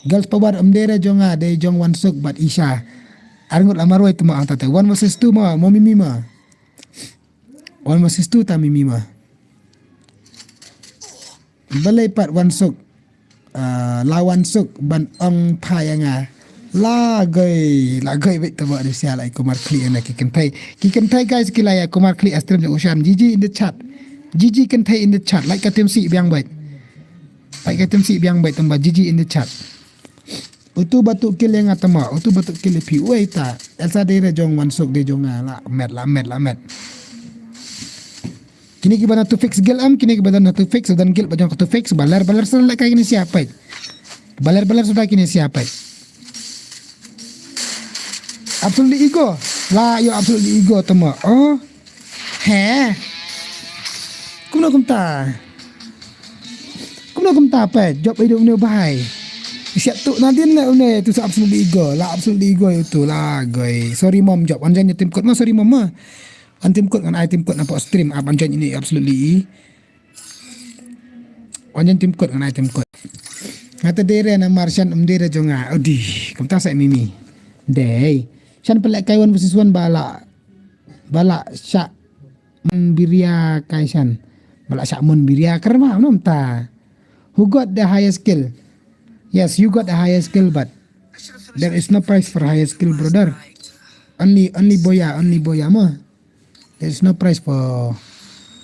Girls power em dei re jong nga dei jong Wansuk bad Isha. Arngut la marwai tu ma ang ta te. One versus two ma, mo mimi ma. One versus two ta mimi ma. Balei pat Wansuk. Ah, la Wansuk ban ong pha ïa nga. Lagoi, lagoi beit tama di sia lai Kumar Kli ena ki kynthei. Ki kynthei guys ki lai ïa Kumar Kli a stream jong Ushan. G G in the chat. G G kynthei in the chat. Like ka tim si biang beit. Like ka tim si biang beit tama G G in the chat. Utu ba tu kill ïa nga tama. Utu ba tu kill ïa phi. Wei ta. Elsa dei re jong Wansuk dei jong nga. La met, la met, la met. Kine ki ba na to fix guild am, kine ki ba na to fix, dan guild ba jong ka to fix, baler, baler suda lehkai kine sia peit. Baler, baler suda kine sia peit. Absolutely ego. La ïoh absolutely ego tama. Oh. He. Kumno kumta. Kumno kumta peit. Job ai dei une u bhai. Siap tu nadin le une tu sa absolutely ego. La absolutely ego itu lagoi. Sorry mom job. Wan join tim kut ma sorry mom ma. Wan tim kut ngan ai tim kut na pok stream ap wan join ini absolutely. Wan join tim kut ngan ai tim kut. Nga te dei re na Martian em dei re jong nga. Odi, kumta sa mimi. Dei. Shan pelek kai one versus one bala. Bala sha mon biria kai shan. Bala sha mon biria kerma nom ta. Who got the highest kill? Yes, you got the highest kill, but there is no prize for highest kill, brother. Only, only boya, only boya mo. There is no prize for,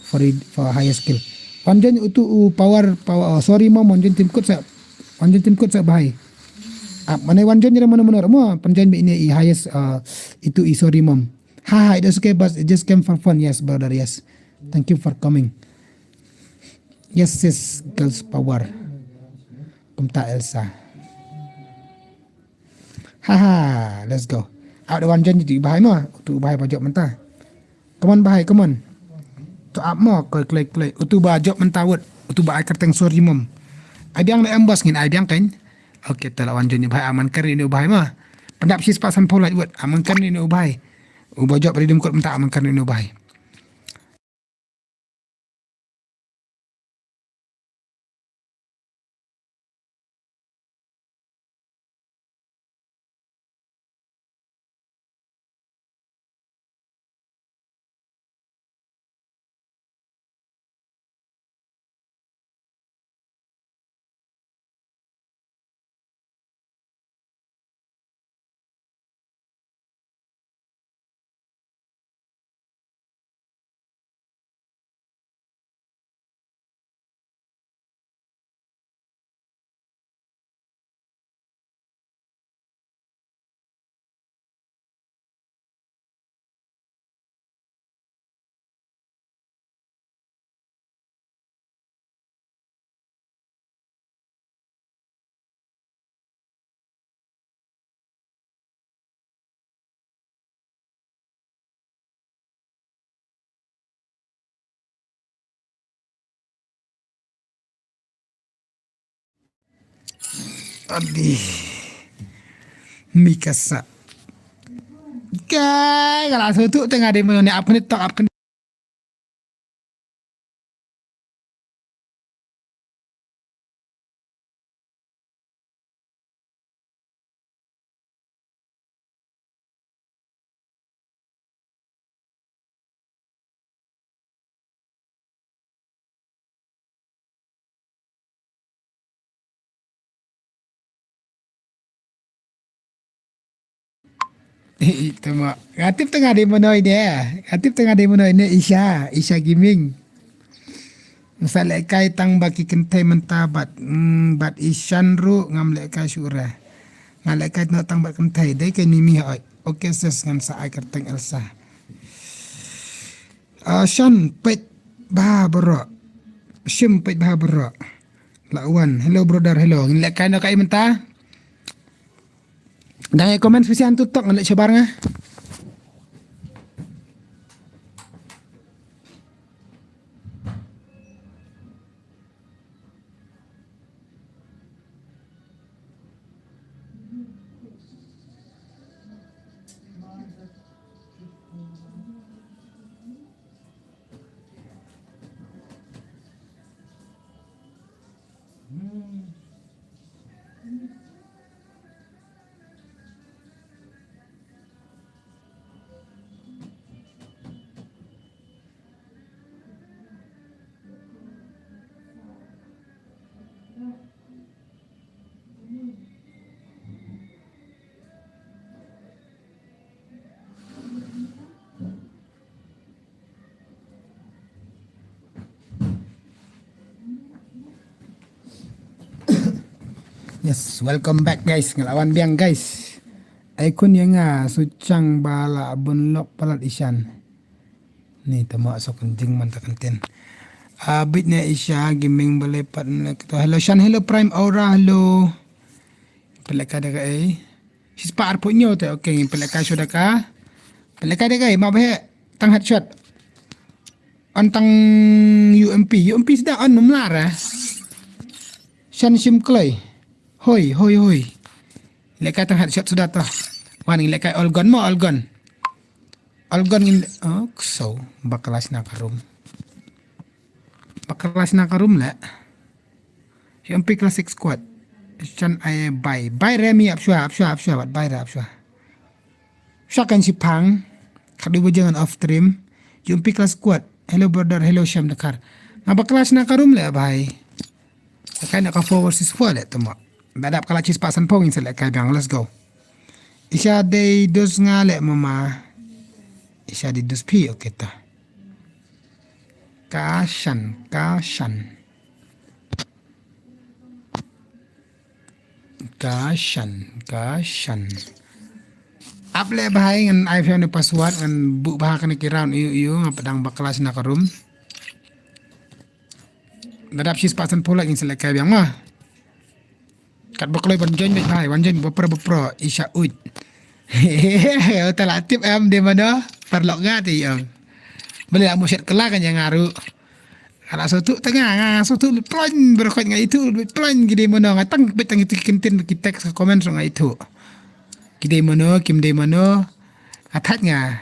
for it, for highest kill. Wan join utu u power, power, oh, sorry mo, wan join tim kut sa. Wan join tim kut sa bhai. Ah, mane wan join jira mane mane mo, pan join bi ini i highest, uh, itu i sorry mom. Ha ha, it is okay, but it just came for fun. Yes, brother, yes. Thank you for coming. Yes, sis, girls power. Kumta Elsa. Haha, let's go. Ap da wan join tu bahai mo. Tu bahai pajok menta. Come on bahai, come on. Tu ap mo, koi kloi kloi. Utu ba jok menta wut. Utu ba ai kerteng sorry mom. Ai biang da em bos ngin ai biang kan. Okay, tu la wan join ni bahai aman kari ni bahai mo. Pendap sis pasan pau laj wut. Aman kari ni bahai. Uba jok redeem code menta aman kari ni bahai. Adi. Mikasa. Kai, kalau satu tengah dia punya ni apa ni tak apa ni. Tama. Nga tip tang nga dei mano ine. Nga tip tang nga dei mano ine, Isha. Isha Gaming. Nga sa lehkai tang ba ki kynthei mynta bad, mm, bad Ishan ruh ngam lehkai shuh re. Nga lehkai noh tang bad kynthei. Dei ka Nimi hoi. Okay sis, ngan sa ai kyrteng Elsa. Ah, Shan peit bha baroh. Shim peit bha baroh. La wan. Hello brother, hello. Ngin lehkai noh kaei mynta? Dang ïa comment special tu tok, ngan leit shabar nga. Yes, welcome back guys. Nga la wan biang guys. Ai khun ïa nga, shu chang ba la bun lok palat Ishan. Ni tama sok jing man ta kyntien. Ah, bit ne Isha Gaming balei pat ne kito. Hello Shan, hello Prime Aura, hello. Pelaka da ka ei. Shispa arphew nyo te, okay, ngin pelaka shuh da ka. Pelaka da ka ei, ma ba he tang headshot. On tang U M P, U M P sda on numlar eh. Shan shim kloi. Hoi, hoi, hoi. Lehkai tang headshot suda to. Wan, lehkai all gun mo, all gun. All gun ngin, oh, so, bakla shna ka room. Bakla shna ka room le. U M P Classic Squad. Shan ai bai. Bai re mi ap shwa, ap shwa, ap shwa, wat bai re ap shwa. Sha kan shipang. Khadduh ba jong ngan off stream. U M P Classic Squad. Hello brother, hello Shyam Dkhar. Nga bakla shna ka room le bai. Ka na ka four versus four le tama. Da dap ka la shispah sanphew ngin sa lehkai biang, let's go. Isha dei dus nga le mama. Isha dei dus phi, okay ta. Ka Shan, ka Shan. Ka Shan, ka Shan. Ap le bha ngan ai phi ne password ngan buh bha kane ki round ïu ïu nga pdang bakla shna ka room. Da dap shispah sanphew like ngin sa lehkai biang ma. Kat ba kloi ban join beit bha, ban join ba pro ba pro Isha uj. Ta la tip em dei mano, paralok nga te ïa. Balei la mu shet kala kan ïa nga ruh. Nga la sotu tang nga, nga sotu lut plan, baroh khoit nga itu lut plan ki dei mano, nga tang beit tang itu ki kyntien ki text ka comment ruh nga itu. Ki dei mano, kim dei mano. Nga thait nga.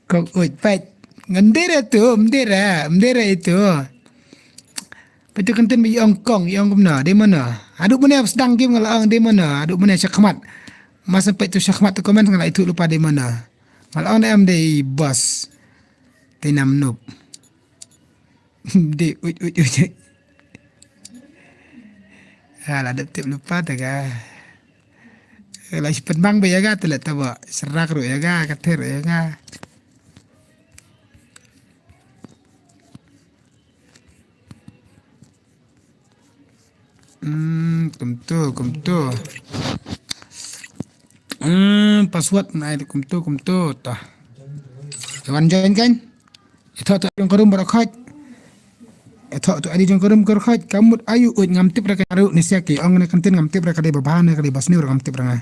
Kong uj peit. Ngan dei re tu, ym dei re, ym dei re itu. Peit tu kyntien ba ïong kong, ïong kumno, dei mano. Haduh mane sdang game nga la ong dei mano, haduh mane shakhmat. Masa peit tu shakhmat tu comment nga la itu lypa dei mano. Nga la ong dei em dei boss. Dei nam noob. Dei uj uj uj. Ah, la dep tip lypa te ka. La shi pynbang ba ïa ka te la taba. Serak ruh ïa ka, ka ther ruh ïa ka. Hmm, kumtu, kumtu. Hmm, password na ai kumtu, kumtu ta. Wan join kan? Ito tu jong ka room baroh khoit. Ito tu adi jong ka room baroh khoit. Ka mut ayu uj ngam tip re ka ruh ni sia ki ong ne kyntien ngam tip re ka dei ba bha ne ka dei ba sniew re ngam tip re nga.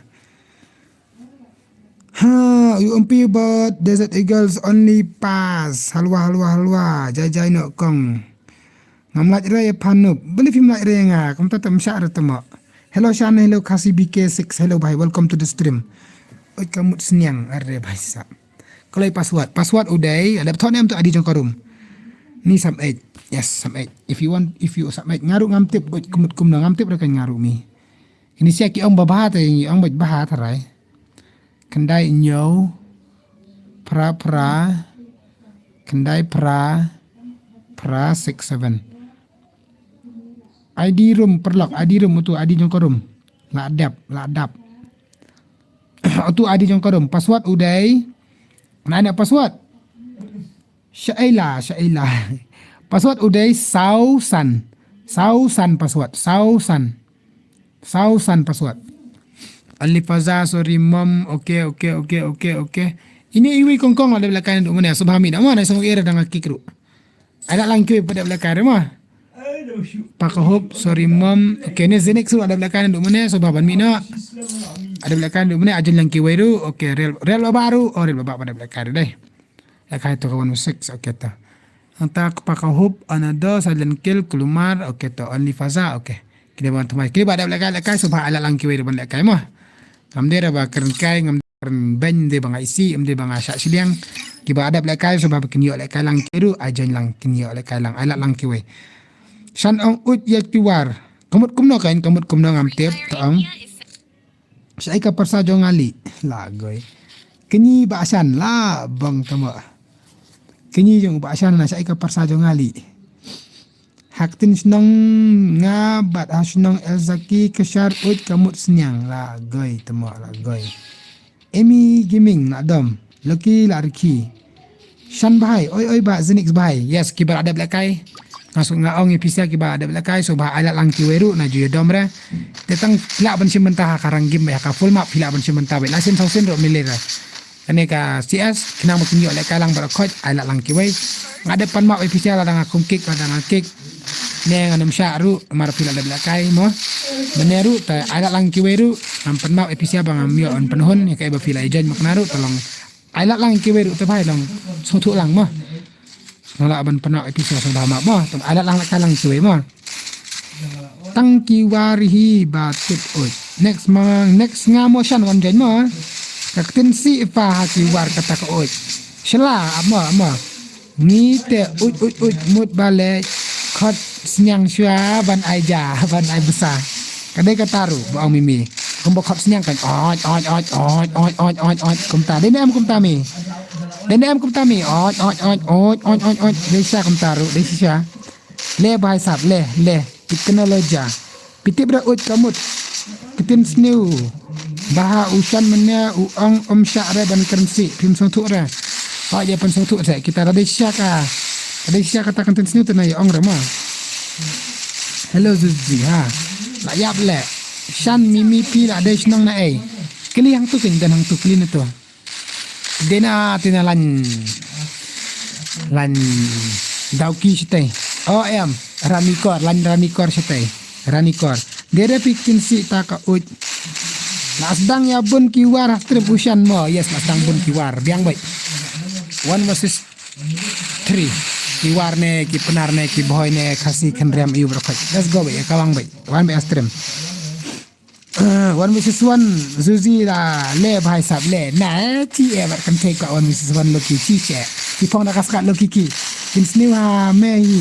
Ha, U M P bot Desert Eagles only pass. Halwa, halwa, halwa. Jai jai noh kong. Ngam lait re ïa pha noob. Balei phim lait re ïa nga. Kumta tam shah re tamo. Hello Shan, hello Khasi B K six. Hello bhai, welcome to the stream. Oi ka mut sniang, are bhai sa. Kloi password. Password u dei, lada phi thoh ne em tu adi jong ka room. Ni sam ej. Yes, sam ej. If you want, if you sam ej. Nga ruh ngam tip, oi ka mut kumno ngam tip re kan nga ruh mi. Ini sia ki ong ba bha te, ong ba bha tharai. Khyndai hynñiew, phra phra, khyndai phra, phra six seven. I D room paralok, I D room utu, I D jong ka room. La dep, la dep. Utu ID jong ka Rum. Password u dei. Nai na password. Shaila, Shaila. Password u dei saw san. Saw san password. Saw san. Saw san password. Alifaza, sorry mom. Okay, okay, okay, okay, okay. Ini iwi kongkong ada belakang duk mana? Subhami nama na song ira dang kik ru. Ada langkui pada belakang ma. Pakahop, sorry mom. Okay, ni Zenik su ada belakang duk mana? Subha ban mina. Ada belakang duk mana? Ajun langkui wai ru. Okay, real real baru. Oh, real baru pada belakang dai. Lakai to ka one oh six, okay to. Anta ka Pakahop, another silent kill, kulumar, okay to, only Faza, okay. Kini ban thamai, kini ba dap lakai, lakai, subha ala lang kiwei ban lakai mah. Ngam dei ba kren kai, ngam dei kren ben, dei ba nga isi, ngam dei ba nga shah shiliang. Kiba adap lakai, subha ba kin ïoh lakai lang kiru, ajan lang kin ïoh lakai lang, ala lang kiwei. Shan ong ut ya kiwar. Kamut kumno kain, kamut kumno ngam tip, to ong. Shaika parsa jong ngali. Lagoi. Kenyi ba shan la bang tama. Kenyi jong ba shan na shaika parsa jong ngali. Haktin shnong nga bat ha shnong Elzaki kashar ut kamut sniang. Lagoi tama lagoi. Emi Gaming na dom. Loki la riki. Shan bahai, oi oi ba Zenix bahai. Yes, kiba la dep lekai. Nga su nga ong ipisia kiba la dep lekai, so ba ai la lang kiwei ru na ju ïa dom re. Te tang phi lah ban shim bynta ha ka rang game ba ha ka full map phi lah ban shim bynta ba la shim saw sin ru mili re. Kane ka C S khnang ba kin ïoh lekai lang ba la khot ai la lang kiwei. Nga dep pan map ipisia la dang kum kick la dang kick. Ne nga num sha ru mar phi la dep lekai mo. Mane ru te ai la lang kiwei ru. Ngam pan map ipisia ba ngam ïoh on pan hun ïa ka ba phi la ïa join mak na ru te long. Ai la lang kiwei ru te bhai long. Sngewthuh lang mo. Nga la ban pynah episode sa ba ma mo. Tang ai la lang la ka lang kiwei mo. Tang kiwar hi ba tip oi. Next ma next nga mo shan wan jen mo. Ka ktin si fa ha kiwar kata ka oi. Shela amo amo. Ngi te uj uj uj mut ba le khot sniang shwa ban ai ja ban ai bsa. Ka dei ka taru ba ong mimi. Kumba khot sniang kan oj oj oj oj oj oj oj oj kumta dei nem kumta mi. Dei nem kumta mi oj oj oj oj oj oj oj dei sha kumta ru dei sha. Le bai sap le le. Teknoloja. Pitip ra uj kamut. Kitin sniu. Baha u shan mene u ong um sha re ban kren si phim song thuk re. Ha ya pen song thuk re kita ra dei sha ka. Ra dei sha kata kan tin sniu tena ya ong re ma. Hello Zuzi ha. La yap le. Shan mimi pi la dei shnong na ei. Kili hang tu kin dan hang tu kili na tu. Dena tina lan lan dauki sitei. O em Ranikor lan Ranikor sitei. Ranikor. Dere pikin si ta ka uj. La sdang ya bun ki war ha trip ushan mo. Yes la sdang bun ki war. Biang bai. One versus three. Ki war ne ki penar ne ki boy ne kasi khenrem iu berkhot. Let's go bai ka wang bai. One bai astrim. One versus one Zuzi la le bhai sab le na chi e bat kan thei ka one versus one loki chi che chi phong da ka skat loki ki kin sniu ha me hi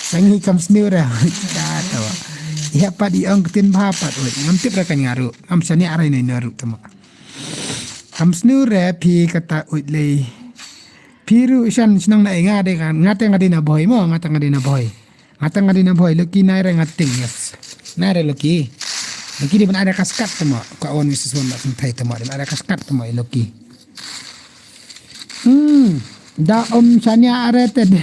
sang hi kam sniu ra ka to ya pat i ong tin bha pat oi ngam tip ra kan ngaru ngam sani arai nei naru tama kam sniu re phi kata oi le phi ru shan shnong na nga de kan nga te nga de na boy mo nga te nga de na boy Nga tang nga dei na boy loki nai re nga ting yes. Nai re loki. Loki dei ban ada kaskat tama. Ka on misis wan mak sentai tama dei ada kaskat tama loki. Hmm. Da om shania are te de.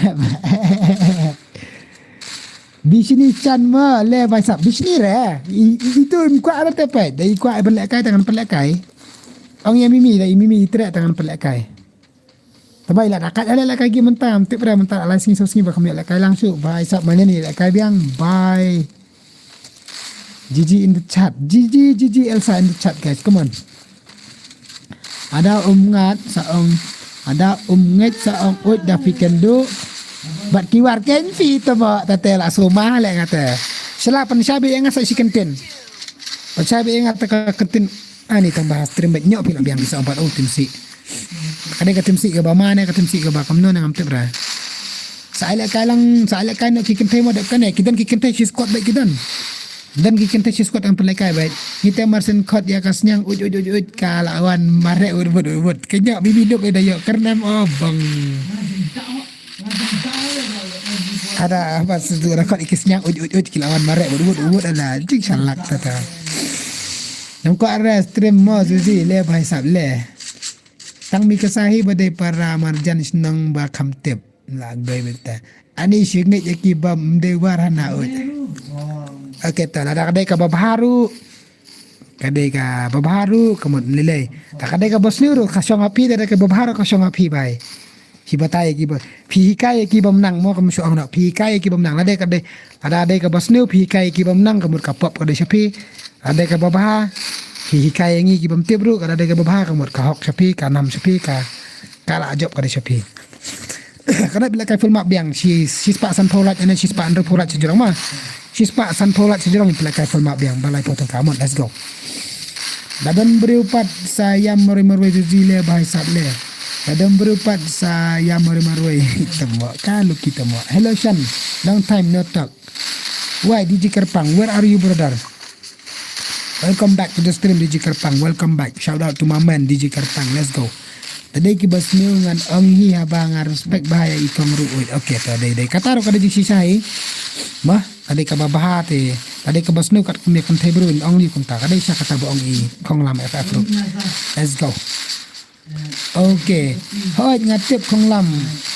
Bishni chan ma le bai sap bishni re. Itu im kwa are te pe. Dei kwa ban lekai tangan pelekai. Ong ya mimi da mimi itre tangan pelekai. Tabai la dakat ala la kai gi mentam tip dah mentam alai sini so sini ba kami la kai langsung bai sap mana ni la kai biang bai. Gigi in the chat. Gigi Gigi Elsa in the chat guys. Come on. Ada um ngat sa ong ada um ngat sa ong ut da piken du. Bat kiwar ken fi to ba ta te la suma le ngate. Sela pen shabi yang sa si kenten. Pen shabi yang ta ka kenten. Ani tang ba stream ba nyok phi la biang ki sa umpat oh tim si. Kane ka tim si ka ba mane ka tim si ka ba kam no ngam tip ra. Sa ai la kai lang sa ai la kai no ki kynthei mo dep kane ki don ki kynthei shi squad ba ki don. Don ki kynthei shi squad ang pelai kai ba. Ni te mar sen khot ya ka sniang uj uj uj uj ka la wan mare ur bud ur bud. Ke nyok bibi duk ida yok kernem oh bang. Ada apa sedu rakot ikis nyang uj uj uj kilawan marek wud wud wud ala jing shalak tata. Nang ko arrest stream mo Zuzi le bhai sab le. Tang mi ka sahi ba dei para marjan shnong ba kham tip. La goi beta. Ani shi ngeit ya ki bam dei war hana ut. Okay, ta lada ka dei ka ba bharu. Ka dei ka ba bharu ka mut lilei. Ta ka dei ka ba sniew ru ka shong api, da dei ka ba bharu ka shong api bai. Hi batai ki ba. Phi hikai ki bam nang mo ka mut shong na. Phi hikai ki bam nang. Lada ka dei, lada dei ka ba sniew phi hikai ki bam nang ka mut ka pop ka dei shapi. Lada ka ba bha. Phi hikai ngi ki bam tip ru, lada dei ka ba bha ka mut ka hok shapi, ka nam shapi, ka, ka la jop ka dei shapi. Ka dei bila kai full map biang, shi, shi spah san phew lak, ene shi spah hynriew phew lak shi jrong ma. Shi spah san phew lak shi jrong bila kai full map biang, balai potong ka mut, let's go. Da don briew pat sa yam marwei marwei Zuzi le bhai sab le. Da don briew pat sa yam marwei marwei. Tamo, ka Lucky tamo. Hello Shan, long time no talk. Why D J Kerpang, where are you brother? Welcome back to the stream D J Kerpang. Welcome back. Shout out to my man D J Kerpang. Let's go. Ta dei ki ba sniew ngan ong hi haba nga respect bha ya i kong ru. Oi, okay, ta dei dei. Kata ru ka dei jingshisha hi. Ma, ta dei ka ba bha te. Ta dei ka ba sniew kat kumne kan thei bru in ong li kumta. Ka dei sha kata ba ong i kong lam F F ru. Let's go. Okay. Hoi nga tip kong lam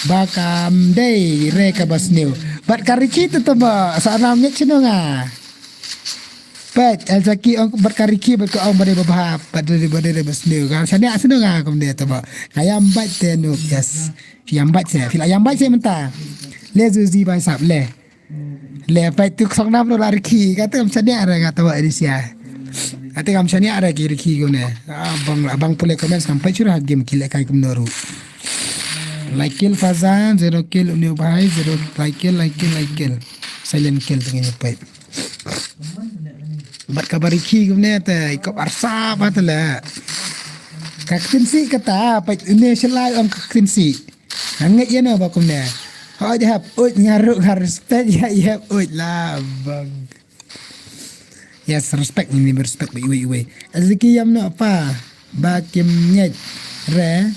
ba kam dei re ka ba sniew. Bat ka riki tu tu ba sa nam ngit sinu nga. Pet, el saki ong bat ka riki bat ka ong ba dei ba bha, bat dei ba dei re ba sniew. Ka shania sinu nga kum dei tu ba. Ka yam bat te nu, yes. Yam bat se, fila yam bat se menta. Le Zuzi bai sap le. Le pai tu song nam ro la riki, kata kam shania re kata wa Alicia. Kata kam shania re ki riki gune. Ah, bang, bang pule comments kam pai chura game ki le kai kum noru. Like kill Fazan, zero kill Unu Bhai, zero like kill, like kill, like kill. Silent kill tengah pai. Bat ka ba riki gune te ikop arsa ba te le. Ka ktin si kata, pai une shalai ong ka ktin si. Nga ngeit ïa no ba kumne. Hoi hap, uj nga ruh nga respect ïa ïa uj la bang. Yes, respect ni respect ba iwei iwei. Aziki yam no pa ba kim ngeit re.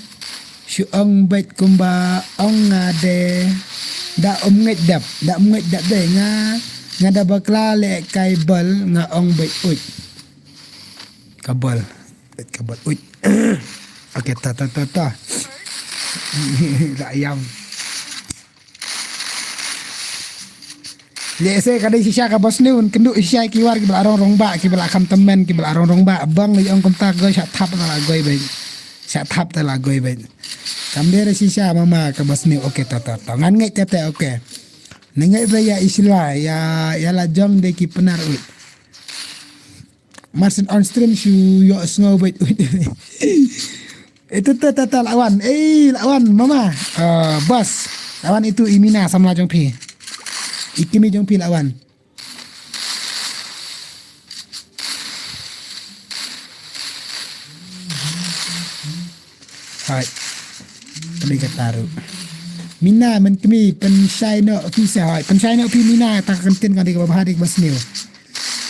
Shu ong beit kumba ong nga de da um ngeit dap, da um ngeit dap de nga nga da bakla le kai bal nga ong beit uj. Kabal. Kabal. Uj. Okay, ta, ta, ta, ta. La yam. Ye se ka dei shisha ka bos ni un kendu shisha ki war ki bala rong rong ba, ki bala kam temen, ki bala rong rong ba. Bang li ong kumta goi sha thap ta la goi bai. Sha thap ta la goi bai. Kam dei shisha mama ka bos ni. Okay, ta, ta, ta. Ngan ngeit te te, okay. Ngan ngeit ba ya isla, ya, ya la jong de ki penar uj. Martin on stream shu yo sngow bait. Itu ta ta ta lawan. Eh, lawan mama. Ah, bas. Lawan itu i Mina samla jong phi. I kmie jong phi lawan. Hai. Kami kata ru. Mina men kmie pynshai no phi sa hai. Pynshai no phi Mina ta kan tin kan dei ba bha dei ba sniew.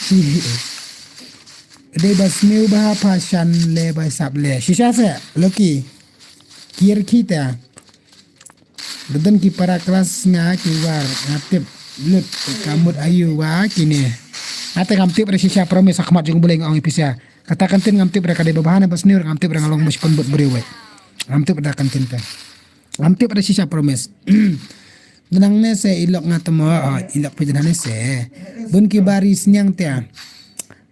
Shi. Dei ba sniew ba ha pha shan le ba sap le. Shisha se, Loki. Kier kita. Dodon ki para klas nga ki war nga tip lut ka mut ayu wa kine. Ate ngam tip re shisha promise akhmat jong buleng ong ipisa. Kata kan tin ngam tip re ka dei ba bha ne ba sniew ngam tip re nga long ba shipon but briew wei. Ngam tip re kan tin te. Ngam tip re shisha promise. Denang ne se ilok nga temo, oh, ilok phi denang ne se. Bun ki bari sniang te.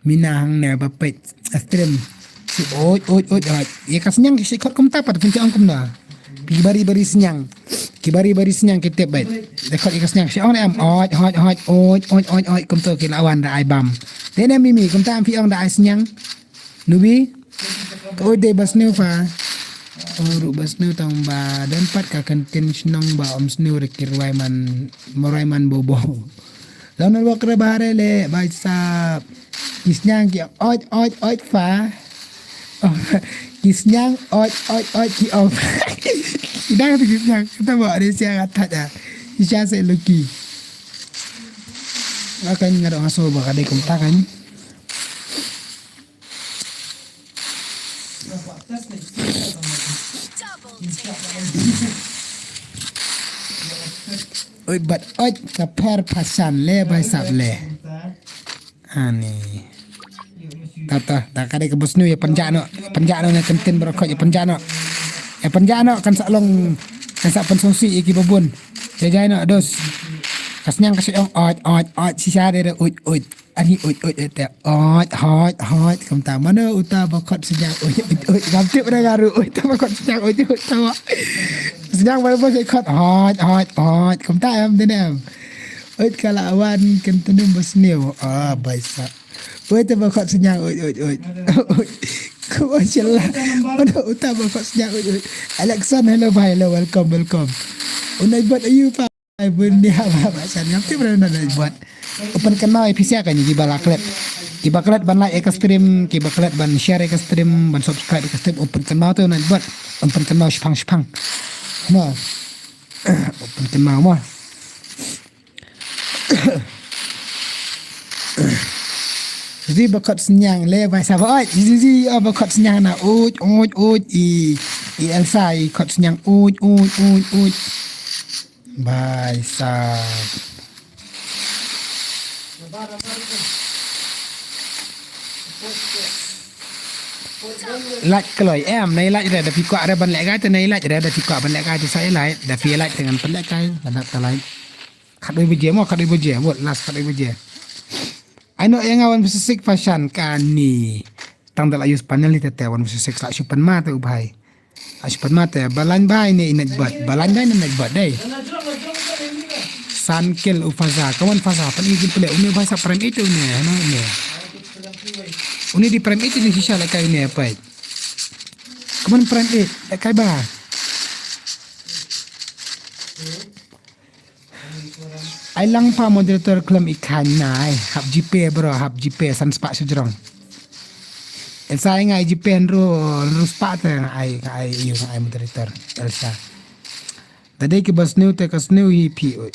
Mina hang ne ba peit. Astrim. Si oj, oj, oj, oj. Ye ka sniang ki si kot kum tapa, pun ki ong kum na. Ki bari bari sniang. Ki bari bari sniang ki tep bait. De kot ye ka sniang. Si ong ne am, oj, oj, oj, oj, oj, oj, kum to ki lawan da ai bam. De ne mimi, kum ta am phi ong da ai sniang. Nubi. Ka oj dei ba sniew fa. Oh, ruh ba sniew tang ba. Don pat ka kan tin shnong ba om sniew re ki rwai man, mo rwai man bobo. Long nal wak re bahare le, bai sap. Ki sniang ki oj, oj, oj fa. Oh, ki sniang oj, oj, oj ki oj. Ki dang tu ki sniang, kita bawa dia siang atat ya. Ki siang se lucky. Akan ngadok ngaso ba kadai kumta kan. Oi, bat oj ka per pasan le bai sap le. Ani. Ta ta ta ka dei ka bos nu ya panja no, panja no ne kenten bro ko ya panja no. Ya panja no kan sa long, kan sa pensongsi ya ki babun. Ya jai no dos. Ka sniang ka sa ong oj oj oj sisa de de uj uj. Ani uj uj uj te oj oj oj. Kumta mano uta ba khot sniang uj uj uj. Gam tip re garu uj ta ba khot sniang uj uj ta ba. Sniang ba ba khot oj oj oj. Kumta em de nem. Uj kala wan kenten bos nu. Ah, baisa. Oi, ta ba khot sniang, oi, oi, oi. Oi. Ko shala. Oi, ta ba khot sniang, oi, oi. Alexan, hello, bhai, hello, welcome, welcome. Unai bot ayu pa. Ai bun ni ha ba ba san ngam tip re na bot. Open kan mau episode kan ji ba la klet. Ki ba klet ban like eka stream, ki ba klet ban share eka stream, ban subscribe eka stream, open kan mau tu na bot. Open kan mau shipang shipang. Ma. Open kan mau ma. Ri ba khot sniang le bai sa ba oi. Ri ri o ba khot sniang na uj uj uj i i Elsa i khot sniang uj uj uj uj. Bai sa. Lait kloi em nai lait re da phi kwah re ban leh kai te nai lait re da phi kwah ban leh kai te sa lait da phi lait te ngan pynleh kai da ta lait. Khat doi baje mo, khat doi baje, wot last khat doi baje. Ai no ïa nga wan pisa sik fashion kani. Tang da la use panel ni te te wan pisa sik sa shu pan ma te u bhai. Sa shu pan ma te balan bhai ne inet bat, balan bhai ne inet bat dei. San kel u faza, kawan faza pan i gin pele une bhai sa prem itu ne, no ne. Une di prem itu ni sisa la kai ne pai. Kawan prem it, la kai ba. Ai lang pa moderator khlem i khan nai. Hap jipe bro, hap jipe san spah sejrong. Elsa ai ngai jipe nru nru spah te ai ai yu ai moderator. Elsa. Tadi ki ba snew te ka snew hi pi oi.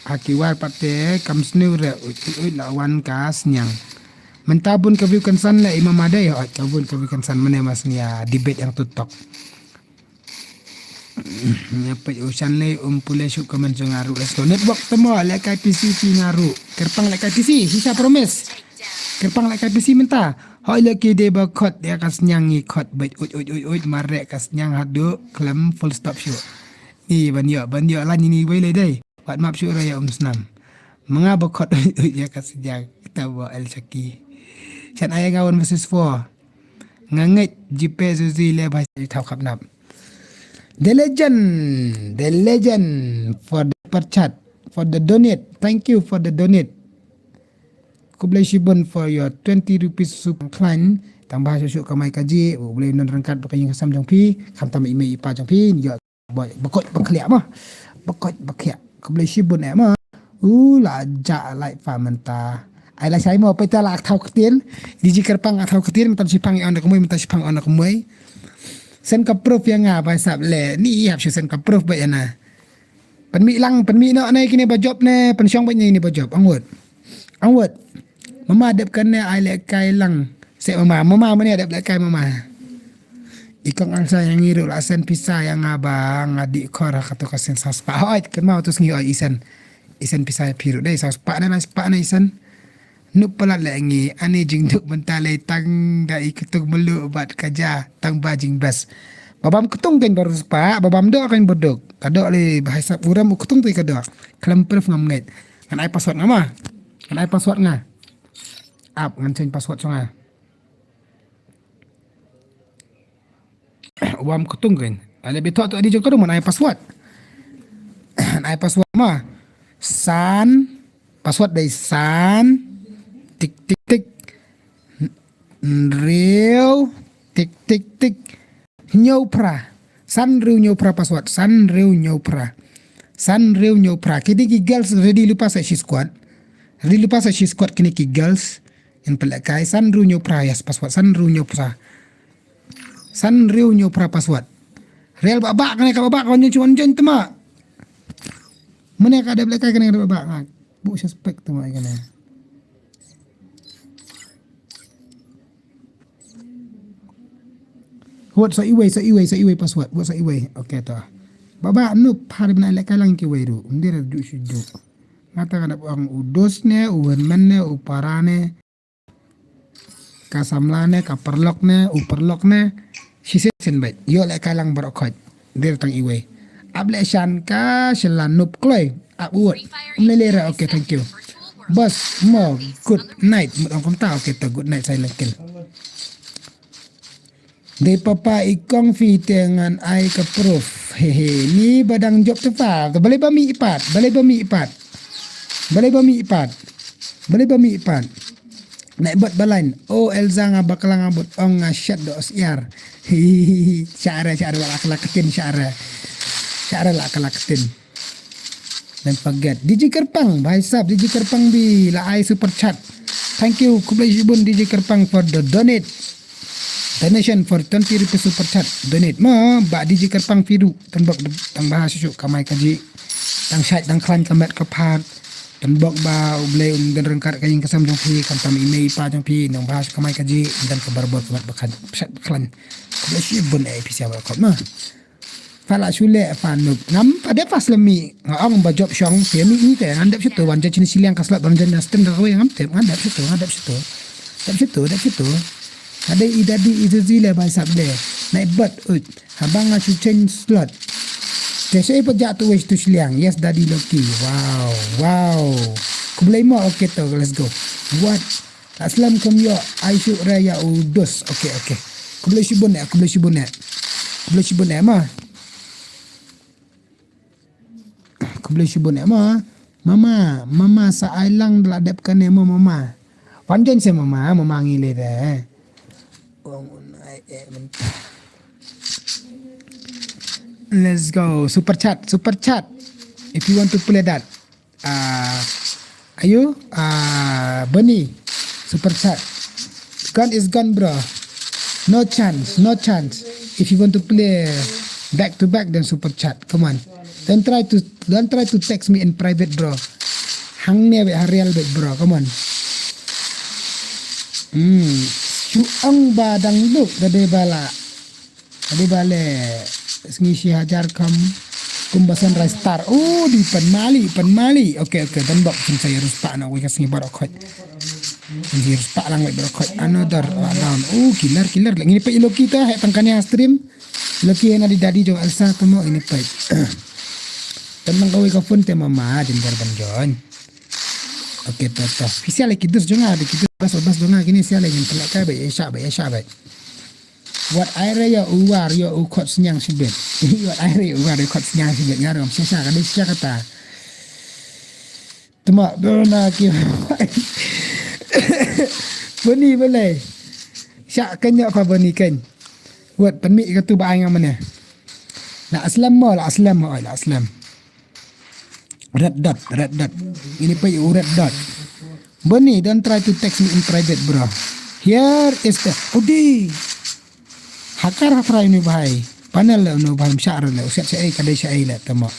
Ha ki war pat te kam snew re oi oi la wan ka sniang. Mynta bun ka view kan san le i mama dei oi ka bun ka view kan san mane mas nia debate yang tutok. Nya peit u shan lei um pule shu comment jong nga ruh. Let's go. Network temo lehkai P C phi nga ruh. Kyrpang lehkai P C, shisha promise. Kyrpang lehkai P C mynta. Hoi lehkai dei ba khot ïa ka sniang ngi khot beit uj uj uj uj mareh ka sniang haduh khlem full stop shu. Ni ban ïoh ban ïoh lan ini wei lei dei. Wat map shu raya um snam. Manga ba khot uj uj ïa ka sniang. Kita ba El Shaki. Shan ai nga one versus four. Nga ngeit jipe zuzi le ba thaw khap nap. The legend, the legend for the super chat, for the donate. Thank you for the donate. Khublei shibun for your twenty rupees super clan. Tang ba shu shu kamai kaji, u blei non rangkat ba ka ïing ka sem jong phi, kham tam i mei i pa jong phi, ni ïoh Boy, bakot bakliah ma. Bakot bakliah. Khublei shibun eh ma. U la ja lai fa mynta. Ai la shai mo peta la thaw ktien. Di ji kyrpang thaw ktien mynta shipang on da kmoi mynta shipang on da kmoi. Sen ka proof ïa nga bai sap le. Ni hap shu sen ka proof ba ïa na. Pynmih lang pynmih noh ne kine ba jop ne pynshong ba ne kine ba jop. Angut. Angut. Mama dep kane ai lehkai lang. Se mama, mama mane dep lehkai mama. I kong Alsa ïa ngi ruh la send pisa ïa nga ba nga dih khor ha katu ka sien sa spah. Hoi, kynmaw tu sngi oi i send. I send pisa ïa phi ruh dei sa spah ne la spah ne i send. Nup palat leh ngi ani jingduk mynta lei tang da i ktung melu bad ka ja tang ba jingbes. Babam ktung kein baru spah, babam doh kein baduk. Ka doh lei bahai sap uram u ktung tu i ka doh. Khlem proof ngam ngeit. Ngan ai password nga ma. Ngan ai password nga. Ap ngan change password song nga. Wam ktung kein. Ale bithok tu adi jong ka ruh man ai password. Ai password ma. San password dei san tik tik tik. Hynriew tik tik tik. Hynñiew phra. San hynriew hynñiew phra password. San hynriew hynñiew phra. San hynriew hynñiew phra. Kine ki girls ready lypa sa shi squad. Ready lypa sa shi squad kine ki girls. Ngan pynlehkai san hynriew hynñiew phra ïa password san hynriew hynñiew phra. San hynriew hynñiew phra password. Real ba ba kane ka ba ba ka wan jong wan jong tema. Mane ka dep lehkai kane ka dep ba ba nga. Bu suspect tema kane. Wat sa iwei sa iwei sa iwei password. Wat sa iwei. Okay ta. Ba ba nup hari bna lehkai lang kiwei ruh. Ndir du shu du. Ngata kana buang u dos ne u wenmen ne u para ne. ka samla ne, ka paralok ne, u paralok ne. Shisien shisien beit. Ïoh lehkai lang baroh khoit. Dei tang iwei. Ap leh shan ka shala nup kloi. Ap u wot. Um lei lei ra, okay, thank you. Boss, mo, good night. Mut ong kumta, okay, to good night, silent kill. Dei papa i kong phi te ngan ai ka proof. Hehe, ni ba dang jop te pha. Balei ba mih i pat, balei ba mih i pat. Balei ba mih i pat. Balei ba mih i pat. Nai bot balain. O Elza nga bakla nga bot ong nga shet do syiar. Hihihi. Share, share la kala ketin share. Share la kala ketin. Don't forget. D J Kyrpang, bhai sahab, D J Kyrpang bi la ai super chat. Thank you, khublei shibun D J Kyrpang for the donate. Donation for twenty rupees super chat. Donate mo, ba D J Kyrpang phi ruh. Tang bok tang bha shuh shuh kamai kajih. Tang shait tang khlaiñ ka met ka phad. Tang bok ba U Blei un don ryngkat ka ïing ka sem jong phi, khamtam i mei i pa jong phi, nang bha shuh kamai kajih, don ka barabor ka met ba khlaiñ, ba khlaiñ. Khublei shibun eh phi sha ba khot mo. Pha la shu leh pha nup. Ngam pat dep pha slem mih. Nga ong ba jop shong phi mih hi te ngan dep shuh to wan judge ni shiliang ka slot ban judge na stem da kawei ngam tip ngan dep shuh to ngan dep shuh to. Dep shuh to dep shuh to. Nga dei i dadi i zuzi le bai sap le. Na i bot ut. Haba nga shu change slot. Te shu i pat ja to wei to shiliang. Yes dadi lucky. Wow. Wow. Khublei mo okay to let's go. What? La slem kum ïoh ai shuh re ïa u dus. Okay, okay. Khublei shibun eh, khublei shibun eh. Khublei shibun eh ma. Khublei shibun eh ma. Mama, mama sa ai lang da la dep kane ma mama. Wan jon se mama, mama ngi le de. Let's go. Super chat, super chat. If you want to play that. Uh, are you? Uh, Bernie, super chat. Gone is gone, bro. No chance, no chance. If you want to play back to back, then super chat. Come on. Don't try to don't try to text me in private, bro. Hangne be harial be, bro. Come on. Hmm. Shu ong ba dang duk da de bala. Adi bale sngi shi hajar kam kumba sunrise star. Oh, di pan mali, pan mali. Okay, okay, dan bok pun saya ruspa na wika sngi barok khot. Sngi ruspa lang wik barok khot. Another lockdown. Oh, killer, killer. Lagi ni pa iloki ta, hai tangkanya stream. Loki na di dadi jong Elsa temo ini pa. Tentang kau wika phone tema ma din garban join. Okay, to, to. Pisial lagi kidus jonga, ada kidus bas bas jonga kini sial lagi pelak kai bai, esha bai, esha bai. Wat ai re ïa u war ïa u khot sniang shibit. Wat ai re ïa u war ïa u khot sniang shibit nga rom shisha ka dei shisha kata. Tuma dona ki. Bani balai. Sha kenya pa bani ken. Wat pan mi ka tu ba ai nga mane. La aslam mo la aslam mo la aslam. Red dot, red dot. Ini pa u red dot. Bernie, don't try to text me in private, bro. Here is the Udi. Hakar hafrai unu bhai. Panel le unu bhai mshar le usiat sha ei kadai sha ei le tamo.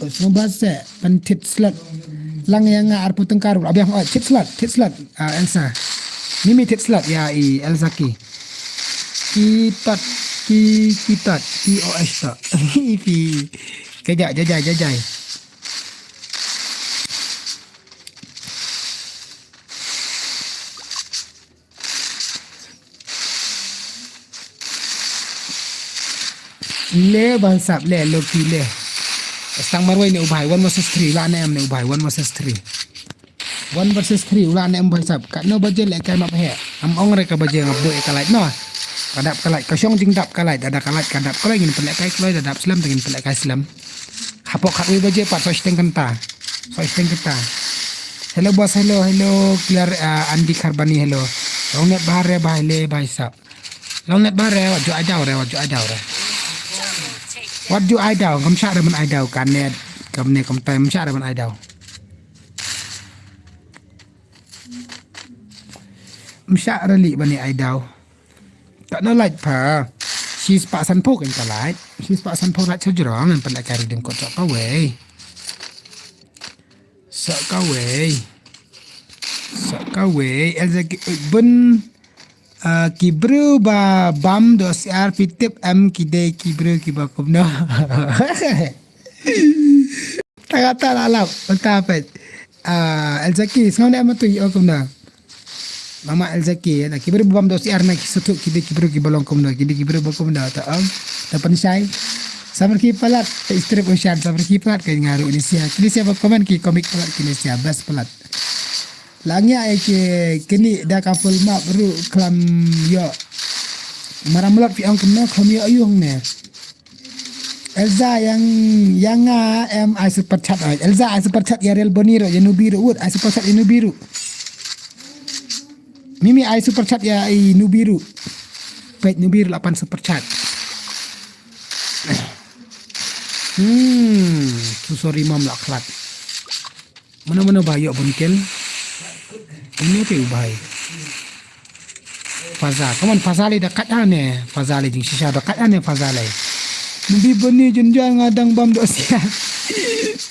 Snu bas se pan tit slot. Lang yang nga arpu tengkar. Abiang oi tit slot, tit slot. Ah, Elsa. Mimi tit slot ya i Elsa ki. Kitat ki kitat P O S ta. Ipi. Kejak jajai jajai. Le ban sap le loki le. Stang marwei ne u bhai one versus three la ne em ne u bhai one versus three. One versus three u la ne em bhai sap. Katno baje le kai map he. Am ong re ka baje ngap boi ka light no. Ka dap ka light ka shong jing dap ka light ada ka light ka dap ka light ngin pelek kai kloi da dap slem da ngin pelek kai slem. Hapoh khatwei baje pat soi shteng kynta. Soi shteng kynta. Hello boss, hello, hello, clear, uh, Andy Kharbani, hello. Long net bahar re bahar le bhai sap. Long net bahar re, wat ju ai daw re, wat ju ai daw re. Wat ju ai daw, kam shah re ban ai daw, ka net, kam ne, kam time, shah re ban ai daw. Mshah re li ban ai daw. Tak no light pa. Shi spah san pho kan ka light. Shi spah san pho light sejrong, an pan light kari deng kot sok kawei. Sok kawei. Sok kawei. Elza ki, eh, bun, ah, ki bru ba bam do siar fitip em ki dei ki bru ki ba kumno. Tagata lalap, tagata pet. Ah, Elza ki, sngau ne em tu i o kumno. Mama El Zaki, na ki briew ba bam doh syiar na ki sngewthuh ki dei ki briew kiba long kumno, ki dei ki briew ba kumno, ta ong, ta pynshai. Samar ki palat, ta strip Ushan, samar ki palat ka nga ruh ini sia. Kini sia ba comment ki comic palat kini sia, best palat. La ngi ai ki kini da ka full map ruh klam ïoh. Maram lot phi ong kumno klam ïoh ïung ne. Elza yang, yang nga em ai super chat ai. Elza ai super chat ïa Real Boni ruh, ïa Nubi ruh, wut ai super chat ïa Nubi ruh. Mimi ai super chat ïa i Nubi ruh. Peit Nubi ruh la pan super chat. Hmm, tu sorry mam la khlad. Mano mano ba ïoh bun kill. Ini te u bai. Faza, come on Faza le da kat ane. Faza le jingshisha da kat ane Faza le. Nubi Boni jynjar nga dang bam doh syiar.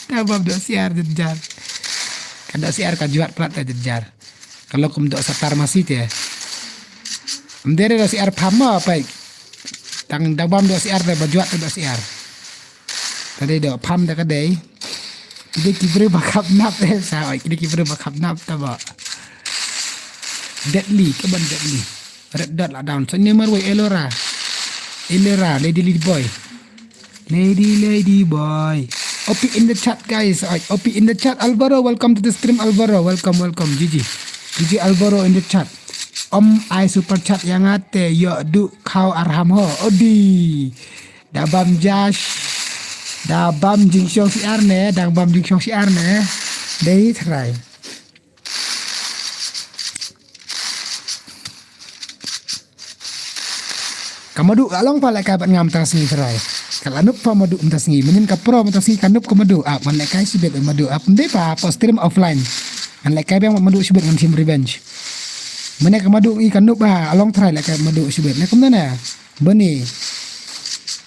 Dang bam doh syiar jynjar. Ka doh syiar ka juat plat ka jynjar. Ka long kum doh satar masi te. Mdere doh syiar pham ma pai. Dang dang bam doh syiar te ba juat te doh syiar. Ka dei doh pham da ka dei. Ki dei ki briew ba khap nap eh sa oi, ki dei ki briew ba khap nap ta ba. Deadly, ka ban Deadly. Red Dot la down. Sa ni marwei Elora. Elora, Lady Lady Boy. Lady Lady Boy. O P in the chat guys. Oi, O P in the chat. Alvaro, welcome to the stream Alvaro. Welcome, welcome. G G. G G Alvaro in the chat. Om ai super chat ïa nga te ïoh du khaw arham ho. Odi. Da bam Josh. Da bam jingshong syiar ne, da bam jingshong syiar ne. Dei trai. Ka Madu ka long pa lehkai bad nga mynta sngi trai. Ka la nup pa Madu mynta sngi. Mynnin ka pro mynta sngi ka nup ka Madu. Ap man lehkai shibit Madu. Ap ndei pa pa stream offline. Ngan lehkai biang bad Madu shibit ngan shim revenge. Mynne ka Madu i ka nup ba long trai lehkai Madu shibit. Ne kumno ne? Bani.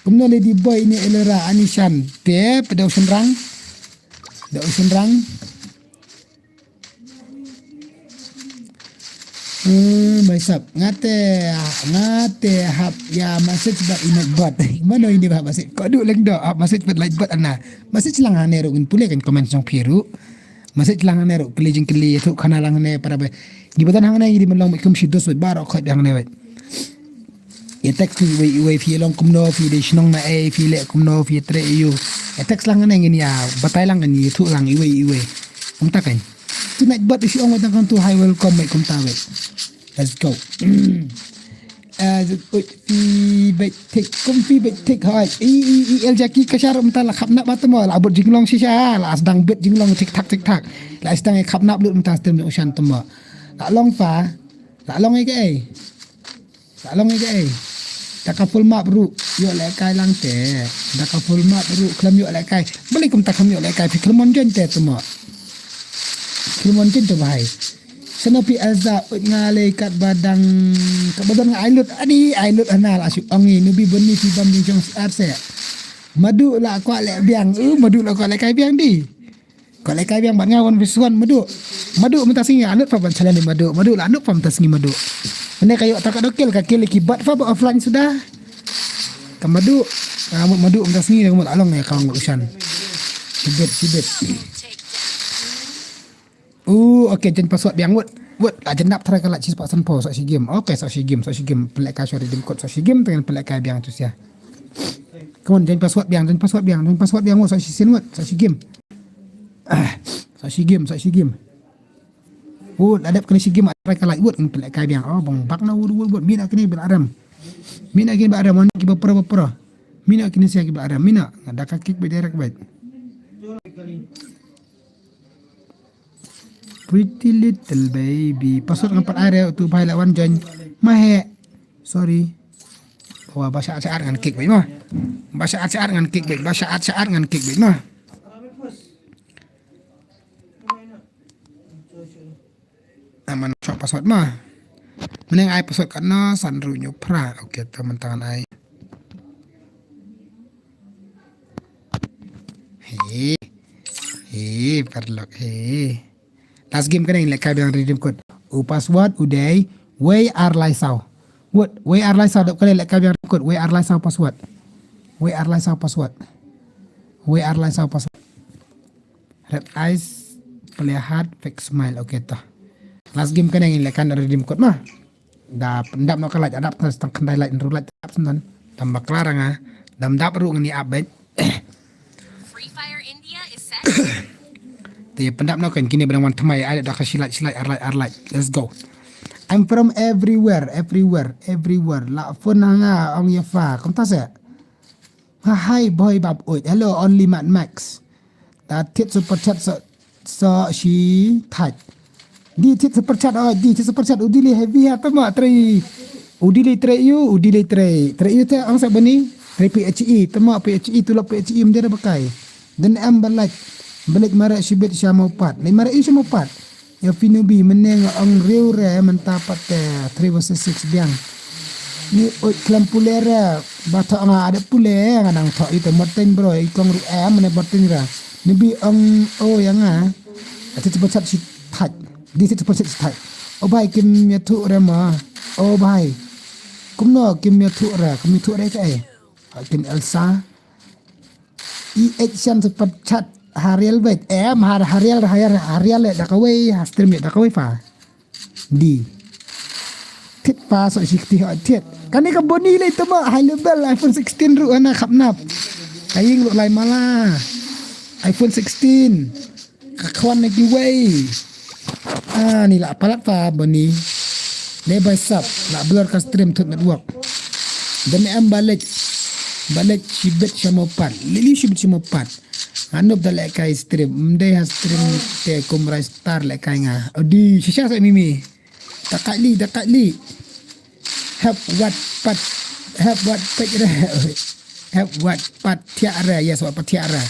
Kumno Lady Boy ini Elora ani shan. Te pa da u shynrang. Da u shynrang. Hmm, bai sap. Ngate, ngate hap ïa message bad i Nightbot. Mano ini ba hap message? Ko du leng do hap message bad Nightbot ana. Message lang hangne ruh ngin pule kan comment jong phi ruh. Message lang hangne ruh kylli jingkylli ïathuh khana lang hangne para ba. Ngi ba don hangne ngi dei ban long bad kum shi dos bad baroh khoit hangne bad. Ïa text phi iwei iwei phi long kumno phi dei shnong na ei phi leh kumno phi trei ïa u. Ïa text lang hangne ngin ïa batai lang ngin ïathuh lang iwei iwei. Kumta kan. Tu Nightbot ïa shi ong bad tang kan tu hi welcome bad kumta bad. Let's go. Eh, phi bad tik kum phi bad tik hai. I i i El Jackie ka shar mynta la khap nap ba tamo la bud jinglong shisha la sdang bit jinglong tik tak tik tak. La sdang ïa khap nap lut mynta stem u shan tamo. La long pa. La long ïa kaei. La long ïa kaei. Da ka full map ruh ïoh lehkai lang te. Da ka full map ruh khlem ïoh lehkai. Balei kumta khlem ïoh lehkai phi khlem mon join te tamo. Khlem mon join te bahai. Sano phi Elza ut nga lei kat ba dang kat ba dang ai lut adi ai lut hana la shu ong i Nubi Boni phi bam jingshong syiar se. Madu la kwah leh biang u Madu la kwah lehkai biang di. Kwah lehkai biang bad nga wan viswan Madu. Madu mynta sngi nga lut pa ban challenge Madu. Madu la lut pa mynta sngi Madu. Mynne ka ïoh ta ka dokil ka kil ki bat fa ba offline suda. Ka Madu. Ka Madu mynta sngi ka Madu la long ïa ka Madu Ushan. Sibit sibit. Uh, okay, jan password biang wut. Wut, la jan nap try ka la chi spot san po sok shi game. Okay, sok shi game, sok shi game. Pelek ka shori dim kot sok shi game, tengen pelek ka biang tu sia. Come on, jan password biang, jan password biang, jan password biang wut sok shi sin wut, sok shi game. Ah, sok shi game, sok shi game. Wut, la dep kena shi game try ka la wut, ngan pelek ka biang. Oh, bang bak na wut wut wut, mina kena bil aram. Mina kena bil aram, wan ki ba pro ba pro. Mina kena sia ki ba aram, mina. Ngada ka kick ba direct ba. Pretty little baby. Password ngan pat ai re tu bai la wan join. Mahe. Sorry. Wa ba sha sha ngan kick bai ma. Ba sha sha ngan kick bai. Ba sha sha ngan kick bai ma. Aman shok password ma. Mending ai password kat na san ru nyu pra. Okay, teman tangan ai. He. He, paralok he. Last game kane lehkai biang redeem code. U password u dei wei ar lai saw. Wut, wei ar lai saw dep kane lehkai biang redeem code. Wei ar lai saw password. Wei ar lai saw password. Wei ar lai saw password. Red eyes, play hard, fake smile. Okay to. Last game kane ngin leh kan redeem code ma. Da pyndap noh ka light, adap tang khyndai light, hynriew light dap shen. Dam bakla ra nga. Dam dap ruh ngin ïa update. Free Fire India is set. Te pyndap noh kan kine ba dang wan thymmai, ai da ka shi light, shi light, ar light, ar light. Let's go. I'm from everywhere, everywhere, everywhere. La phone ha nga ong ïa pha. Kumta se. Ha hai boy bab uit. Hello, only Mad Max. Da thied super chat so, so shi thait. Di thied super chat oi, di thied super chat u di lei heavy ha tama trei. U di lei trei ïu, u di lei trei. Trei ïu te ang sa bani. Trei P H E, tama P H E, tulop P H E mdera bakai. Den em balak. Balak mara shibit sha mau pat. Lei mara ïu sha mau pat. Ïa phi nubi mynne nga ong riew re mynta pat te three versus six biang. Ni uit khlem pule re ba thoh nga ada pule nga dang thoh ïa te Martin bro ïa kong ruh em ne Martin re. Nubi ong o ïa nga. Ati te pachat shi thait. Di te pachat shi thait. O bai kim ïathuh re ma. O bai. Kumno kim ïathuh re, kim ïathuh re kaei. Kin Elsa. I action super chat ha real bet. Em ha ha real ha real ha real da kawei ha stream da kawei pha. Di. Thied pha so shi kti ha thied. Kane ka boni lei tama high level iPhone sixteen ruh ana khap nap. Ka ïing ruh lai mala. iPhone sixteen. Ka khwan na kiwei. Ah, ni la palat pa bani. Ne bai sap la blur ka stream thut network. Dan em balik. Balik shibit sha mau pat. Lili shibit sha mau pat. Nga nup da leh kai stream. Mdei ha stream te kum rai star leh kai nga. Odi shisha sa mimi. Da kai li, da kai li. Hep wat pat. Hep wat pek re. Hep wat pat thiah re. Yes, wat pat thiah re.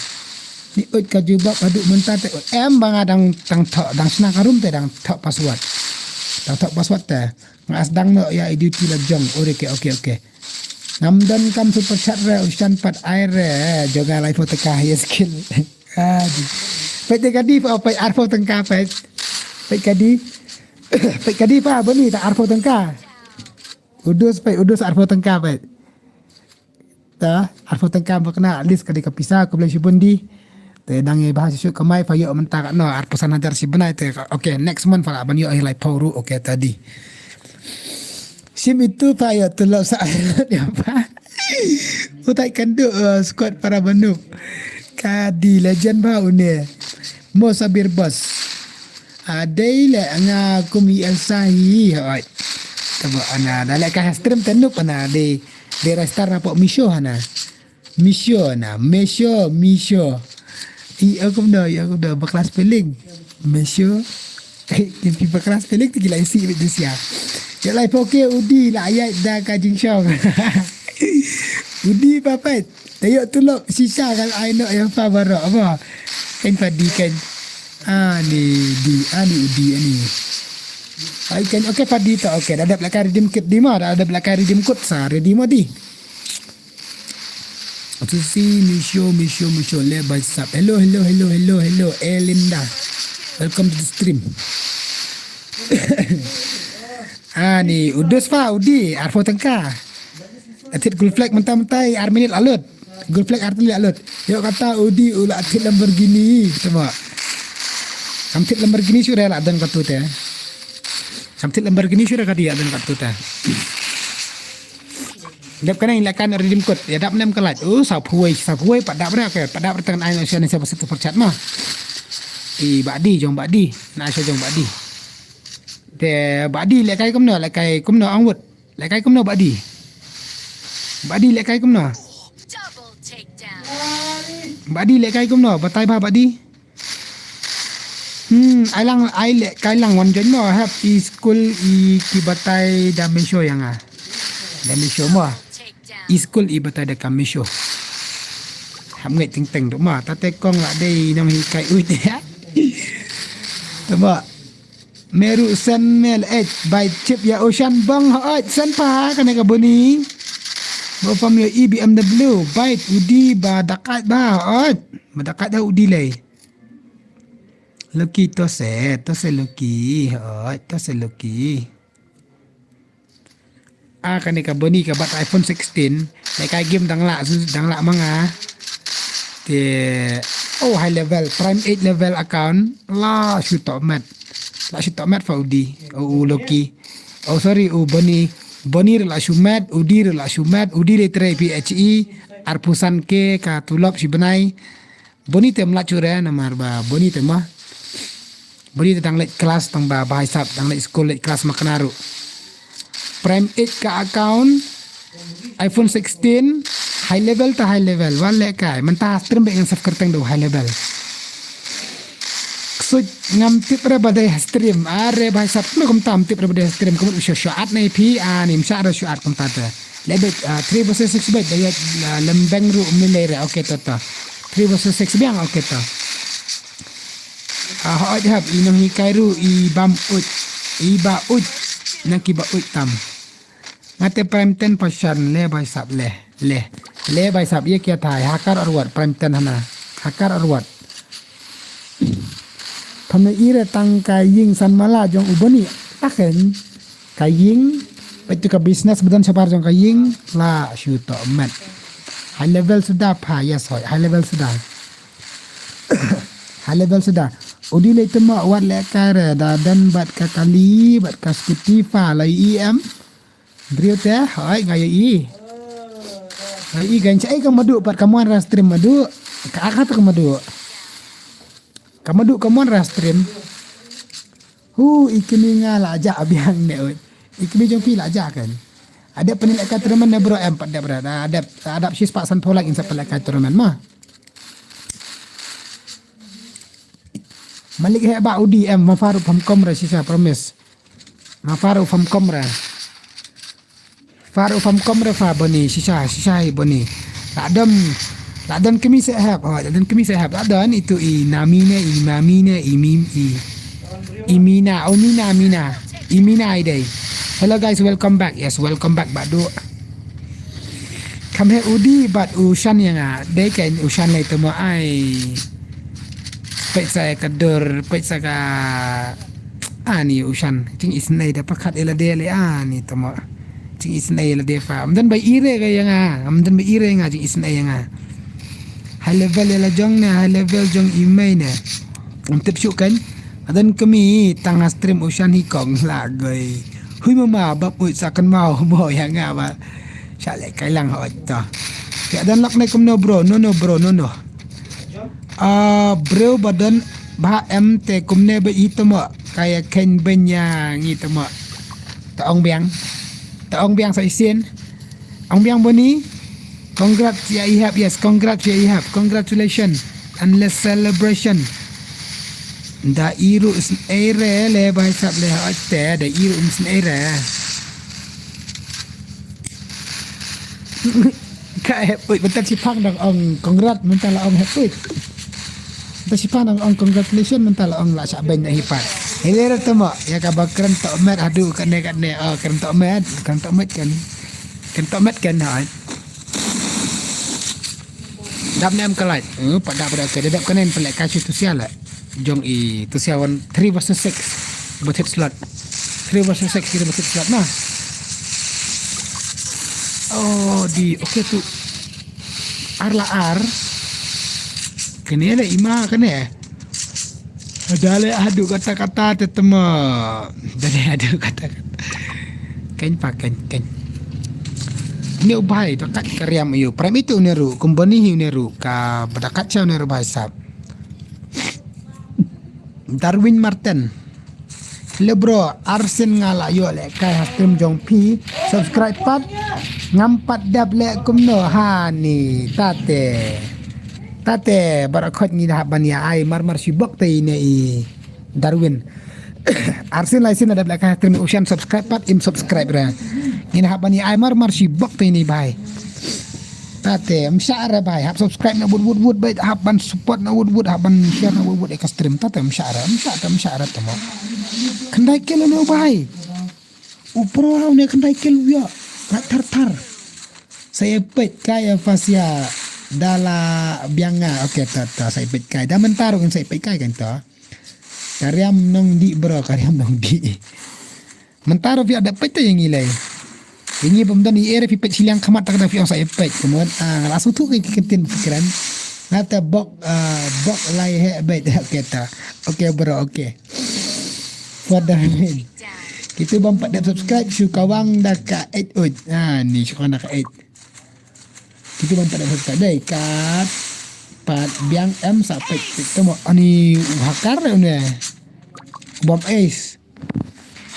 Ni uit ka jubab haduh mynta te em ba nga dang dang thoh dang shna ka room te dang thoh password. Dang thoh password te. Nga as dang no ya i duty la jong. Ore ke oke oke. Ngam don kam super chat re ushan pat ai re. Joga lai photo ka high skill. Adi. Pet de kadi pa pet arphew tengka pet. Pet kadi. Pet kadi pa bani ta arphew tengka. Udus pet udus arphew tengka pet. Ta arphew tengka ba kena at least kadi ka pisa ko boleh shibun di. Te dang ïa bahas shu kamai pa ïoh mynta ka no arphew san hajar shi bnai te. Okay, next month pa la ban ïoh hi lai phew ruh. Okay, tadi. Sim itu pa ïoh tulop sa ïa pa. Utai kan du uh, squad para banuk. Kadi legend ba une. Mo sabir bos. Adei le nga kum i Elsa hi hoi. Tabo ana da le ka stream tenup ana de de restar na pok misho ana. Misho na, mesho, misho. I aku benda, i aku benda bakla spelling. Mesho. Ki bakla spelling tu gila isi bit sia. Ya lai poke udi la ayat da ka jingshong. Udi papat. Tayo tulok sisa kal ai no yang fa barok apa. Kan padi kan. Ani di, ani udi ani. Ai kan okay padi ta okay. Dah ada belakang redeem kit di ma, dah ada belakang redeem kit sa ready ma di. Susi, Misho, Misho, Misho, le bai sap. Hello, hello, hello, hello, hello, Elinda. Welcome to the stream. Ah, ni, udus pa, udi, arphew tengka. Atit gold flag mentah-mentah, ar minit alut. Gold flag ar minit alut. Yo kata udi ula atit Lamborghini, coba. Samtit Lamborghini sudah lah dan katu teh. Samtit Lamborghini sudah kadi ya dan katu teh. Dep kane ïa kan redeem code. Ïa dap nem ka light. Oh, sa phuwei, sa phuwei pat dap re, okay. Pat dap re tang ai na sha ne sa super chat ma. I badi jong badi. Na sha jong badi. Te badi le kai kumno, le kai kumno angwut. Le kai kumno badi. Badi le kai kumno. Badi le kai kumno. Batai ba badi. Hmm, ai lang ai le kai lang wan jon mo hap i school i ki batai da Misho ïa nga. Da Misho mo. I school i batai da ka Misho. Hap ngai ting teng do ma ta te kong la dei nong hi kai uit ya. Tama. Meru sen mel et bai chip ya Ocean bang ha ot sen pa kane ka buni. Ba pam yo i B M W bai udi ba dakat ba ha ot. Ba dakat da udi lei. Lucky to se, to se lucky. Hoi, to se lucky. Ah, kane ka boni ka bat iPhone sixteen. Lai kai game dang la, dang la manga. Te, oh, high level, prime eight level account. La, shoot top mat. La shu tohmet pha u D, u, u Loki. Oh, sorry, u Boni. Boni ruh la shu met, u D ruh la shu met, u D dei trei P H E, arphew san K ka tulop shi bnai. Boni te mlach ure namar ba Boni te ma. Boni te dang leit klas tang ba, ba hisap dang leit skul leit klas ma kena ruh. Prime eight ka account, iPhone sixteen, high level ta high level, wan leh kai, mynta stream ba ngan saf kyrteng da high level. Ksuid ngam tip re ba dei stream, are ba hisap, no kumta ym tip re ba dei stream, kumut shu shu at na phi, ani ym shah re shu at kumta te. Leh beit, ah, three versus six beit, da ïa, ah, lembeng ruh um lei re, okay to to. Three versus six biang, okay to. Ah, hooid hap, i nonghikai ruh, i bam uit, i ba uit, na ki ba uit tam. Nga te prime ten passion, le bai sap le, le, le bai sap, ye kia thai, hakar arwat, prime ten hana, hakar arwat. Pham ne i re tang ka ïing san mala jong u Boni, taken, ka ïing, peit tu ka business ba don shabar jong ka ïing, la shu tohmet. High level suda pha, yes hoi, high level suda. High level suda. U D lei te mo wat leh kai re, da don bad ka kali, bad ka scooty pha, la i em. Briew te, hoi, nga ïa i. Nga ïa i, gan cha i ka madu, pat ka mon ra stream madu. Ka aka to ka madu. Ka madu ka mon ra stream. Hu, i kmie nga la jah biang ne, oi. I kmie jong phi la jah kan. Adep pynleh kai tournament ne bro em pat dep ra. Adep, adep shi spah san phew lak in sa pynleh kai tournament ma. Malik he ba u D em, ma faru pham kom ra shisha promise. Ma faru pham kom ra. Faru pham kom ra fa Boni, shisha, shisha hi Boni. La don, la don kmie seh hep, oh, la don kmie seh hep. La don itu i Nami ne, i Mami ne, i Mim, i, i Mina, oh Mina, Mina. I Mina i dei. Hello guys, welcome back. Yes, welcome back, Badu. Kham he u D bad u Shan ïa nga. Dei kein u Shan lei te mo ai. Peit sa ka dur, peit sa ka ani u Shan. Jing isnei da pakat ila de le ani te mo. Jing isnei ila de fa. Amdan ba ire ka ïa nga. Amdan ba ire nga jing isnei ïa nga. High level ila jong ne, high level jong i mei ne. Am tip shu kan. Adan kami tang stream u Shan hi kong la goi. Hui mama bap ui sa kan mau mo ïa nga ba. Sha le kai lang hot to. Ya dan lak ne kumno bro, no no bro, no no. Ah, bro ba don ba em te kumne ba i tamo. Kaya ken benya ngi tamo. Ta ong biang. Ta ong biang sa isin. Ong biang Boni. Congrats ya ihap, yes, congrats ya ihap. Congratulations. Endless celebration. Da iru snere le bai sap le ha te da iru snere. Ka hep ui, mynta shipang dang ong congrats, mynta la ong hep ui. Mynta shipang dang ong congratulations, mynta la ong la shah beng da hipat. Hele ra tamo, ya ka ba kren to met hadu kane kane, oh, kren to met, kren to met kan. Kren to met kan ha. Dap ne em ka light. Eh, pat dap, pat dap, ka dap ka nen pelek ka shu tu sia la. Jong i tu sia wan three versus six. Ba thit slot. Three versus six, three versus six slot na. Oh, di, okay tu. Ar la ar. Kene la ima kene. Dale adu kata-kata te temo. Dale adu kata-kata. Ken pa ken ken. Ni u bai ba kat ka riam ïa u. Prem itu ne ru, company hi ne ru ka ba da kat cha ne ru bai sap. Darwin Martin. Le bro, arsen nga la ïoh le kai ha stream jong phi. Subscribe pat. Ngam pat dap le kumno hani tate. Tate, barakot ngi da hap ban ïa ai mar mar shibok te ine i Darwin. Arsin lai sin adap laka trim u shan subscribe pat im subscribe ra. Ngin hap ban ïa ai mar mar shibok te ini bai. Tate, msha ra bai, hap subscribe na wud wud wud bai, hap ban support na wud wud, hap ban share na wud wud eka stream. Tate, msha ra, msha ra, msha ra tamo. Khyndai kilo ne u bai. U pro hau ne khyndai kilo ya. Rat thar thar. Sa ïa peit kai ïa fasia dala biang nga. Okay, ta, ta, sa ïa peit kai. Da mentar ngin sa ïa peit kai kan ta. Ka riam nong di bro, ka riam nong di. Mentar phi ada peit ta ïa ngi lei. Ïa ngi pemdan i er phi peit siliang khmat ta ka da phi ong sa ïa peit. Kemudian, ah, nga la suthu ke ki kentin fikiran. Nga ta bok, ah, bok lai he beit. Okay ta. Okay bro, okay. Pat da min. Kita bym pat dep subscribe shu kawang da ka eight. Oi, ah, ni shu kawang da ka eight. Kita bym pat dep subscribe dei ka pat biang em sa peit peit tu mo ani hakar ne. Bom ace.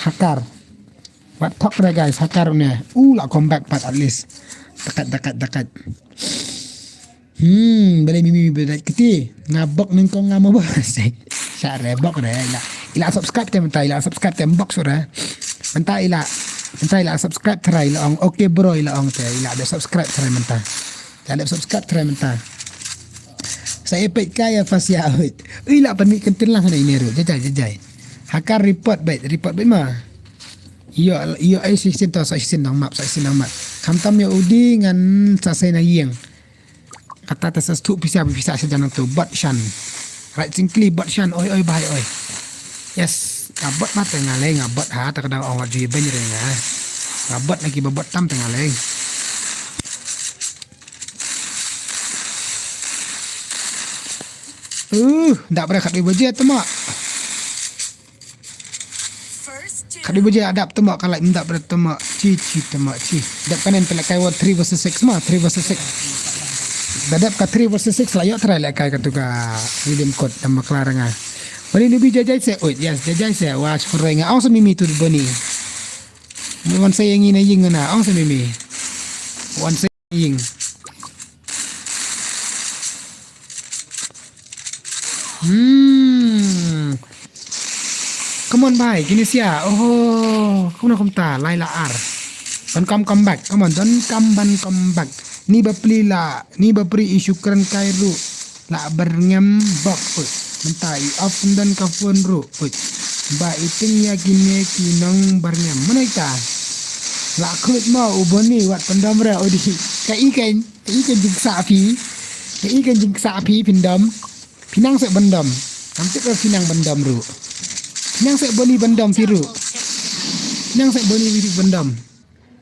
Hakar. Wat thok re guys, hakar ne. U la comeback pat at least. Dekat, dekat, dekat. Hmm, beli mimi beli kiti. Ngabok nengkong ngamo ba. Sare bok re ila. Ila subscribe te menta, ila subscribe te bok sura. Menta ila. Menta ila subscribe try ila ong. Okay bro ila ong te ila de subscribe try menta. Ila de subscribe try menta. Sa epek kaya fasia uit. Ila permi kentin lah na ini ru. Jajai jajai. Hakar report bait, report bait ma. Yo yo ai sisin to sa sisin dang map sa sisin dang map. Khamtam yo udi ngan sa sai na yeng. Kata ta sa stu pisa pisa sa janang tu bot shan. Right singkli bot shan oi oi bai oi. Yes, ka bot ma tengah leng, ka bot ha ta kadang ong ju ben re nga. Ka bot lagi ba bot tam tengah leng. Uh, dak bre khat dei baje tama. Khat dei baje adap tama ka lai mendap bre tama. Chi chi tama chi. Dap kanen pela kai wa three versus six ma, three versus six. Da dap ka three versus six la yo try la kai ka tu ka redeem code dam bakla ranga. Bani nubi jajai se, oh yes, jajai se, wa shukran nga. Ong sa mimi tu bani. Wan sa yang ina ying na, ong sa mimi. Wan sa ying. Hmm. Come on bai, kini sia. Oh, kumna kumta, lai la ar. Don kam come back. Come on, don kam ban come back. Ni ba pli la, ni ba pri isu kren kai ru. La berngem bok put. Menta i off don ka phone ru put. Ba iting ya kine ki nong berngem. Mana ita? La kut ma u boni wat pendam ra udi. Ka i kan, ka i kan jingsa phi. Ka i kan jingsa phi pindam. Pinang sek bendam. Nanti ka pinang bendam ru. Pinang sek boni bendam phi ru. Pinang sek boni phi bendam.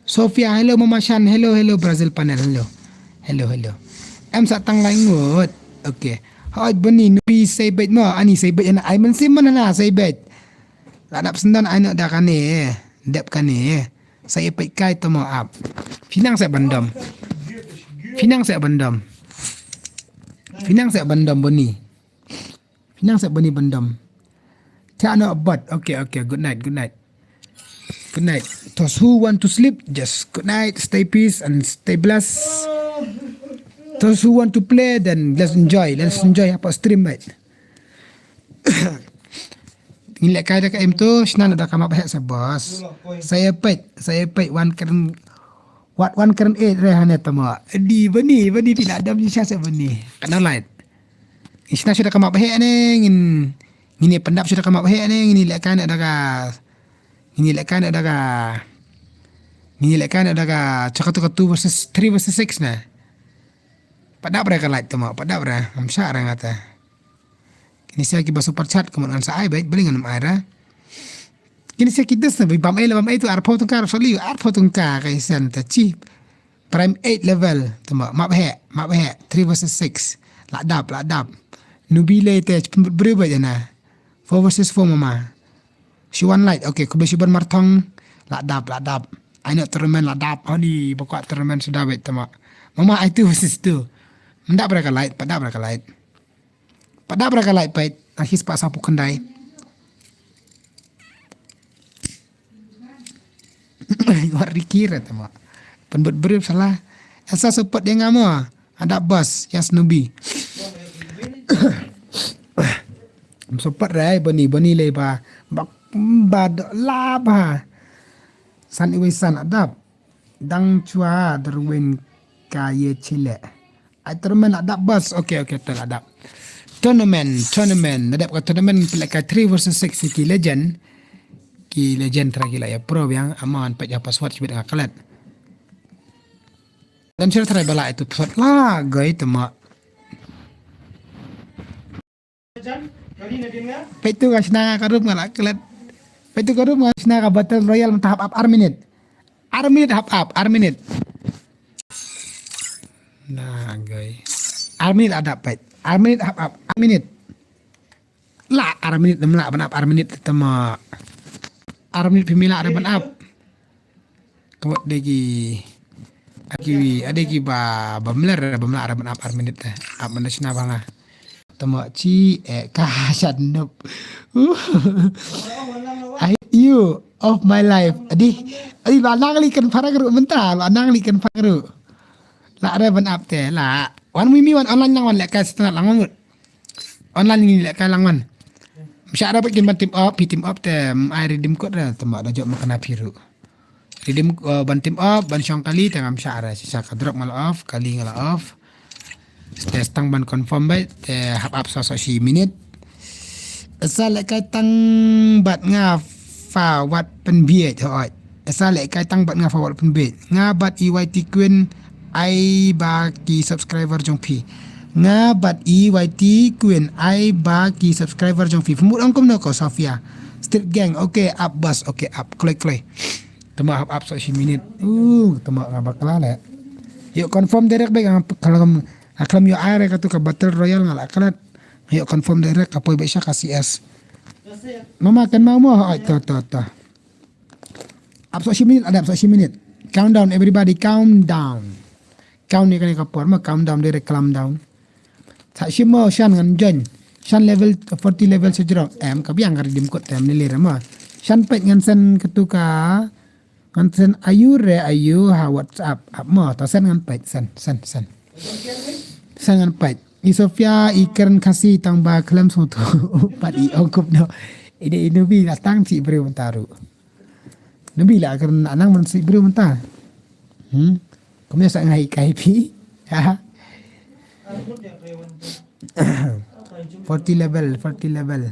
Sofia, hello Mama Shan, hello, hello Brazil panel, hello. Hello, hello. Em sa tang lai ngut. Okay. Hoi boni nubi sei bait mo, ani sei bait ana ai men sim mana na sei bait. La dap sendan ai no da kane. Dep kane. Sa epek kai to mo ap. Pinang sek bendam. Pinang sek bendam. Pinang sek bendam boni. Pinang sek bani bendam. Tiano abad. Okay, okay. Good night, good night. Good night. Those who want to sleep, just good night. Stay peace and stay blessed. Those who want to play, then let's enjoy. Let's enjoy apa stream, mate. Ngin lek kai da ka em tu, shna da ka map hek sa boss. Saya pet, saya pet wan keren, wat wan keren eh re hane tama. Di bani, bani pina dam ni sa bani. Kana light. Ngin shna shuh da ka map heh ne, ngin, ngin ïa pyndap shuh da ka map heh ne, ngin ïa lehkai noh da ka, ngin ïa lehkai noh da ka, ngin ïa lehkai noh da ka, cha katu ka two versus, three versus six ne. Pat dap re ka light tama, pat dap re, ngam shah re nga te. Kine sia kiba super chat, kumno ngan sa ai beit, balei ngan ym ai re. Kine sia ki des na, bam ei la bam ei tu, arphew tyngka, sorry, arphew tyngka ka isen te chi. Prime eight level, tama, map heh, map heh, three versus six. La dap, la dap. Nubi lei te, briew ba jana. Four versus four mama. Shu wan light, okay, khublei shibun Marthong. La dap, la dap. Ai noh tournament la dap, honi, ba kwah tournament suda beit tama. Mama, ai two versus two. Mendap re ka light, pat dap re ka light. Pat dap re ka light peit, a his pa sa pu khyndai. Wat riki re tama. Pynbut briew salah. Asa support dia ngam mo. Ada bas, ya snubi. Support re bani, bani le ba. Ba, ba do la ba. San iwi san adap. Dang chwa Darwin ka ye chile. Ai tournament la dap bas. Okay, okay, to la dap. Tournament, tournament. La dap ka tournament pynlehkai three versus six ki legend. Ki legend try ki la ïa pro biang, aman peit ïa password shibit nga klet. Dan share try ba la ïa tu password la gai tama. Peit tu ka shna nga ka rup nga la klet. Peit tu ka rup nga shna ka battle royale mynta hap ap ar minit. Ar minit hap ap, ar minit. Na gai. Ar minit adap peit. Ar minit hap ap, ar minit. La ar minit dem la ban ap ar minit tama. Ar minit phi mih lah re ban ap. Ka wat de ki, a ki, a de ki ba, ba mler, ba mlah re ban ap ar minit te. Ap mynta shna ba nga. Tama chi, eh, ka shat nup. I hate you of my life. Adi, adi la nang li kan parang ru mynta, la nang li kan parang ru. La re ban ap te, la. Wan mimi wan online lang wan lehkai setenat lang wan mut. Online ngi lehkai lang wan. Msha re ba kin ban tim op, pi tim op te, mm, ai redeem code re, tama da jop ma kana phi ru. Redeem, uh, ban tim op, ban shong kali, te ngam shah re, shisha ka drop nga la off, kali nga la off. Te stang ban confirm beit, te hap ap sa so shi minit. Sa lehkai tang bad nga fa wat pynbiej, hoi. Sa lehkai tang bad nga fa wat pynbiej. Nga bad E Y T Queen ai ba ki subscriber jong phi. Nga bad E Y T Queen ai ba ki subscriber jong phi. Phi mut ong kumno ko Sofia. Street Gang, okay, ap bas, okay, ap, kloi, kloi. Tama hap ap sa shi minit. Uh, tama nga bakla le. Ïoh confirm direct beit nga khlem, khlem ïoh ai re katu ka battle royale nga la klet. Ïoh confirm direct ka poi beit sha ka C S. Mama kan mau mo, ai to, to, to. Ap sa shi minit, ada ap sa shi minit. Countdown, everybody, calm down. Count ni kane ka por ma, calm down, direct calm down. Sa shim mo shan ngan join. Shan level forty level sejrong. Em, ka biang ka redeem code tem ni lira ma. Shan peit ngan send katu ka. Ngan send ayu re ayu ha WhatsApp. Ap mo, ta send ngan peit, send, send, send. Send ngan peit. I Sofia, i Karen Khasi tang ba khlem sngewthuh. Pat i ong kumno. Ine i Nubi la tang chi briew mynta ruh. Nubi la kren anang man chi briew mynta. Hmm. Kumne sa ngai kai phi. Ha. Forty level, forty level.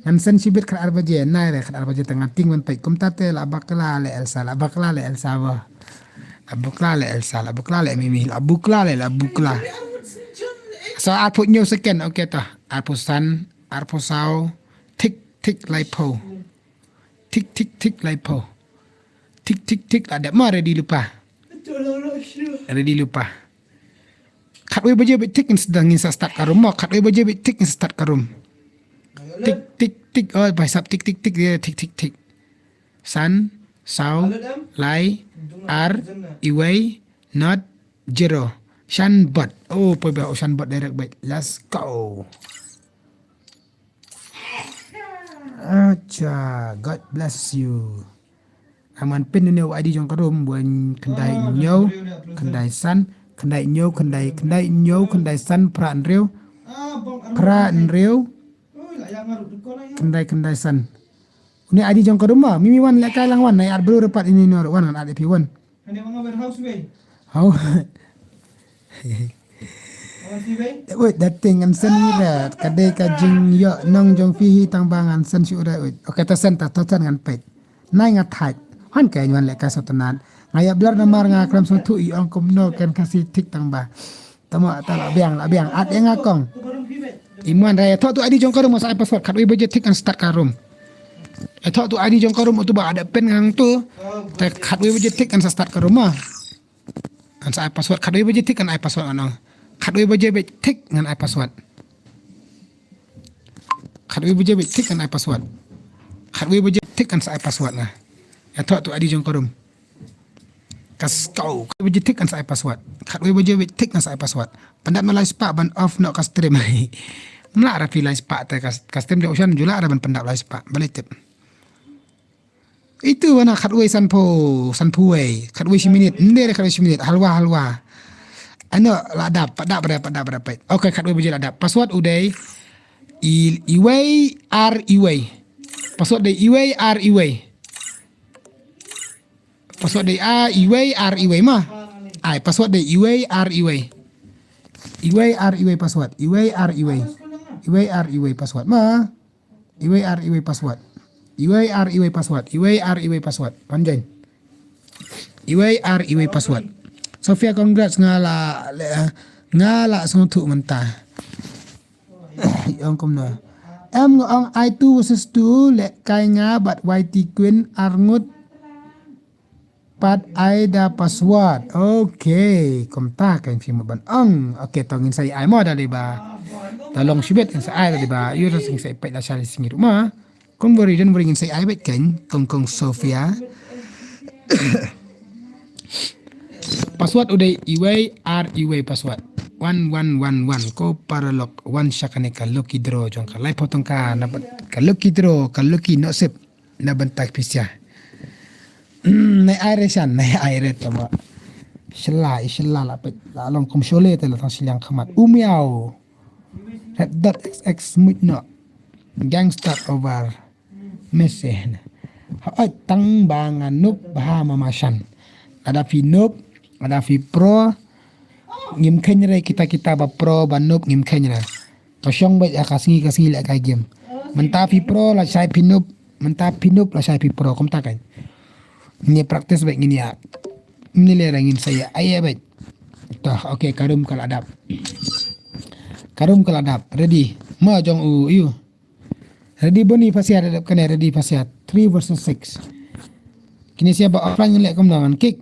Ngan send shibit khat ar baje, nai re khat ar baje tang ngan tieng ban peit. Kumta te la bakla le Elsa, la bakla le Elsa ba. La bakla le Elsa, la bakla le Mimi, la bakla le, la bakla. So arphew hynñiew second, okay to. Arphew san, arphew saw, thik, thik, laiphew. Thik, thik, thik, laiphew. Thik, thik, thik, la dep ma ready lypa. Ready lypa. Khatwei baje beit thik ngin sa, ngin sa start ka room mo. Khatwei baje beit thik ngin sa start ka room. Tik, tik, tik. Oh, bai sap tik, tik, tik, dia tik, tik, tik. San, saw, lai, ar, iwei, not, zero. Shan bot. Oh, poi ba, oh, shan bot direct beit. Let's go. Acha, God bless you. Aman pin ne u I D jong ka room, wan khyndai hynñiew, khyndai san, khyndai hynñiew, khyndai, khyndai hynñiew, khyndai san, phra hynriew, phra hynriew, khyndai, khyndai san. Une I D jong ka room ma, mimi wan lehkai lang wan, nai ar bru repat ini nor wan ngan ar phi wan. Hau. Wait, that thing ngan send ira. Ka dei ka jingïoh nong jong phi hi tang ba ngan send shu ira. Wait. Okay, ta send ta, ta send ngan peit. Nai nga thait. Han ka wan lehkai sa tnat. Nga ïa blur namar nga khlem sngewthuh i ong kumno kan Khasi thik tang ba. Tamo ta la biang, la biang. At ïa nga kong. Iman ra ïathoh tu I D jong ka room sa ai password. Khatwei baje thik ngan start ka room. Ïathoh tu I D jong ka room tu ba ada pin ngang tu. Te khatwei baje thik ngan sa start ka room ma. Ngan sa ai password. Khatwei baje thik ngan ai password ngan ong. Khatwei baje beit thik ngan ai password. Khatwei baje beit thik ngan ai password. Khatwei baje thik ngan sa ai password nga. Ïathoh tu I D jong ka room. Kas kau. Khatwei baje thik ngan sa ai password. Khatwei baje beit thik ngan sa ai password. Pyndap na lai spah ban off noh ka stream. Mlah ra phi lai spah te ka, ka stream jong u Shan ju lah ra ban pyndap lai spah. Balei tip. Itu wana khatwei sanphew, sanphew wei. Khatwei shi minit. Nde re khatwei shi minit. Halwa, halwa. Ano la dap, pat dap re, pat dap re, pat. Okay, khatwei baje la dap. Password u dei i, iwei ar iwei. Password dei iwei ar iwei. Password dei a iwei ar iwei ma. Ai, password dei iwei ar iwei. Iwei ar iwei password. Iwei ar iwei. Iwei ar iwei password ma. Iwei ar iwei password. Iwei ar iwei password. Iwei ar iwei password. Panjang. Iwei ar iwei password. Sofia, congrats, nga la, le, nga la sngewthuh mynta. Ong kumno. Em nga ong ai two versus two, lehkai nga bad Y T Queen ar ngut. Pat ai da password. Okay, kumta kan phi mut ban ong. Okay, to ngin sa ai mo da dei ba. Ta long shibit ngin sa ai da dei ba. Ïoh ngin sa peit da sha li sngi ruh ma. Don't worry, don't worry, ngin sa ai beit keiñ, Kong Kong Sofia. Password u dei iwei ar iwei password. One one one one. Ko paralok wan sha kane ka lucky draw jong ka laiphew tyngka na bynta ka lucky draw, ka lucky nasib na bynta pisa. Nai ai re shan, nai ai re tama. Shala, i shala la peit, la long kum shole te la tang shiliang khmat. Umiaw. Red dot X X muit no. Gangster over. Mesen. Hooid tang ba nga noob bha mama shan. Lada phi noob, lada phi pro. Ngim kheiñ re kita kita ba pro ba noob ngim kheiñ re. Ka shong beit ïa ka sngi ka sngi leh kai game. Mynta phi pro la shai phi noob, mynta phi noob la shai phi pro kumta kan. Ngin practice beit ngin ïa. Ngin leh re ngin sa ïa ai beit. Tah, okay, ka room ka la dap. Ka room ka la dap. Ready. Ma jong u ïu. Ready Boni Pasiat, ready kane, ready Pasiat. Three versus six. Kine sia ba offline leh kumno ngan kick.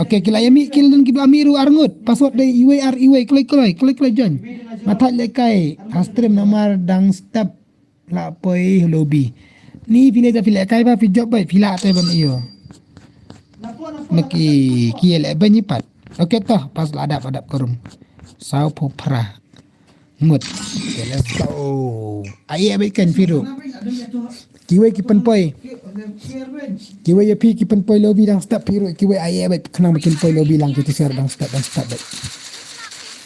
Okay, ki la ïa mih, ki la don ki ba mih ruh arngut. Password dei iwei ar iwei, kloi kloi, kloi kloi join. Nga thait leh kai ha stream namar dang step la poi lobby. Ni phi leh da phi leh kai ba phi jop bai phi la te ban ïoh. Ma ki ki leh ban nyi pat. Okay toh, pas la dap, la dap ka room. Saw phew phra. Ngut. Okay, let's go. Ai ïa beit kan phi ruh. Kiwei ki pynpoi. Kiwei ïa phi ki pynpoi lobby dang step phi ruh. Kiwei ai ïa beit khnang ba kin poi lobby lang ki tu ser dang step, dang step beit.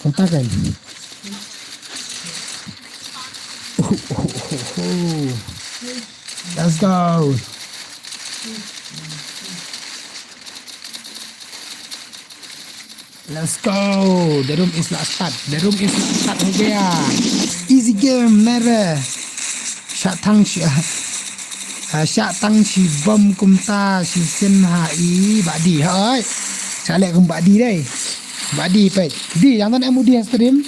Kumta kan. Uh, uh, uh, uh. Let's go. Let's go. The room is la start. The room is la start ho gaya. Easy game, nere. Shah thang shi, ah, shah thang shi bom kumta shi sin ha i badi. Hai. Shah leh kum badi dei. Badi peit. Di, dang don em u di ha stream.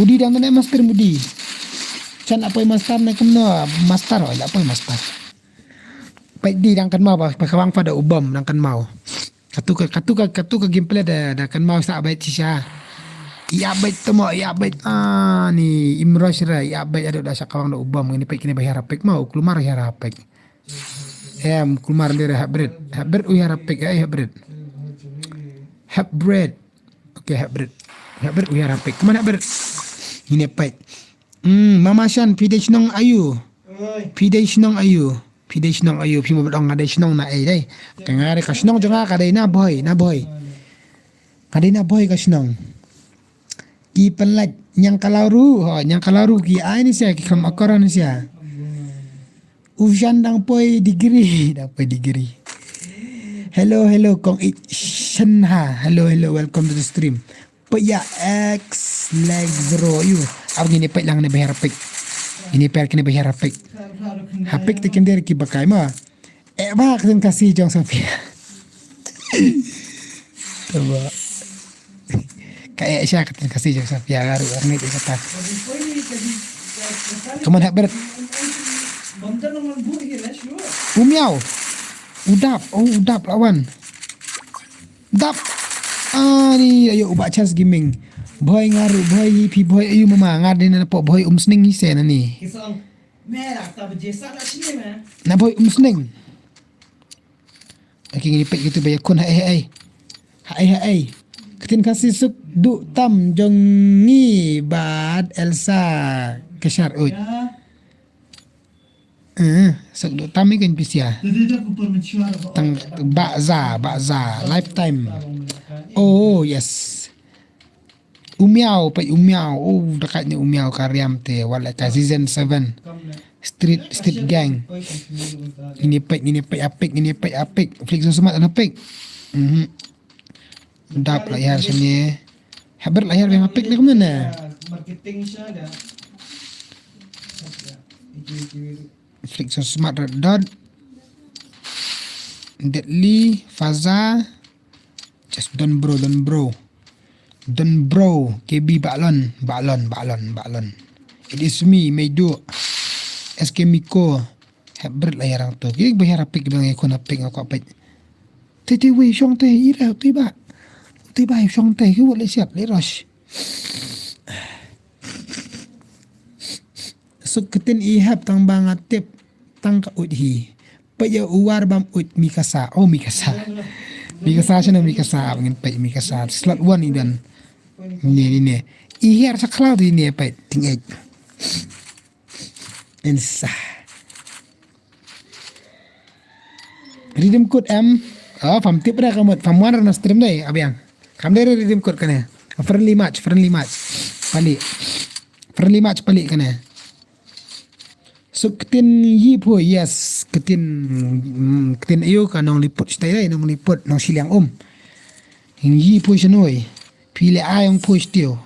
U di dang don em ha stream u di. Chan la poi master ne kumno. Master, oi, la poi master. Peit di dang kynmaw ba, ba ka bang pada u bom dang kynmaw. Katu ka, katu ka, katu ka gameplay da, da kynmaw sa beit shisha. Ïa beit temo, ïa beit. Ah, ni imrosh ra, ïa beit aduh da sa ka bang da u bom. Ngin peit kine ba hiar hapik ma, u kulmar hiar hapik. Em, kulmar lira hapbrit. Hapbrit u hiar hapik, eh, hapbrit. Hapbrit. Okay, hapbrit. Hapbrit u hiar hapik. Kemane hapbrit? Ngin peit. Hmm, Mama Shan, phi dei shnong ayu. Phi dei shnong ayu. Phi dei shnong ayu. Phi mo ba ong nga dei shnong na ei dei. Ka nga dei ka shnong jong nga ka dei na Bhoi, na Bhoi. Ka dei na Bhoi ka shnong. Ki pynlait ñiang ka law ruh, ho, ñiang ka law ruh ki ai ni sia, ki kham akor ni sia. U Shan dang poi degree, dang poi degree. Hello, hello, kong ich shen ha. Hello, hello, welcome to the stream. Peit ïa X leg zero ïa u. Ar ngin ïa peit lang ne ba hiar hapik. Ngin ïa peit kine ba hiar hapik. Hapik te kim dei ki ba kai ma. Eh ba ka ktien Khasi jong Sofia. Tama. Ka eh sha ka ktien Khasi jong Sofia nga ruh nga ngeit ïa kata. Come on, Hapbrit. U miaw. U dap, oh, u dap lawan. Dap. Ani, ayo, u Bah Charles Gaming. Bhoi nga ruh, Bhoi hi phi, Bhoi ayu mama, nga dei na pok Bhoi Umsning hi se nani. Na Bhoi Umsning. Okay, ngin ïa peit kito ba ïakhun haei haei. Haei haei. Ka ktien Khasi suk duh tam jong ngi bad Elsa Kashar uj. Eh, suk duh tam i kan pisia. Tang bakza, bakza, lifetime. Oh, yes. U miaw, peit u miaw. Oh, da kait ne u miaw ka riam te, wat la ka season seven. Street, street gang. Ngin ïa peit, ngin ïa peit, apik, ngin ïa peit, apik. Flick so smart na pik. Mhm. Dap la ïar sini. Haber la ïar bang apik ne kumne ne. Flick so smart, red dot. Deadly, Faza. Just don bro, don bro. Don bro, K B Balon, Balon, Balon, Balon. It is me, Meidu. S K Miko. Hapbrit la ïarang to. Ki ba ïarapik ba ngi khun apik nga kwah pik. Te te wei shong te ira te ba. Te ba shong te ki wala siat le rush. Suk ktien i hap tang ba nga tip tang ka uit hi. Peit ïa u War bam uit Mikasa. Oh, Mikasa. Mikasa shano Mikasa, ngin peit Mikasa. Slot one i don. Ne, ne, ne. I hiar sa khlaw di ne peit. Ting ej. Insa. Redeem code em. Oh, pham tip re ka mut. Pham wan re na stream dei, abiang. Kam dei re redeem code kane. Friendly match, friendly match. Pali. Friendly match pali kane. So ktien yi poi, yes, ktien, mm, ktien ayo ka nong liput stai dei, nong liput, nong shiliang um. Yi poi shanoi. Pile ayong poi stio.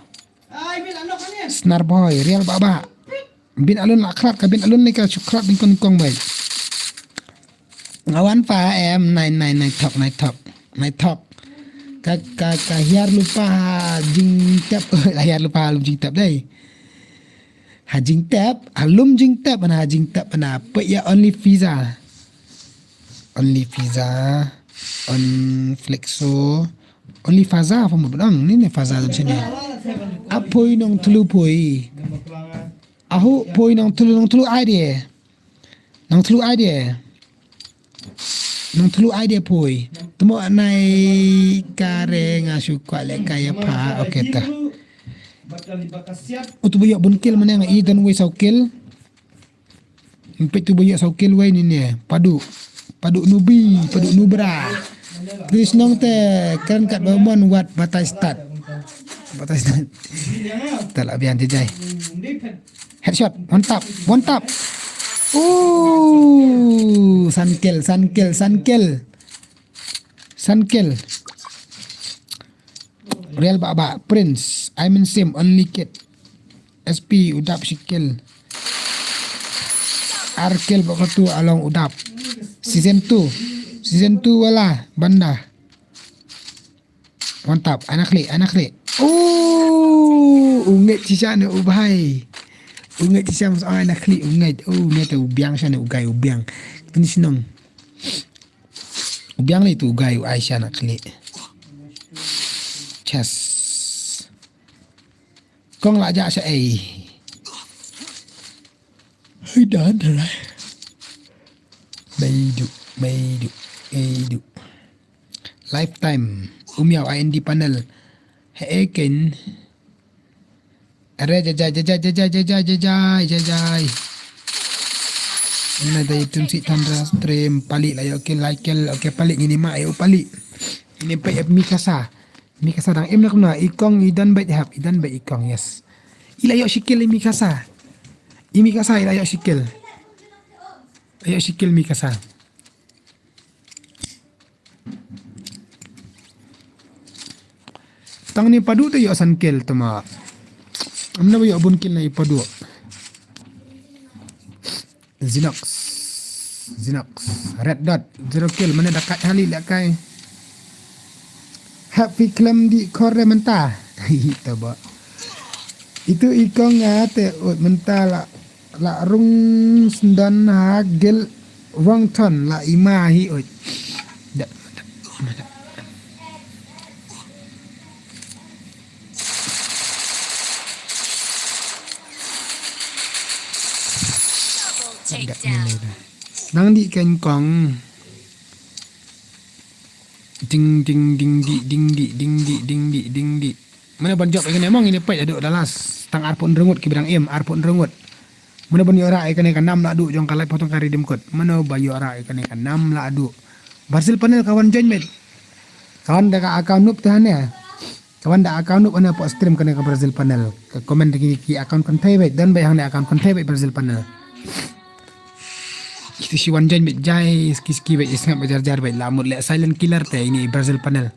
Snar boy, real baba. Bin alun la krat ka bin alun ni ka shu krat bin kon kong bai. Nga wan pa em nine nine nine thok nine thok nine thok. Ka ka ka hiar lupa ha jingtep la hiar lupa ha lum jingtep dei. Ha jingtep ha lum jingtep na ha jingtep na peit ïa only visa. Only visa. On flexo. Only faza pa mut dang ni ne faza dam sini. Apoi nong tulu poi. Ahu poi nong tulu nong tulu ai de. Nong tulu ai de. Nong tulu ai de poi. Temo nai kare nga shu kwah le kaya pa. Okay ta. Utu bu yok bun kil mana nga i dan wei sau kil. Peit tu ba ïa saw kil wei ni ne. Padu. Padu nubi, padu nubra. Kris nong te kren kat ba mon wat batai start. Batai start. Te la bian jajai. Headshot, one tap, one tap. Uh, san kil, san kil, san kil. San kil. Real baba, Prince, I mean sim, only kid. S P, u dap shi kil. Ar kil ba katu along u dap. Season two. Season two wala banda. Mantap, anak li, anak li. Oh, u ngeit shisha ne u bhai. U ngeit shisha mas anak li, u ngeit. Oh, ne te u biang sha ne u gai u biang. Kini sinong. U biang li tu u gai u ai sha anak li. Chess. Kong la ja sha ei. Hai dan rai. Maidu, maidu, maidu. Lifetime. Umiaw I N D panel. He eken. Are jajai, jajai, jajai. Na dai tum si tandra stream pali la yo ke like, okay pali ngini ma ayo pali. Ini pa ep Mikasa. Mikasa dang im nak na ikong idan bait hap, idan bait ikong, yes. Ila yo shikil i Mikasa. I Mikasa ila yo shikil. Ayo shikil Mikasa. Tang ni padu tu yo san kil tama. Amna yo bun kil na i padu. Zinox. Zinox. Red dot. Zero kill. Mana dakat hali lekai. Happy klem di kore menta. Taba. Itu ikong nga te ut menta la la rung sendan ha gil wang ton la ima hi ut. Da. Nang di kenkong. Ding ding ding di ding di ding di ding di ding di. Mana ban jop ïa kane mong ini peit adu dalas tang arpun rengut ki bidang im arpun rengut. Mana ban ïoh ra ïa kane ka nam la adu jong ka lai potong ka redeem code. Mana ba ïoh ra ïa kane ka nam la adu. Brazil panel kawan join met. Kawan da ka account nup te hane. Kawan da account nup ana po stream kane ka Brazil panel. Ka comment ki ki account kan thai bet dan bai hang ne account kan thai bet Brazil panel. Kita si wan join bet jai ski ski bet isngap jar jar bet la mut le silent killer te ini Brazil panel.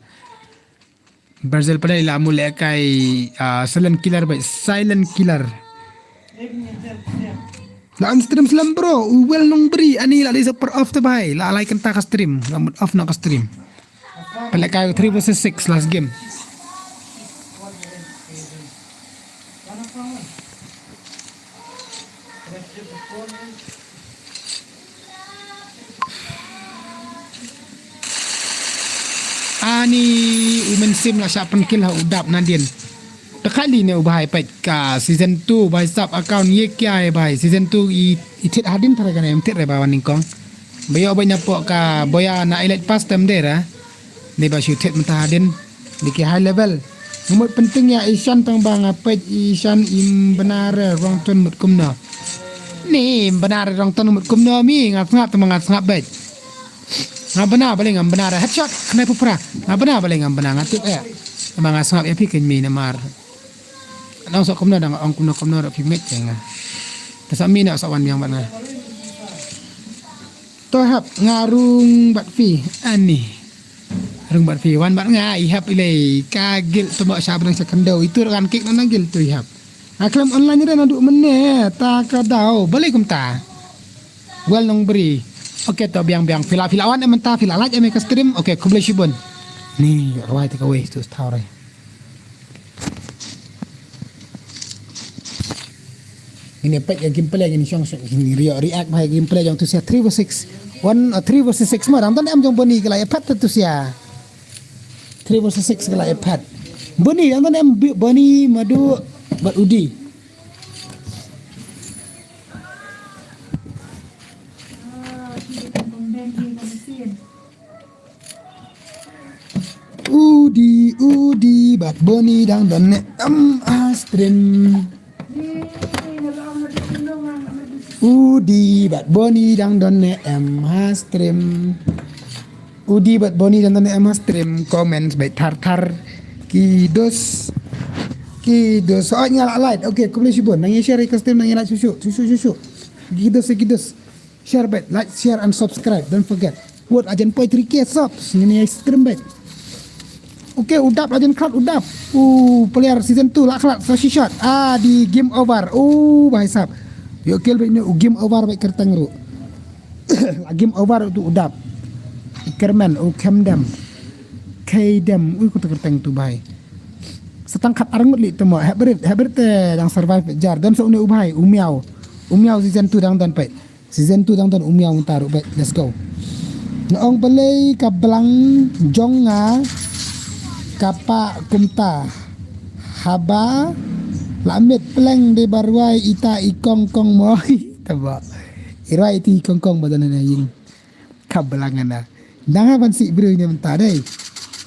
Brazil panel la mut le kai ah, silent killer bet silent killer. La an stream slam bro, u wel nong bri ani la dei super off te bai la lai kenta ka stream, la mut off na ka stream. Pele kai three versus six last game. Ani u Mensim la shah pynkill ha u dap nadien. Te kali ne u bhai peit ka season two, bhai sap account ye kya hai bhai. Season two i, i thied hadien tara kane em thied re ba wan nyngkong. Ba ïoh beit na pok ka boya na elite pass tem de ra. Ni ba shu thied mynta hadien. Ni ki high level. Ngut penting ïa Ishan tang ba nga peit Ishan im bna re rong tun mut kumno. Ni im bna re rong tun mut kumno mi nga sngap tang ba nga sngap beit. Nga bna balei ngam bna re headshot khnai pupra. Nga bna balei ngam bna nga tip eh. Tang ba nga sngap ïa phi kein mi namar. Nang sok kumno dang ong kumno kumno rak phi met nga. Te sa mi na sa wan biang bad nga. To hap nga rung bad phi ani. Rung bad phi wan bad nga i hap ilei ka gil to ba sha bnang sha khandau itu ran kik na gil tu i hap. Nga klem online re na du mene ta ka dau balei kumta. Wel nong bri. Okay to biang biang phi la phi la wan em ta phi la like em ka stream. Okay khublei shibun. Ni rwai te ka wei tu thaw re. Ini pek ya gameplay ini shong shong ini rio react bhai gameplay jong tu sia three versus six. One uh, three versus six ma dang don em jong Boni kala ya phat tu sia. Three versus six kala ya phat. Boni dang don em Boni madu bat udi. Udi udi bat Boni dang don ne em ha stream. Udi bat Boni dang don ne em ha stream. Udi bat Boni dang don ne em ha stream comment bait thar thar. Ki dos ki dos oh nga la like. Okay khublei shibun nang share ka stream nang like susu susu susu. Ki dos ki dos. Share bet, like, share and subscribe. Don't forget. Wot ajen poi three K subs ngini ai stream bet. Okay, u dap ajen khat u dap. U player season two la khat sa shi shot. Ah di game over. U bhai sab. Yo kill bet ni u game over bet kerteng ru. La game over tu u dap. U kermen u kemdem. Kaidem u ku kerteng tu bhai. Setang khat arngut li temo. Hebrit hebrit te dang survive jar. Dan so uni u bhai u miau. U miau season two dang dan pet. Season two dang don u miau mynta ruh bad let's go. Nga ong balei ka blang jong nga ka pah kumta. Haba la miet pleng de ba rwai ita i kong kong mo. Taba. I rwai ita i kong kong ba don na ïing. Ka blang ana. Dang ha ban sih briew ne mynta dei.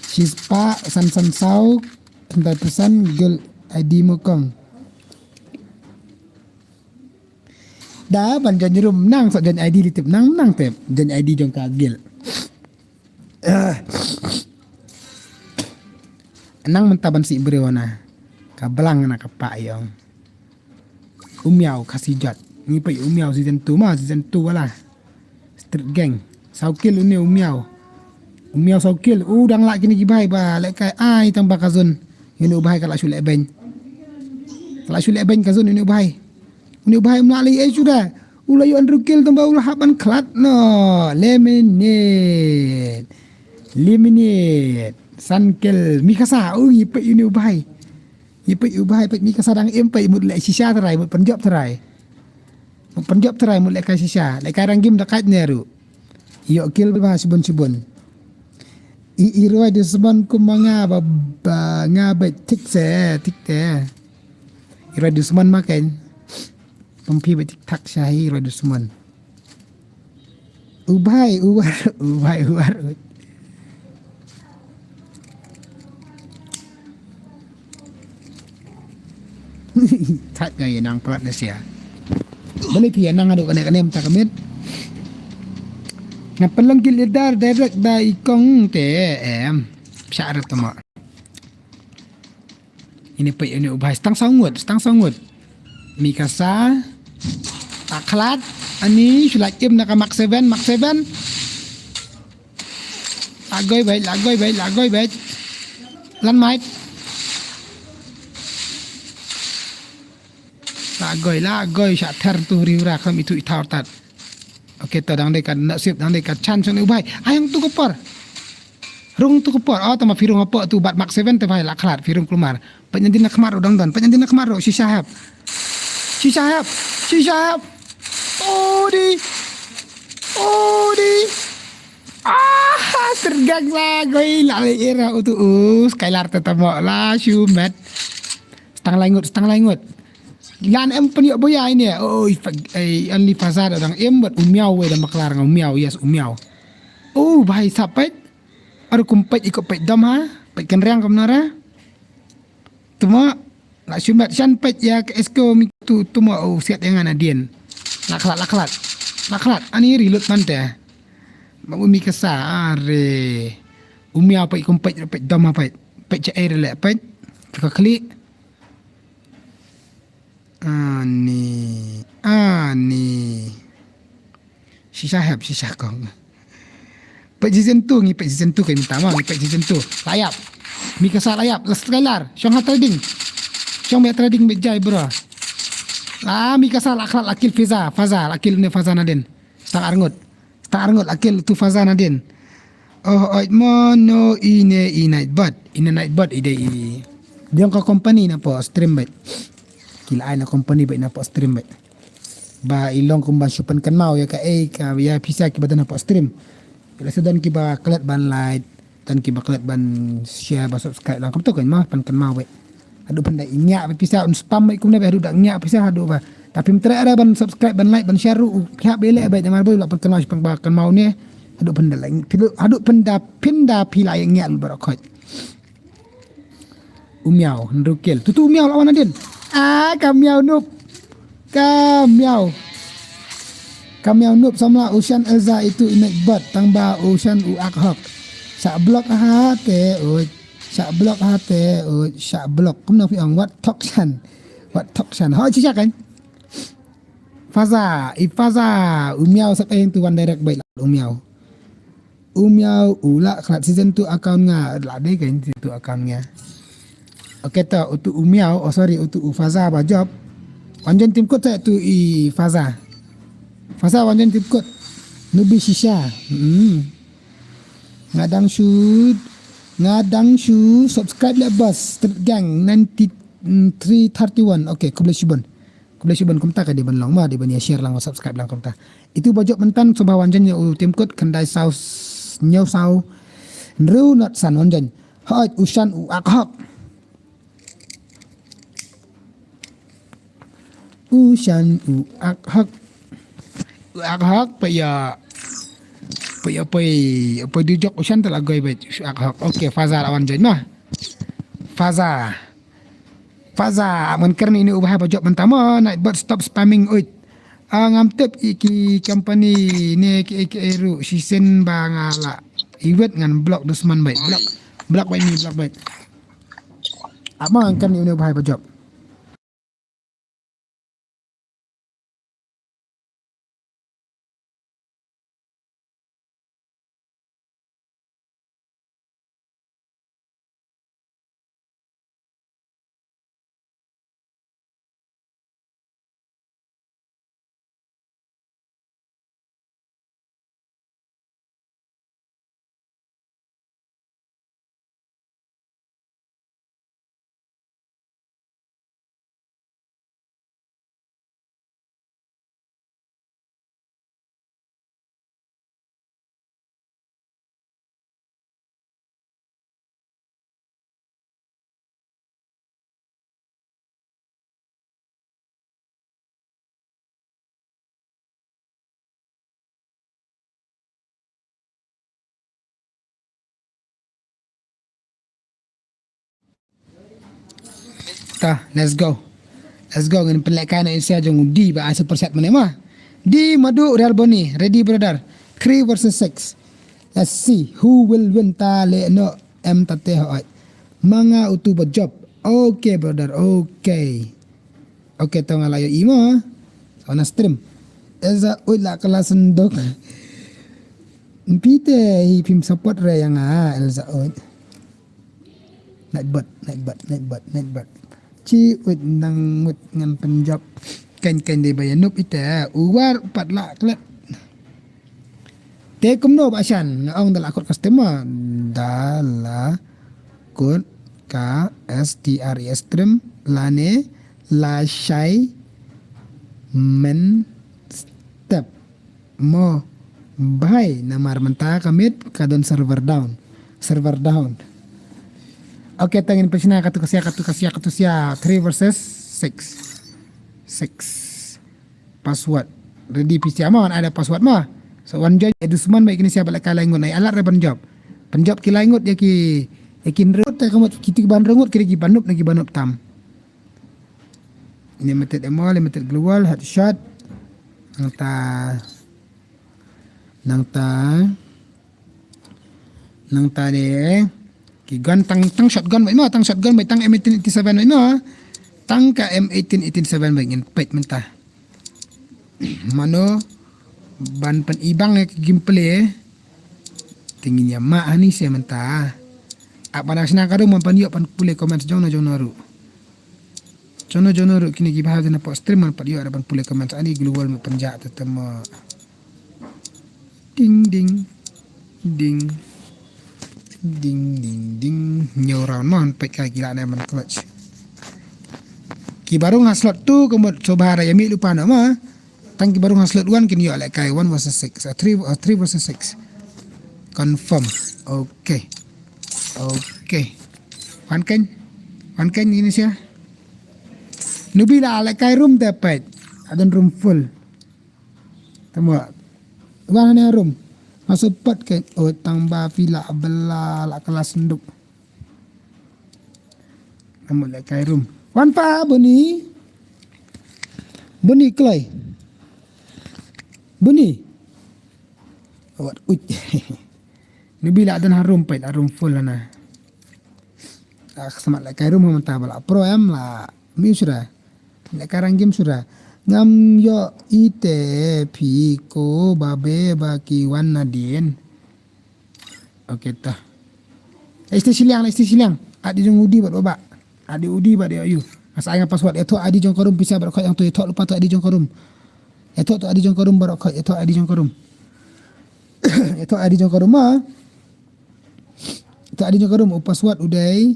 Shispah san san saw. Tynta tusan gel I D mo kong. Da ban join room nang sa join I D li tip nang nang tip join I D jong ka gil. Ah. Nang mynta ban si briew na ka blang na ka pa yong. Umiaw ka si jot ngi pa umiaw season two ma season two wala. Street gang. Saw kill une u miaw. U miaw saw kill. U dang lah kini ki bhai ba leh kai ai tang ba ka zone. Une u bhai ka lah shu leh beng. Ka lah shu leh beng ka zone une u bhai. Une u bhai um lah leh ai shu da. U lah yu andrew kill tang ba u lah hap ban khlad no. Lemonade. Lemonade. San kill. Mi ka sa u ngi pe une u bhai. Ngi pe u bhai pe mi ka sa dang im pe mut leh shisha trai mut penjop trai. Mut penjop trai mut leh kai shisha leh kai rang gim da kai ne ru. Yo kill ba shibun shibun. I i roi dusman kum ma nga ba ba nga ba tik se tik te. I roi dusman ma ken. Pempi ba tik tak shahi roi dusman. Ubai ubar ubai ubar. Thait nga ïa nang plat na sia. Beli phi ïa nang adu kane kane mynta ka miet. Nga pynlong ki leader direct da i kong te em. Pisa rat tama. Ini peit ini u bhai stang saw ngut stang saw ngut. Mi ka sa. Ta khlad. Ani shu lait im na ka Mark seven Mark seven. Lagoi beit lagoi beit lagoi beit. Lan mait. Lagoi lagoi sha ther tu riu ra kham itu i thawr tat. Okay to dang dei ka nasib dang dei ka chance ni u bhai. Ayang tu ka por. Rung tu ka por. Oh tama phi rung apo tu bat Mark seven te bhai la khlad phi rung kulmar. Pynyan din na khmar ru dang don pynyan din na khmar ru shisha hap. Shisha hap. Shisha hap. Odi. Odi. Ah, sergak lagoi la le era utu us kailar te tamo la shumet. Tang lai ngut, tang lai ngut. Lan em pynïoh boya ine. Oh, i fa-, i only Faza da dang em bad u Miaw wei da maklar nga u Miaw, yes, u Miaw. Oh, bhai sab peit. Aru kum peit i ko peit dom ha. Peit kynriang kum nara. Tuma la shu met shan peit ïa ka esko mi tu tuma u siat ïa nga nadien. La khlad, la khlad. La khlad. Ani reload man te. Ma u mi ka sa are. U Miaw peit kum peit, peit dom ha peit. Peit cha ei re le peit. Ka khlieh. Ani, ani. Shisha hep, shisha kong. Peit season two ngi peit season two ka mynta ma ngi peit season two. La ïap. Mi ka sa la ïap, last trailer. Shong ha trading. Shong beit trading beit jai bro. La mi ka sa la khlad la kill Faza, Faza, la kill ne Faza nadien. Tang arngut. Tang arngut la kill tu Faza nadien. Oh, oi mo no ine i Nightbot. Ine Nightbot i dei i. Diong ka company na po stream beit. Ki la ai na company beit na po stream beit. Ba i long kum ban shu pynkynmaw ïa ka ei ka ïa pisa kiba don hapoh stream. Ki la shu don kiba klet ban like, don kiba klet ban share, ban subscribe lang kumto kan ma pynkynmaw beit. Haduh pynda i ngiah beit pisa un spam beit kumne beit haduh da ngiah pisa haduh ba. Tapi mynta re ban subscribe, ban like, ban share ruh u pisa beit leh beit namar ba la pynkynmaw shu pynba kynmaw ne. Haduh pynda la haduh pynda pynda phi la ngiah baroh khoit. U Miaw, hynriew kill. Tu tu u Miaw la wan nadien. Ah, ka Miaw noob. Ka Miaw. Ka Miaw noob samla u Shan Elza itu i Nightbot tang ba u Shan u ak hok. Sa block ha te u. Sa block ha te u. Sa block. Kumno phi ong wat thok Shan. Wat thok Shan. Hoi shisha kan. Faza, i Faza, u Miaw sap eng tu wan direct beit la u Miaw. U Miaw, u la khlad season two account nga, la dei ka season two account nga. Okay to, utu u Miaw, oh sorry, utu u Faza ba job. Wan join team kot sa tu i Faza. Faza wan join team kot. Nubi shisha. Hmm. Nga dang shu, nga dang shu subscribe le bas Street Gang ninety three thirty one. Okay, khublei shibun. Khublei shibun kumta ka dei ban long ma dei ban ïa share lang subscribe lang kumta. Itu ba jop myntan sngewbha wan join ïa u team kot khyndai saw hynñiew saw hynriew nod san wan join. Hooid u Shan u ak hok. U Shan u ak hok. U ak hok pa ïa pa ïa poi poi du jok u Shan te la goi beit u ak hok. Okay Faza la wan join ma. Faza. Faza, man kren ine u bhai ba jop mynta mo, Nightbot stop spamming uit. Ah, ngam tip i ki company ne ki ki eru shisien ba nga la. Iwet ngan block dusman bait. Block. Block bait ni, block bait. Apa ngan kren ine u bhai ba jop. Ta, let's go. Let's go. Ngin pynleh kai na insia jong di ba ai super set mane ma. Di madu real boni. Ready brother. Three versus six. Let's see who will win ta le no em ta te hoi. Manga utu ba job. Okay brother. Okay. Okay to nga la yo imo. Ona stream. Eza oi la kelas ndok. Pite hi pim support re yang ah Elza oi. Nightbot, Nightbot, Nightbot, Nightbot. Chi wit nang wit ngan pynjop. Kan kan dei ba ïa nup ite. Uwar pat la klet. Te kumno ba shan nga ong da la kot customer. Da la kot ka S T R E stream lane la shai men step. Mo bhai namar mynta ka miet ka don server down. Server down. Okay, tang in pynshna katu ka sia, katu ka sia, katu sia. Three versus six. Six. Password. Ready phi sia mo, ada password mo. So wan join, e dusman ba kine sia ba la kai lai ngut, ai alat re ban jop. Pynjop ki lai ngut ïa ki, ïa ki ngut, te ka mut kiti ki ban ngut, ki dei ki ban nop, ne ki ban nop tam. Limited ammo, limited global, headshot. Nangta, nangta, nangta de ki gun tang, tang shotgun beit mo, tang shotgun beit, tang M eighteen eighty-seven beit mo. Tang ka M eighteen eighty-seven beit, ngin peit mynta. Mano ban pynibang ïa ki gameplay. Te ngin ïa mad hani se mynta. Ap ban shna ka ruh, man pan ïoh, pan pule comment jong no jong no ruh. Jong no jong no ruh kine ki ba ha jana pok stream, man pat ïoh da ban pule comment ani global me pynjah te te mo. Ding ding ding ding ding ding. Hynñiew round mo, peit ka ki la ne man clutch. Ki ba rung ha slot two ka mut sngewbha da ïa mih lypa no mo. Tang ki ba rung ha slot one kin ïoh lehkai one versus six, ah, three, ah, three versus six. Confirm. Okay. Okay. Wan keiñ. Wan keiñ ini sia. Nubi la lehkai room te peit. Adan room full. Tama. Wan ne room. Masuk pat keiñ. Oh, tang ba phi la bela la kelas nduk. Namut lehkai room. Wan pa Buni. Buni kloi. Buni. Wat uj. Nubi la don ha room peit, ha room full na. Ah, smat lehkai room mynta ba la pro em la mi sura. Lehkai rang game sura. Ngam ïoh ite phi ko babe ba ki wan nadien. Okay ta. Este shiliang, este shiliang. Adi jong udi bad baba. Adi udi bad yu. Asa nga password. Ito adi jong ka room pisa bad koi yang tu ito lupa tu adi jong ka room. Ito tu adi jong ka room bad koi ito adi jong ka room. Ito adi jong ka room ma. Ito adi jong ka room. U password udai.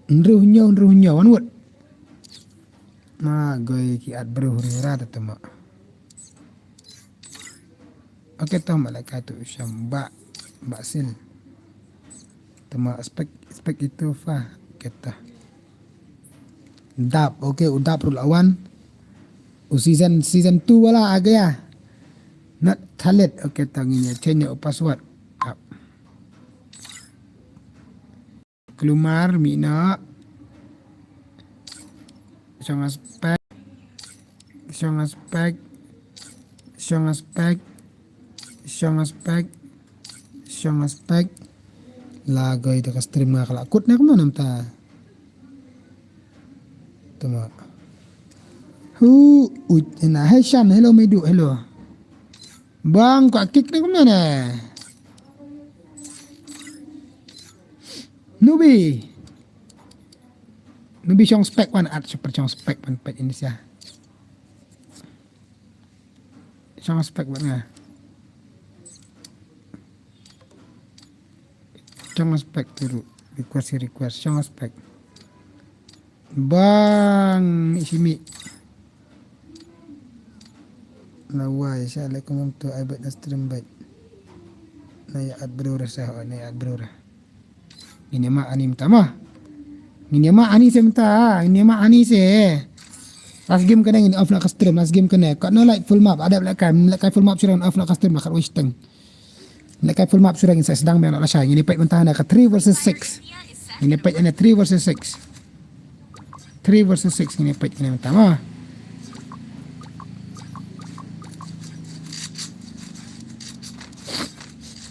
Nru nyo, nru nyo. Wan wut. Ma goi ki at bru rira da tama. Okay, to malaka tu sham ba, ba sil. Tama spek, spek itu fa kita. Dap, okay, u dap rul awan. U season, season two wala agaya. Not Khalid, okay, to ngin ïa change u password. Dap. Kulumar, mina. Shong aspek. Shong aspek. Shong aspek. Shong aspek. Shong aspek. Lagoi da ka stream nga kala kut na kumno namta. Tama. Hu, uj, na, hey Shan, hello, Medu, hello. Bang, ko akik na kumno na. Nubi. Nubi shong spek wan at super shong spek wan pet ini sia. Shong spek wan nga. Shong spek turu. Request, request. Shong spek. Bang isimi. Lawai, assalamualaikum tu ai bet na stream bet. Na ya at bro rasa, na ya at bro rasa. Ngin ïa mad ani mynta mo. Ngin ïa mad ani se mynta, ngin ïa mad ani se. Last game kane ngin off na ka stream, last game kane. Kat no like full map, ada lehkai, lehkai full map shuwa ngin off na ka stream, la kat wasting. Lehkai full map shuwa ngin sa sdang biang la lashai. Ngin ïa peit mynta na ka three versus six. Ngin ïa peit na three versus six. Three versus six ngin ïa peit kane mynta mo.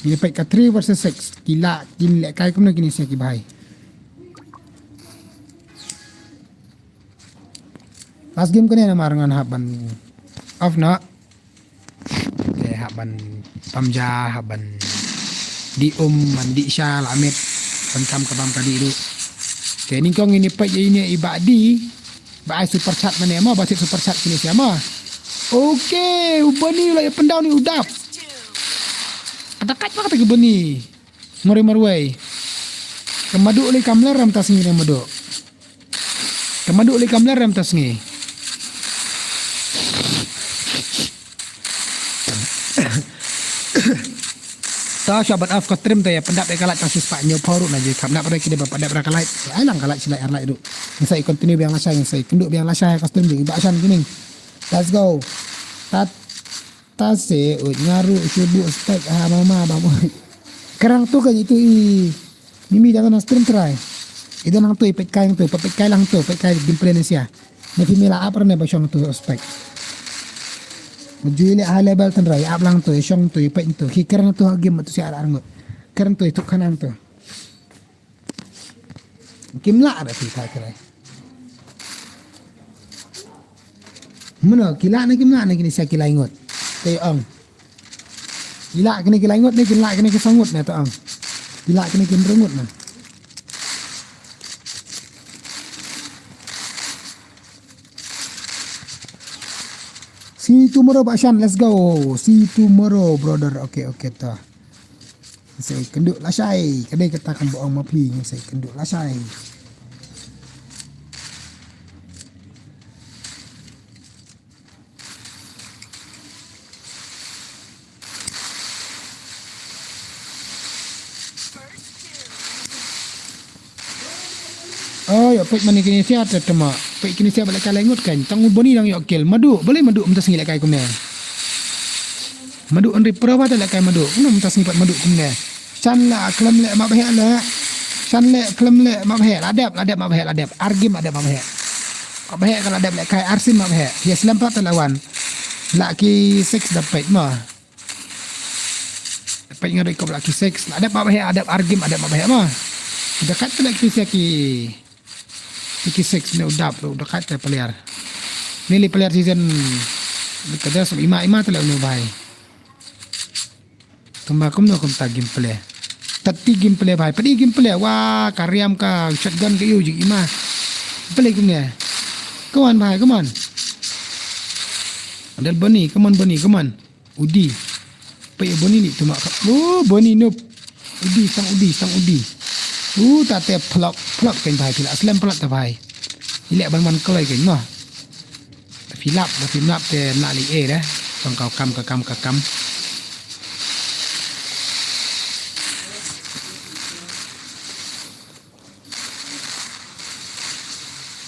Ngin ïa peit ka three versus six. Ki la, kin lehkai kumno kine sia ki bhai. Last game kane namar ngan hap ban off noh. Te hap ban pamja, hap ban dih um, ban dih sha la miet, ban kam ka bam ka dih ruh. Te nyngkong ngin ïa peit ïa ine i Bah Di, ba ai super chat mane mo, ba sit super chat kine sia mo. Okay, u Bani la ïa pyndown ni u dap. Kata kat pa kata ki Bani. Ngori marwei. Ka madu lei kam ler ram ta sngi re madu. Ka madu lei kam ler ram ta sngi. Ta sha ban off ka stream ta ïa pyndap ïa ka light tang shispah hynñiewphew ruh na ju kham nap re ki dei ban pyndap ïa ka light. Ai lang ka light shi light ar light ruh. Ngin sa ïa continue biang lashai, ngin sa ïa kynduh biang lashai ka stream jong i Bah Shan kine. Let's go. Tat ta se u nga ruh shu buh spek ha mama ba mo. Ka rang tu ka itu i Mimi da na stream try. I da nang tu i peit kai nang tu, peit kai lang tu, peit kai gameplay ne sia. Ne phi mih la ap ne ba shong tu spek. Ju i leh high level tynrai ap lang tu, shong tu, peit tu. Ki kren tu game tu sia ar ngut. Kren tu i tuk khanang tu. Kim lah da phi thai kren. Mano ki lah ne kim lah ne kine sia ki lai ngut. Te ong. Ki lah kine ki lai ngut ne, ki lah kine ki saw ngut ne, te ong. Ki lah kine ki hynriew ngut ne. See you tomorrow, Bah Shan. Let's go. See you tomorrow, brother. Okay, okay, ta. Ngin sa ïa kynduh lashai. Ka dei kata kam ba ong ma phi. Ngin sa ïa kynduh lashai. Oh, ïa peit mane kine sia te tama. Peit kine sia ba lehkai lai ngut kan. Tang u Boni dang ïoh kill. Madu, balei Madu mynta sngi lehkai kumne. Madu Henry Pro ba te lehkai Madu. Kumno mynta sngi pat Madu kumne. Shan la khlem leh map heh leh. Shan leh khlem leh map heh. La dep, la dep map heh, la dep. Ar game la dep map heh. Map heh ka la dep lehkai ar scene map heh. Ïa slem pat te la wan. La ki six da peit ma. Peit nga dei kop la ki six. La dep map heh, la dep ar game, la dep map heh ma. Ki da kat te la ki sia ki. Ki six ne u dap u da kat te player. Nili player season. Ka da sab ima ima te la u ne bai. Tuma kumno kumta gameplay. Tatti gameplay bai. Padi gameplay. Wah, ka riam ka shotgun ka iu jik ima. Play kumne. Come on bai, come on. Dal Boni, come on Boni, come on. Udi. Pei Boni ni tuma ka. Oh, Boni nup. Udi, sang udi, sang udi. Uh, ta te plok, plok kan bai pila. Slem plok ta bai. Ilek ban man kelai kan mah. Filap, ba filap te na li eh deh. Tang kau kam ka kam ka kam.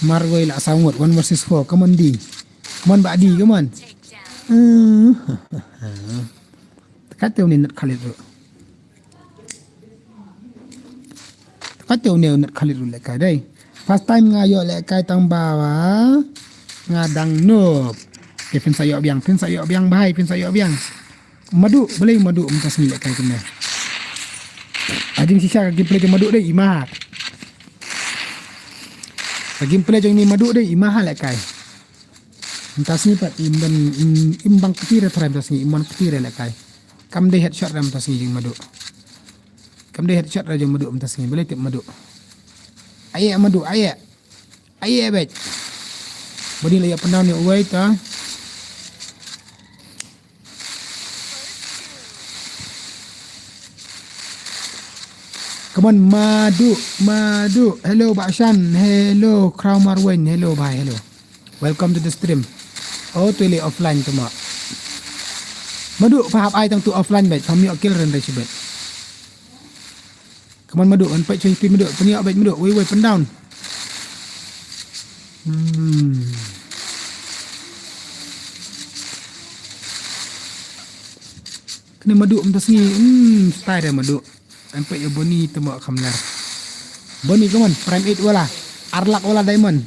Marwei la saw ngut, one versus four. Come on, D. Come on, Bah D, come on. Hmm. Kat te u ni nat Khalid tu. Kat te u ni nat Khalid tu lehkai dei. First time nga ïoh lehkai tang ba nga dang noob. Te phin sa ïoh biang, phin sa ïoh biang bai, phin sa ïoh biang. Madu, balei Madu mynta sngi lehkai kumne. Ading shisha ka gameplay jong Madu dei ima. Ka gameplay jong ni Madu dei ima ha lehkai. Mynta sngi pat im don im, im bang kti re trai mynta sngi, im mon kti re lehkai. Kam dei headshot re mynta sngi jong Madu. Kam dei headshot re jong Madu mynta sngi, balei tip Madu. Aye Madu, aye. Aye bet. Bani la ïa pyndown ïa uwei ta. Come on, Madu, Madu. Hello, Bah Shan. Hello, Kraw Marwen. Hello, bhai. Hello. Welcome to the stream. Oh, tu le offline tu ma. Madu, pa hap ai tang tu offline bet. Pam ïoh kill ren re shibet. Come on, Madu, ngan peit shuh ïa phi, Madu. Pynïoh beit, Madu. Wei, wei, pyndown. Hmm. Kane Madu mynta sngi. Hmm, style dia Madu. Ngan peit ïa Boni te mo kham ler. Boni, come on, prime eight wala. Ar lak wala diamond.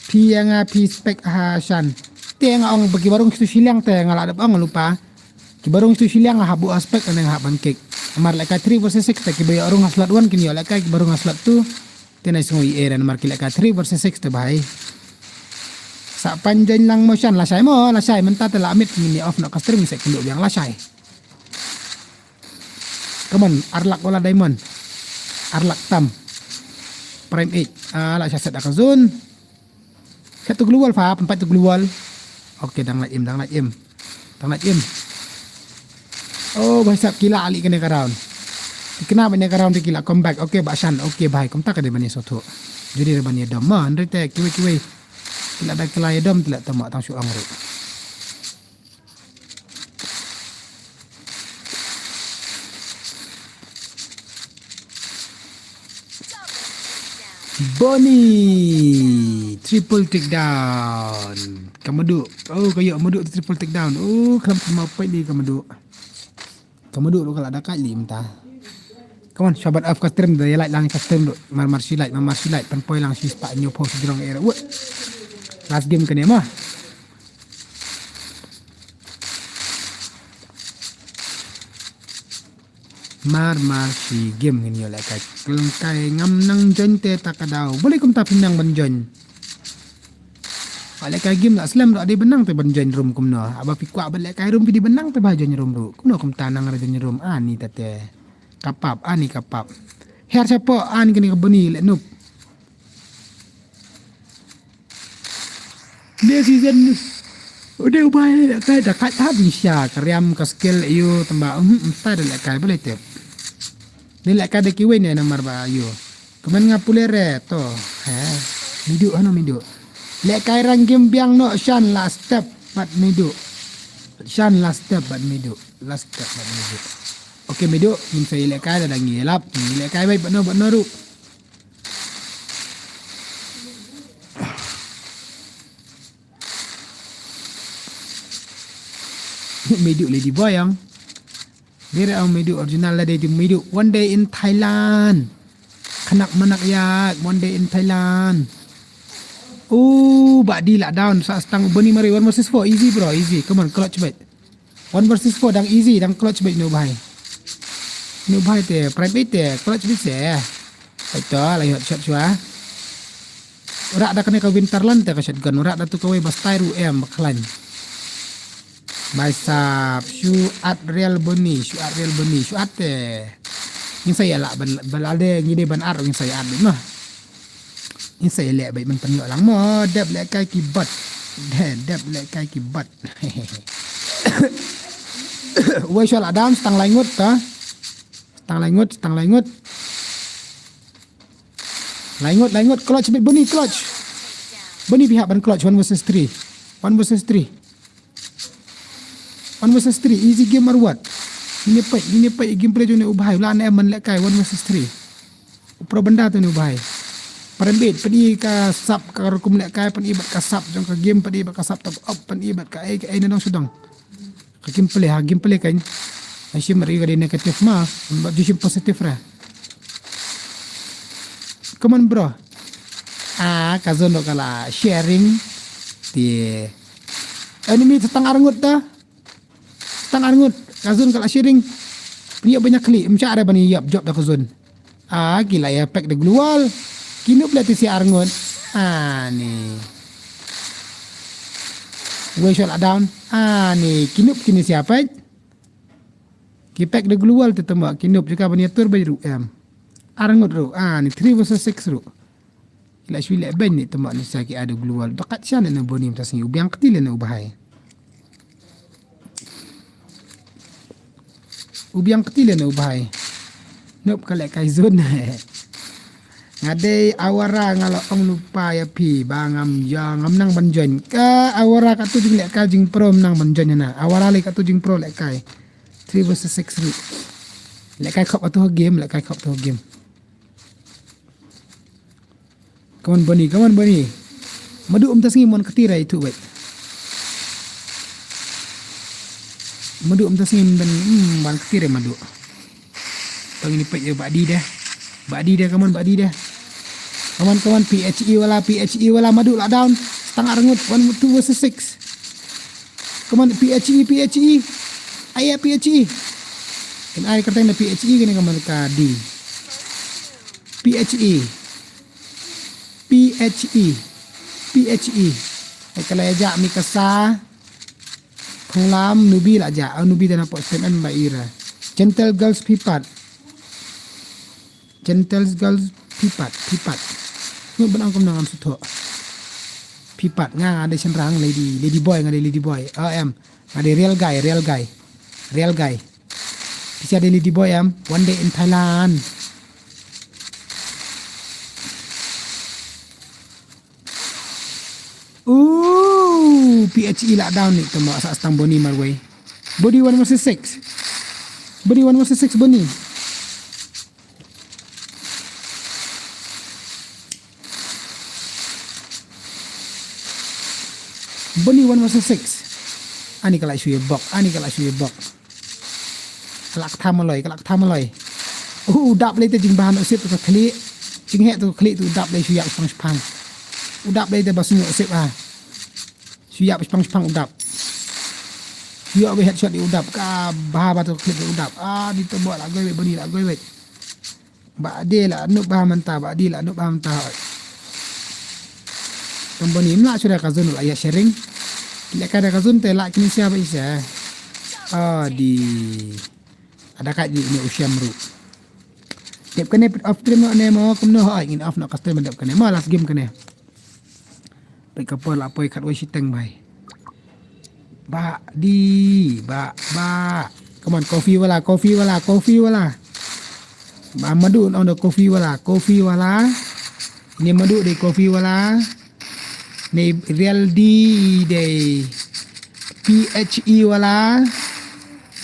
Phi ïa nga phi spek ha Shan. Te nga ong ba ki ba rung shatu shiliang te nga la dep ong lypa. Ki ba rung shatu shiliang nga hap buh ha spek ne nga hap ban kick. Namar lehkai three versus six te ki ba ïoh rung ha slot one kin ïoh lehkai ki ba rung ha slot two. Te na sngew i eh namar ki lehkai three versus six te bhai. Sa pan join lang mo Shan, lashai mo, lashai, mynta te la miet ngin ïa off noh ka stream, ngin sa kynduh biang, lashai. Come on, ar lak wala diamond. Ar lak tam. Prime eight. Ah, la sha set da ka zone. Set tu glue wall fa, pynpait tu glue wall. Okay, dang lait im, dang lait im. Dang lait im. Oh, bhai sab, ki la ali kane ka round. Ki kena ba ne ka round ki la comeback. Okay, Bah Shan. Okay, bhai. Kumta ka dei ban ïa sngewthuh. Judi re ban ïa dom. Ma, hynrei te kiwei kiwei. Ki la da ki la ïa dom, ki la tama tang shu ong ruh. Bonnie, triple takedown. Ka Madu. Oh, ka ïoh Madu triple takedown. Oh, khlem kynmaw peit di ka Madu. Ka Madu ruh ka la da kait lih mynta. Come on, shuwa ban off ka stream, da ïa like lang ka stream ruh. Mar mar shi like, mar mar shi like, pynpoi lang shi spah hynñiew phew shi jrong eh ruh. Last game kane mo. Mar mar shi game ngin ïoh lehkai. Ka lehkai ngam nang join te ta ka daw. Balei kumta phim nang ban join? Ba lehkai game la slem ruh dei ban nang te ban join room kumno. Haba phi kwah ban lehkai room phi dei ban nang te ba join room ruh. Kumno kumta nang re join room ani ta te. Ka pap ani ka pap. Her shapoh ani kane ka Bonnie leh noob. Ne season u dei u Bhai lehkai da kait hap ni sha ka riam ka skill ïoh tang ba, hmm, mynta da lehkai balei tip. Dei lehkai da kiwei ne namar ba ïoh. Kmen nga pule re to. He. Midu hano midu. Lehkai rang game biang noh shan last step bad midu. Shan last step bad midu. Last step bad midu. Okay midu, ngin sa ïalehkai da dang ïalap. Ngin ïalehkai bad bad no bad no ruh. Midu lady boy ang. Dire ang midu original la dei di midu. One day in Thailand. Khanak manak yak. One day in Thailand. Oh, ba di la down sa stang Bonnie mari one versus four. Easy bro, easy. Come on, clutch bait. One versus four dang easy, dang clutch bait no Bhai. No Bhai te, prime bait te, clutch bait se. Ito, la ïoh shot shuwa. Rak da kane ka Winterland te ka shotgun, rak da tu kawei ba style ruh em ba khlaiñ. Bai sap, shu at real Bonnie, shu at real Bonnie, shu at te. Ngin sa ïa lah ban, ban lade, ngi dei ban at, ngin sa ïa at bait noh. Ngin sa ïa leh bait ban pynïoh lang mo, dep lehkai ki bot. Dep lehkai ki bot. Wei shuwa la down, stang lai ngut ta. Stang lai ngut, stang lai ngut. Lai ngut, lai ngut, clutch bait Bonnie, clutch. Bonnie phi hap ban clutch, one versus three. One versus three. One versus three, easy game or what? Ngin ïa peit, ngin ïa peit gameplay jong une u Bhai, u la ne em ban lehkai, one versus three. U pro bynda te une u Bhai. Pynbeit, pyni ka sap ka rukom lehkai, pyni bad ka sap jong ka game, pyni bad ka sap top up, pyni bad ka ei, ka ei na dong shu dong. Ka gameplay, ha gameplay kan. Ai shim ri ka dei negative ma, bad ju shim positive ra. Come on bro. Ah, ka zone ka la sharing. Te enemy te tang arngut ta. Tang arngut, ka zone ka la sharing. Pynïap bynta khlieh, ym shah re ban ïap jop da ka zone. Ah, ki la ïa pack da gloo wall. Ki noob leh te sia arngut. Ah, ni. Wei shuwa la down. Ah, ni, ki noob kine sia pack. Ki pack da gloo wall te tama, ki noob jaka ban ïa tur beit ruh em. Arngut ruh, ah, ni three versus six ruh. La shu leh beiñ ni tama ni sa ki ai da gloo wall. Ba kat sha ne na Bonnie mynta sngi u biang kti leh na u Bhai. U biang kti leh na u Bhai. Nop ka leh kai zone. Nga dei awara nga la ong lypa ïa phi ba ngam ïa ngam nang ban join. Ka awara ka tu jing leh kai jing pro nang ban join na. Awara leh ka tu jing pro leh kai. Three versus six ruh. Leh kai khop atu game, leh kai khop atu game. Come on Bonnie, come on Bonnie. Madu um ta sngi mon kti rai tu wait. Madu um ta sngi ban hmm, ban kti rai madu. Tang ini pek je badi deh. Badi deh, come on badi deh. Come on, come on, P H E wala, P H E wala, madu lah down. Setengah rengut, one, two versus six. Come on, P H E, P H E. Ayo, P H E. Kan ai kerteng na P H E kene, come on, ka D. P H E. P H E. P H E. Ai ka la ïa jah mi ka sa. Phunglam nubi la jah. Au nubi dana pok stem en ba ira. Gentle girls pipat. Gentle girls pipat. Pipat. Ngut ban angkum nangam sutho. Pipat nga nga dei shenrang lady, lady boy nga dei lady boy. O em. Nga dei real guy, real guy. Real guy. Pisa dei lady boy em. One day in Thailand. Ooh, P H E lah down ni tama sa stang Bonnie marway. Bonnie one versus six. Bonnie one versus six Bonnie. Boni one versus six. Ani ka la shu ïa bok, ani ka la shu ïa bok. Ka la ktham maloi, ka la ktham maloi. U dap lei te jingbha noh sip ka khlieh. Jingheh tu ka khlieh tu u dap lei shu ïap shipang shipang. U dap lei te ba shu noh sip ha. Shu ïap shipang shipang u dap. Shu ïoh wei headshot ïa u dap ka bha ba tu ka khlieh u dap. Ah, di tu bok la goi wei, Boni la goi wei. Ba di la nup ba mynta, ba di la nup ba mynta. Tang Boni mla shu da ka zone la ïa sharing. Leh ka da ka zone te la kini sia ba isa. Ah, di. Ada ka di ni u Shem ruh. Dep kane off stream ne mo kumno, hoi ngin off noh ka stream dep kane. Ma last game kane. Peit ka por la poi khatwei shiteng bai. Ba di, ba, ba. Come on, coffee wala, coffee wala, coffee wala. Ba Madu on the coffee wala, coffee wala. Ni Madu dei coffee wala. Ni Real D dei P H E wala.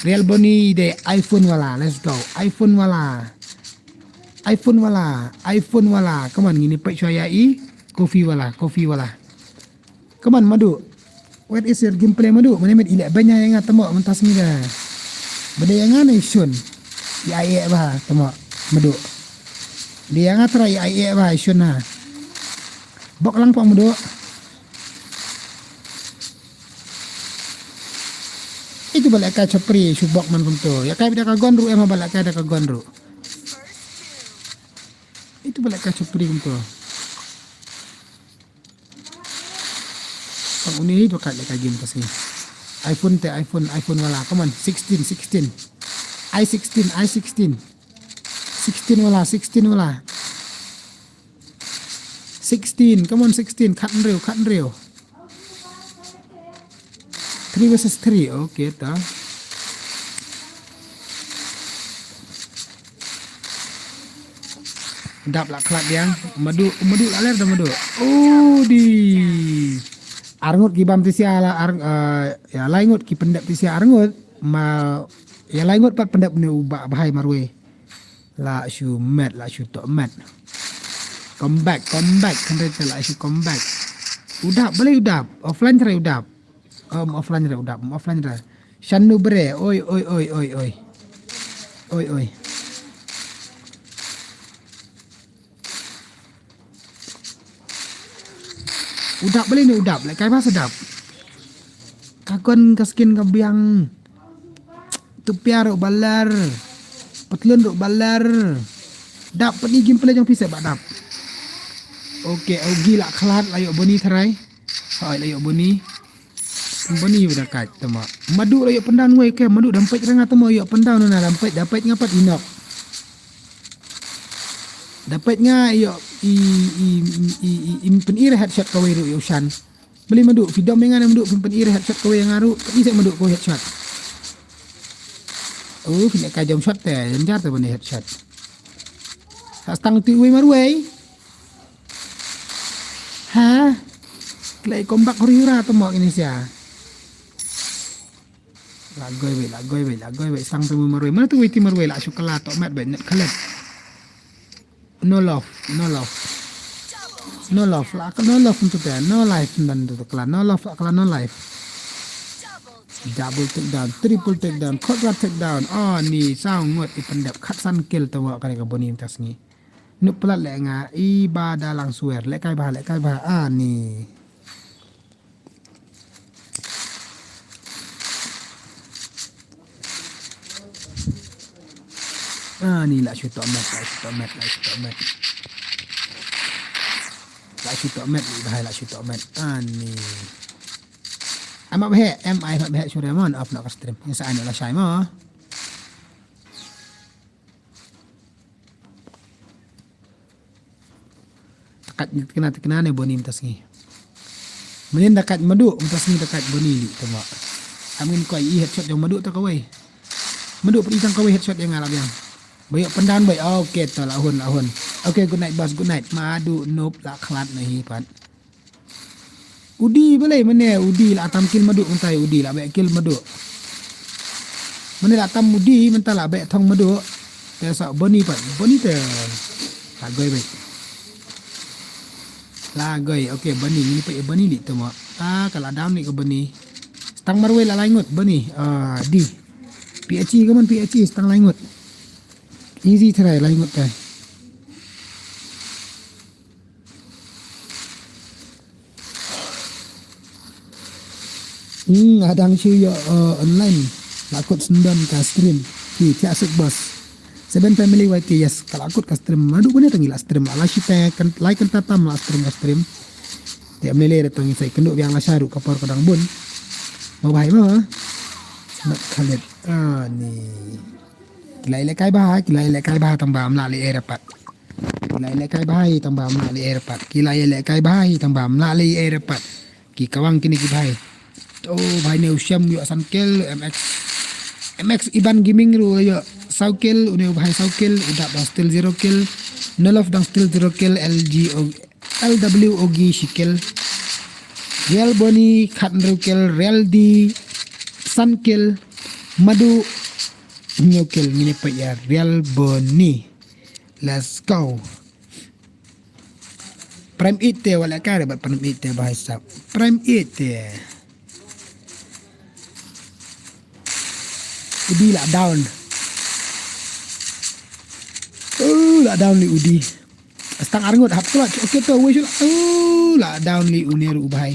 Real Boni dei iPhone wala. Let's go. iPhone wala. iPhone wala, iPhone wala. Come on, ngin ïa peit shuwa ïa i. Coffee wala, coffee wala. Come on, Madu. What is your gameplay, Madu? Mane met i leh banya ïa nga tamo mynta sngi da. Bade ïa nga ne Shun. I ai eh ba tamo, Madu. Bade ïa nga trai i ai eh ba Shun ha. Bok lang pok, Madu. Itu ba leh kai chopri shu bok man kumto. Ïa kai bida ka gun ruh, em ba leh kai da ka gun ruh. Itu ba leh kai chopri kumto. Pang uni itu ka leh kai game kasi. iPhone te iPhone, iPhone wala. Come on, sixteen, sixteen. I sixteen, I sixteen. Sixteen wala, sixteen wala. Sixteen, come on, sixteen. Khat hynriew, khat hynriew. Three versus three, okay, ta. Dap la khlad biang. Madu, Madu la ler da Madu. Oh, di. Arngut ki bam tisia la, ar, eh, ïa lai ngut ki pyndep tisia arngut. Ma, ïa lai ngut pat pyndep ne u ba, bahai marwei. La shu met, la shu tok met. Come back, come back, kan rete la shu come back. U dap, balei u dap. Offline trai u dap. Um, offline re u dap, um, offline re. Shanu bre, oi, oi, oi, oi, oi. Oi, oi. U dap balei ne u dap, leh kai ba sa dap. Ka gun ka skin ka biang. Tu piar ruh balar. Patlun ruh balar. Dap, pynï gameplay jong phi sa ba dap. Okay, Ogi la khlad, la ïoh Boni tharai. Hoi, la ïoh Boni. Boni ba da kait tama. Madu la ïoh pyndown wei ke, Madu dam peit ranga tama ïoh pyndown na dam peit, dam peit nga pat i nok. Dam peit nga ïoh i, i, i, i, i pynïr headshot kawei ruh ïoh shan. Beli Madu, phi dom ïa nga ne Madu, phi pynïr headshot kawei ïa nga ruh, pynïr sa Madu kawei headshot. Oh, phi ne ka jam shot te, jam jar te bani headshot. Sa stang tu wei marwei. Ha? Klei comeback huri hura tama kini sia. La goi wei, la goi wei, la goi wei, stang tu wei marwei. Mana tu wei ti marwei la shu kala tok met wei, net khalet. No love, no love. No love, la ka no love untuk dia, no life dan tu kala, no love, la kala no life. Double takedown, triple takedown, quadra takedown. Oh, ni saw ngut i pyndep khatsan kill tawa kare ka Boni mynta sngi. Nuk pelat leh nga i ba da lang swer, leh kai ba, leh kai ba, ah, ni. Ah, ni la shu tok met, la shu tok met, la shu tok met. La shu tok met, ni bahai la shu tok met. Ah, ni. Ama bah, em ai ma bah shu remon, off na ka stream. Ni sa ai na la shai mo. Takat ni tekna tekna ne Boni mynta sngi. Mynnin takat Madu, mynta sngi takat Boni li tama. Amin koi i headshot jong Madu ta kawei. Madu peri tang kawei headshot jong nga la biang. Bayok pendan bai. Okay, ta la hun, la hun. Okay, good night boss, good night. Madu nop la khlad na hi pat. Udi balei mane, udi la tam kill Madu mynta, udi la bek kill Madu. Mane la tam udi mynta la bek thong Madu. Te sa Boni pat, Boni te. La goi bek. La goi, okay, Boni ni pat Boni li tama. Ah, ka la down leh ka Bani. Stang marwei la lai ngut Bani. Ah, di. P H E, come on, P H E, stang lai ngut. Easy try, lai ngut try. Hmm, nga dang shu ïoh, uh, online. La kut sngewdon ka stream. Ki thiah suk bos. Seven Family Y T, yes, ka la kut ka stream. Naduh mynne tang ngi la stream. La shi te kan, lai kynta tam la stream ka stream. Te ym lei lei re tang ngi sa ïakynduh biang, la sha ruh ka por ka dang bun. Mo bhai mo. Mat Khalid. Ah, ni. Ki la ïalehkai bha, ki la ïalehkai bha tang ba ym lah leh ei re pat. Ki la ïalehkai bha hi tang ba ym lah leh ei re pat. Ki la ïalehkai bha hi tang ba ym lah leh ei re pat. Ki kawang kine ki bhai. Oh, bhai ne u Shem u ïoh san kill, M X. M X Iban Gaming ruh u ïoh saw kill, une u bhai saw kill, u Dap dang still zero kill. Nolof dang still zero kill, L G O, L W Ogi shi kill. Real Boni khathynriew kill, Real D san kill, Madu hynñiew kill, ngin ïa peit ïa Real Boni. Let's go. Prime Eight te, wat leh kai re bad Prime Eight te, bhai sab. Prime Eight te. U D la down. Uh, la down leh u D. Stang ar ngut hap clutch. Okay to, wei shu la. Uh, la down leh une ruh u bhai.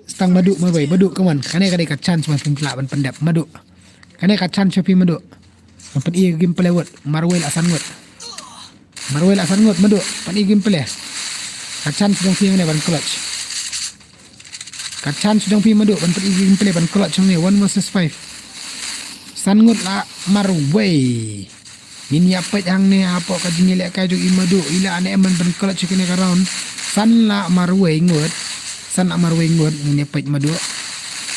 Stang Madu, marwei, Madu, come on. Kane ka dei ka chance ban pynkylla ban pyndep, Madu. Kane ka chance sha phi, Madu. Ban pyni ka gameplay wut, marwei la san ngut. Marwei la san ngut, Madu, pyni ka gameplay. Ka chance jong phi hangne ban clutch. Ka chance jong phi, Madu, ban pyni ka gameplay ban clutch hangne, one versus five. San ngut la marwei. Ngin ïa peit hangne hapoh ka jingïalehkai jong i Madu, i la ne em ban clutch ïa kane ka round. San la marwei ngut. San la marwei ngut, ngin ïa peit Madu.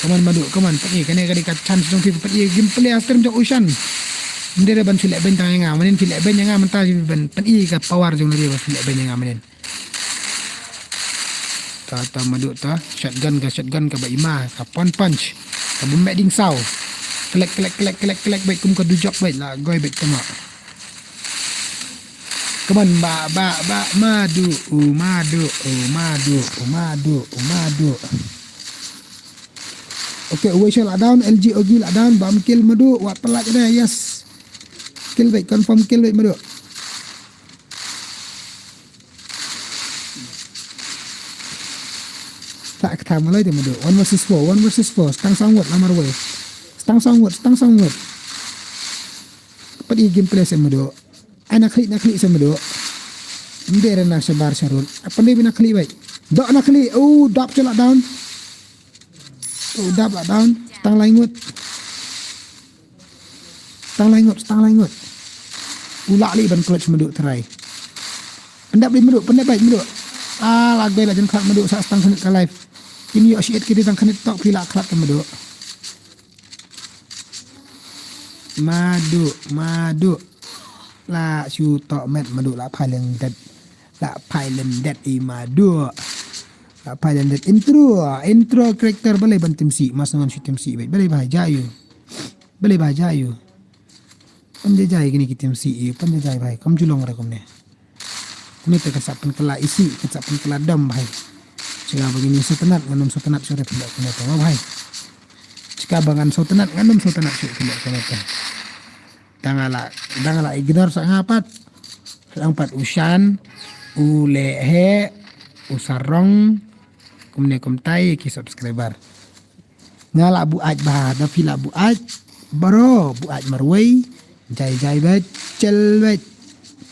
Come on Madu, come on, pyni kane ka dei ka chance jong phi, pyni gameplay ha stream jong u Shan. Ym dei re ban phi leh beiñ tang ïa nga, mynnin phi leh beiñ ïa nga mynta, ban pyni ka power jong lade ba phi leh beiñ ïa nga mynnin. Ta, ta, Madu ta. Shotgun ka, shotgun kaba ima, ka pon punch. Kaba meh ding saw. Klek, klek, klek, klek, klek, beit kum ka dujok beit, la goi beit tama. Come on, ba, ba, ba, Madu, u Madu, u Madu, u Madu, u Madu. Okay, uwei sha la down, L G Ogi la down, bam kill Madu, wat palat ïa, yes. Kill beit, confirm kill beit Madu. Tak kata malai te Madu. One versus four, one versus four. Stang saw ngut la marwei. Stang saw ngut, stang saw ngut. Pat i gameplay se Madu. Ai na khlieh, na khlieh se Madu. Ym dei re na shabar sharun. Pat i na khlieh beit. Dok na khlieh. Oh, Dap sha la down. Oh, Dap la down. Stang lai ngut. Stang lai ngut, stang lai ngut. U lah leh ban clutch Madu try. Pyndep leh Madu, pyndep beit Madu. Ah, la goi la jan khlad Madu, sa stang khnit ka life. Kin ïoh shi et ki dei tang khnit tok phi la khlad ka Madu. Madu, Madu. La shu tok met Madu, la phai lyndet. La phai lyndet i Madu. La phai lyndet. Intro, intro character balei ban tim sih, mas ngan shu tim sih beit. Balei bha jai ïa u. Balei bha jai ïa u. Pan jai jai kine ki tim sih ïa u, pan jai jai bha. Kam ju long re kumne. Kumne te kan sa pynkylla isih, kan sa pynkylla dom bha. Chika ba ngin sngewtynnat ngan ym sngewtynnat shuh re pynda kumne te bha. Chika ba ngan sngewtynnat ngan ym sngewtynnat shuh pynda kumne te. Dang la, dang la ignore sa nga pat. Sa nga pat u Shan, u Lehhe, u Sarong, kumne kumtai ki subscriber. Nga la buaid bha, da phi la buaid, bro, buaid marwei, jai jai beit, chel beit,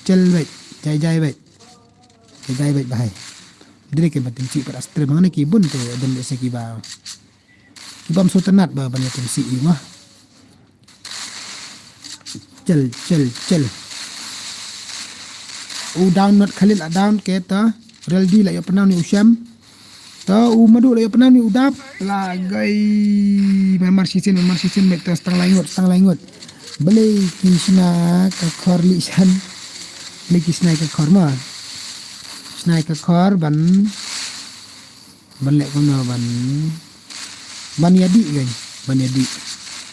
chel beit, jai jai beit, jai jai beit bha. Dei ki ban tim sih pat ha stream hangne ki bun te, dei se ki ba, ki bym sngewtynnat ba ban ïa tim sih ïa u ma. Chel, chel, chel. U down, not Khalid la down, ke ta. Real D la ïoh pyndown ïa u Shem. Ta u Madu la ïoh pyndown ïa u Dap. La gai. Mar mar shisien, mar mar shisien, beit ta stang lai ngut, stang lai ngut. Balei ki shna ka khor lih shan. Balei ki shna ka khor ma. Shna ka khor ban. Ban leh kumno ban, ban ïa dih kan, ban ïa dih.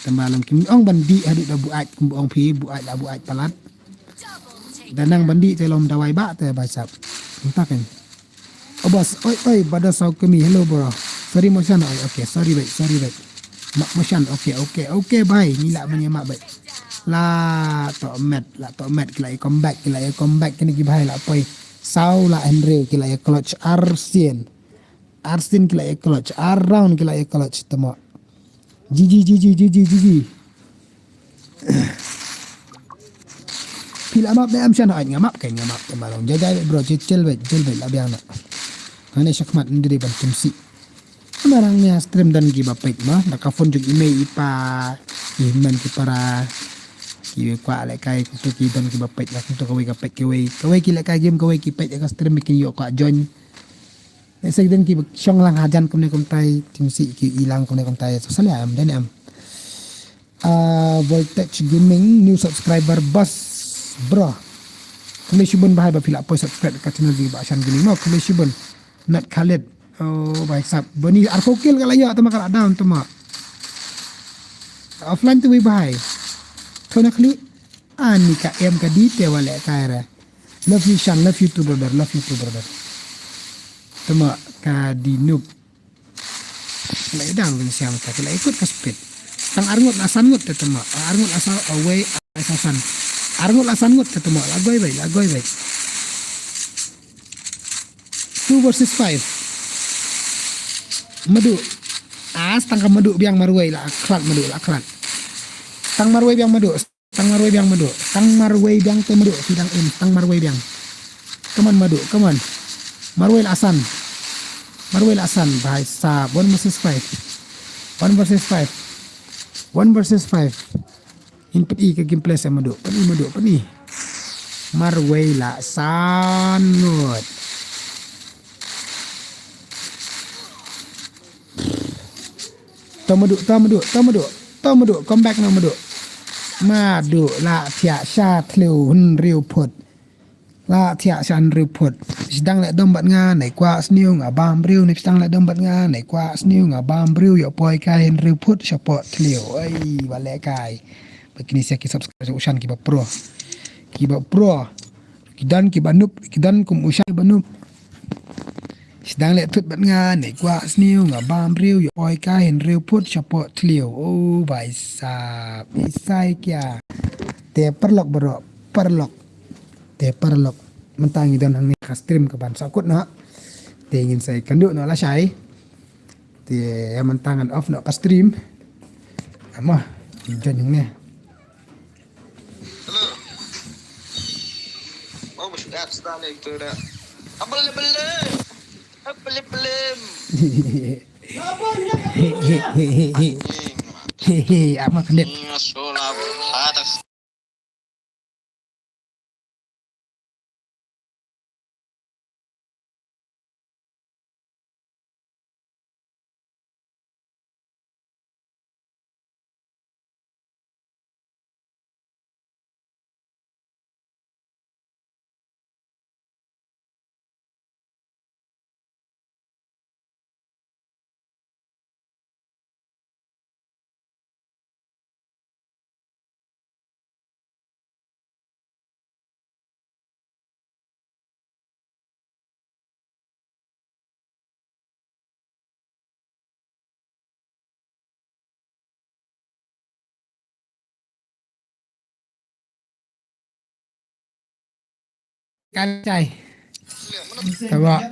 Tang ba long kim ong ban dih haduh da buaid, kum ba ong phi buaid la buaid palat. Da nang ban dih te long dawai ba te ba sap. Mynta kan. Oh boss, oi oi, bada saw kami. Hello bro. Sorry motion, oi, okay, sorry bhai, sorry bhai. Mak motion, okay, okay, okay bhai. Ngi lah ban ïa mak bhai. La to met, la to met, ki la ïa comeback, ki la ïa comeback, kine ki bhai la poi. Saw la hynriew, ki la ïa clutch arsien. Arsien ki la ïa clutch, ar round ki la ïa clutch, tama. G G, G G, G G, G G. Phi la map ne em shan hoi, nga map kai, nga map kai marong. Jai jai bro, chill chill bhai, chill bhai, la biang na. Hangne shakhmat ndri ban kum si. Marang ne stream don ki ba peit ma, da ka phone jong i mei i pa, i men ki para, ki kwah lehkai, kumto ki don ki ba peit, kumto kawei ka peit, kawei, kawei ki lehkai game, kawei ki peit ka stream, ki ïoh kwah join. Lehse don ki ba shong lang hajan kumne kumtai, tim si ki i lang kumne kumtai, so salia em, don em. Ah, Voltage Gaming, new subscriber, boss, bro. Khublei shibun bhai ba phi la poi subscribe ka channel jong i Bah Shan Gaming mo, khublei shibun. Nat Khalid. Oh, bhai sab. Bani arphew kill ka la ïoh, tama ka la down, tama. Offline tu bhai. Thona khli. Ani ka em ka di te wale ka era. Love you Shan, love you too brother, love you too brother. Tama ka di noob. Ka la i dang bin siam ka, ka la ikut ka speed. Tang arngut la san ngut te tama. Arngut la san, away, la san. Arngut la san ngut te tama. La goi bai, la goi bai. Two versus five. Madu. Ah, stang ka madu biang marwei la khlad madu la khlad. Stang marwei biang madu. Stang marwei biang madu. Stang marwei biang te madu. Sidang in. Stang marwei biang. Come on madu. Come on. Marwei la san. Marwei la san. Bhai sab. One versus five. One versus five. One versus five. In pynï ka gameplay sa madu. Pynï madu. Pynï. Marwei la san ngut. To madu, to madu, to madu, to madu, come back na madu. Madu la thiah sha thliew hynriew phut. La thiah sha hynriew phut. Sdang leh dom bad nga, nei kwah sniew nga bam briew, nei sdang leh dom bad nga, nei kwah sniew nga bam briew, ïoh poi kai hynriew phut, shapoh thliew. Oi, ba leh kai. Ba kine sia ki subscribe u Shan ki ba pro. Ki ba pro. Ki don ki ba noob, ki don kum u Shan ki ba noob. Sdang leh thut bad nga, nei kwah sniew nga bam briew, ïoh poi kai hynriew phut shapoh thliew. Oh, bhai sab, isai kya. Te paralok bro, paralok. Te paralok. Mynta ngi don hangne ka stream ka ban sahkut noh. Te ngin sa ïakynduh noh lashai. Te mynta ngan off noh ka stream. Amo, ngin join hangne. Hello. Oh, must app start later. Abel, abel. Abel, abel. Hehehe, ama kandit. Sola. Kan chai. Taba.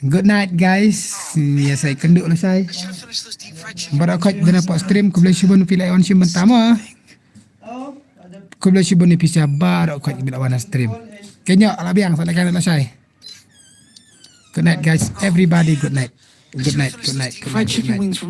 Good night guys. Ya sai kenduk lah sai. Baroh khoit dana pot stream, khublei shibun phi la wan shim bynta mo. Khublei shibun phi sa baroh khoit phi la wan stream. Kenyok la biang sa la kan la sai. Good night guys, everybody, good night. Good night, good night, good night, good night.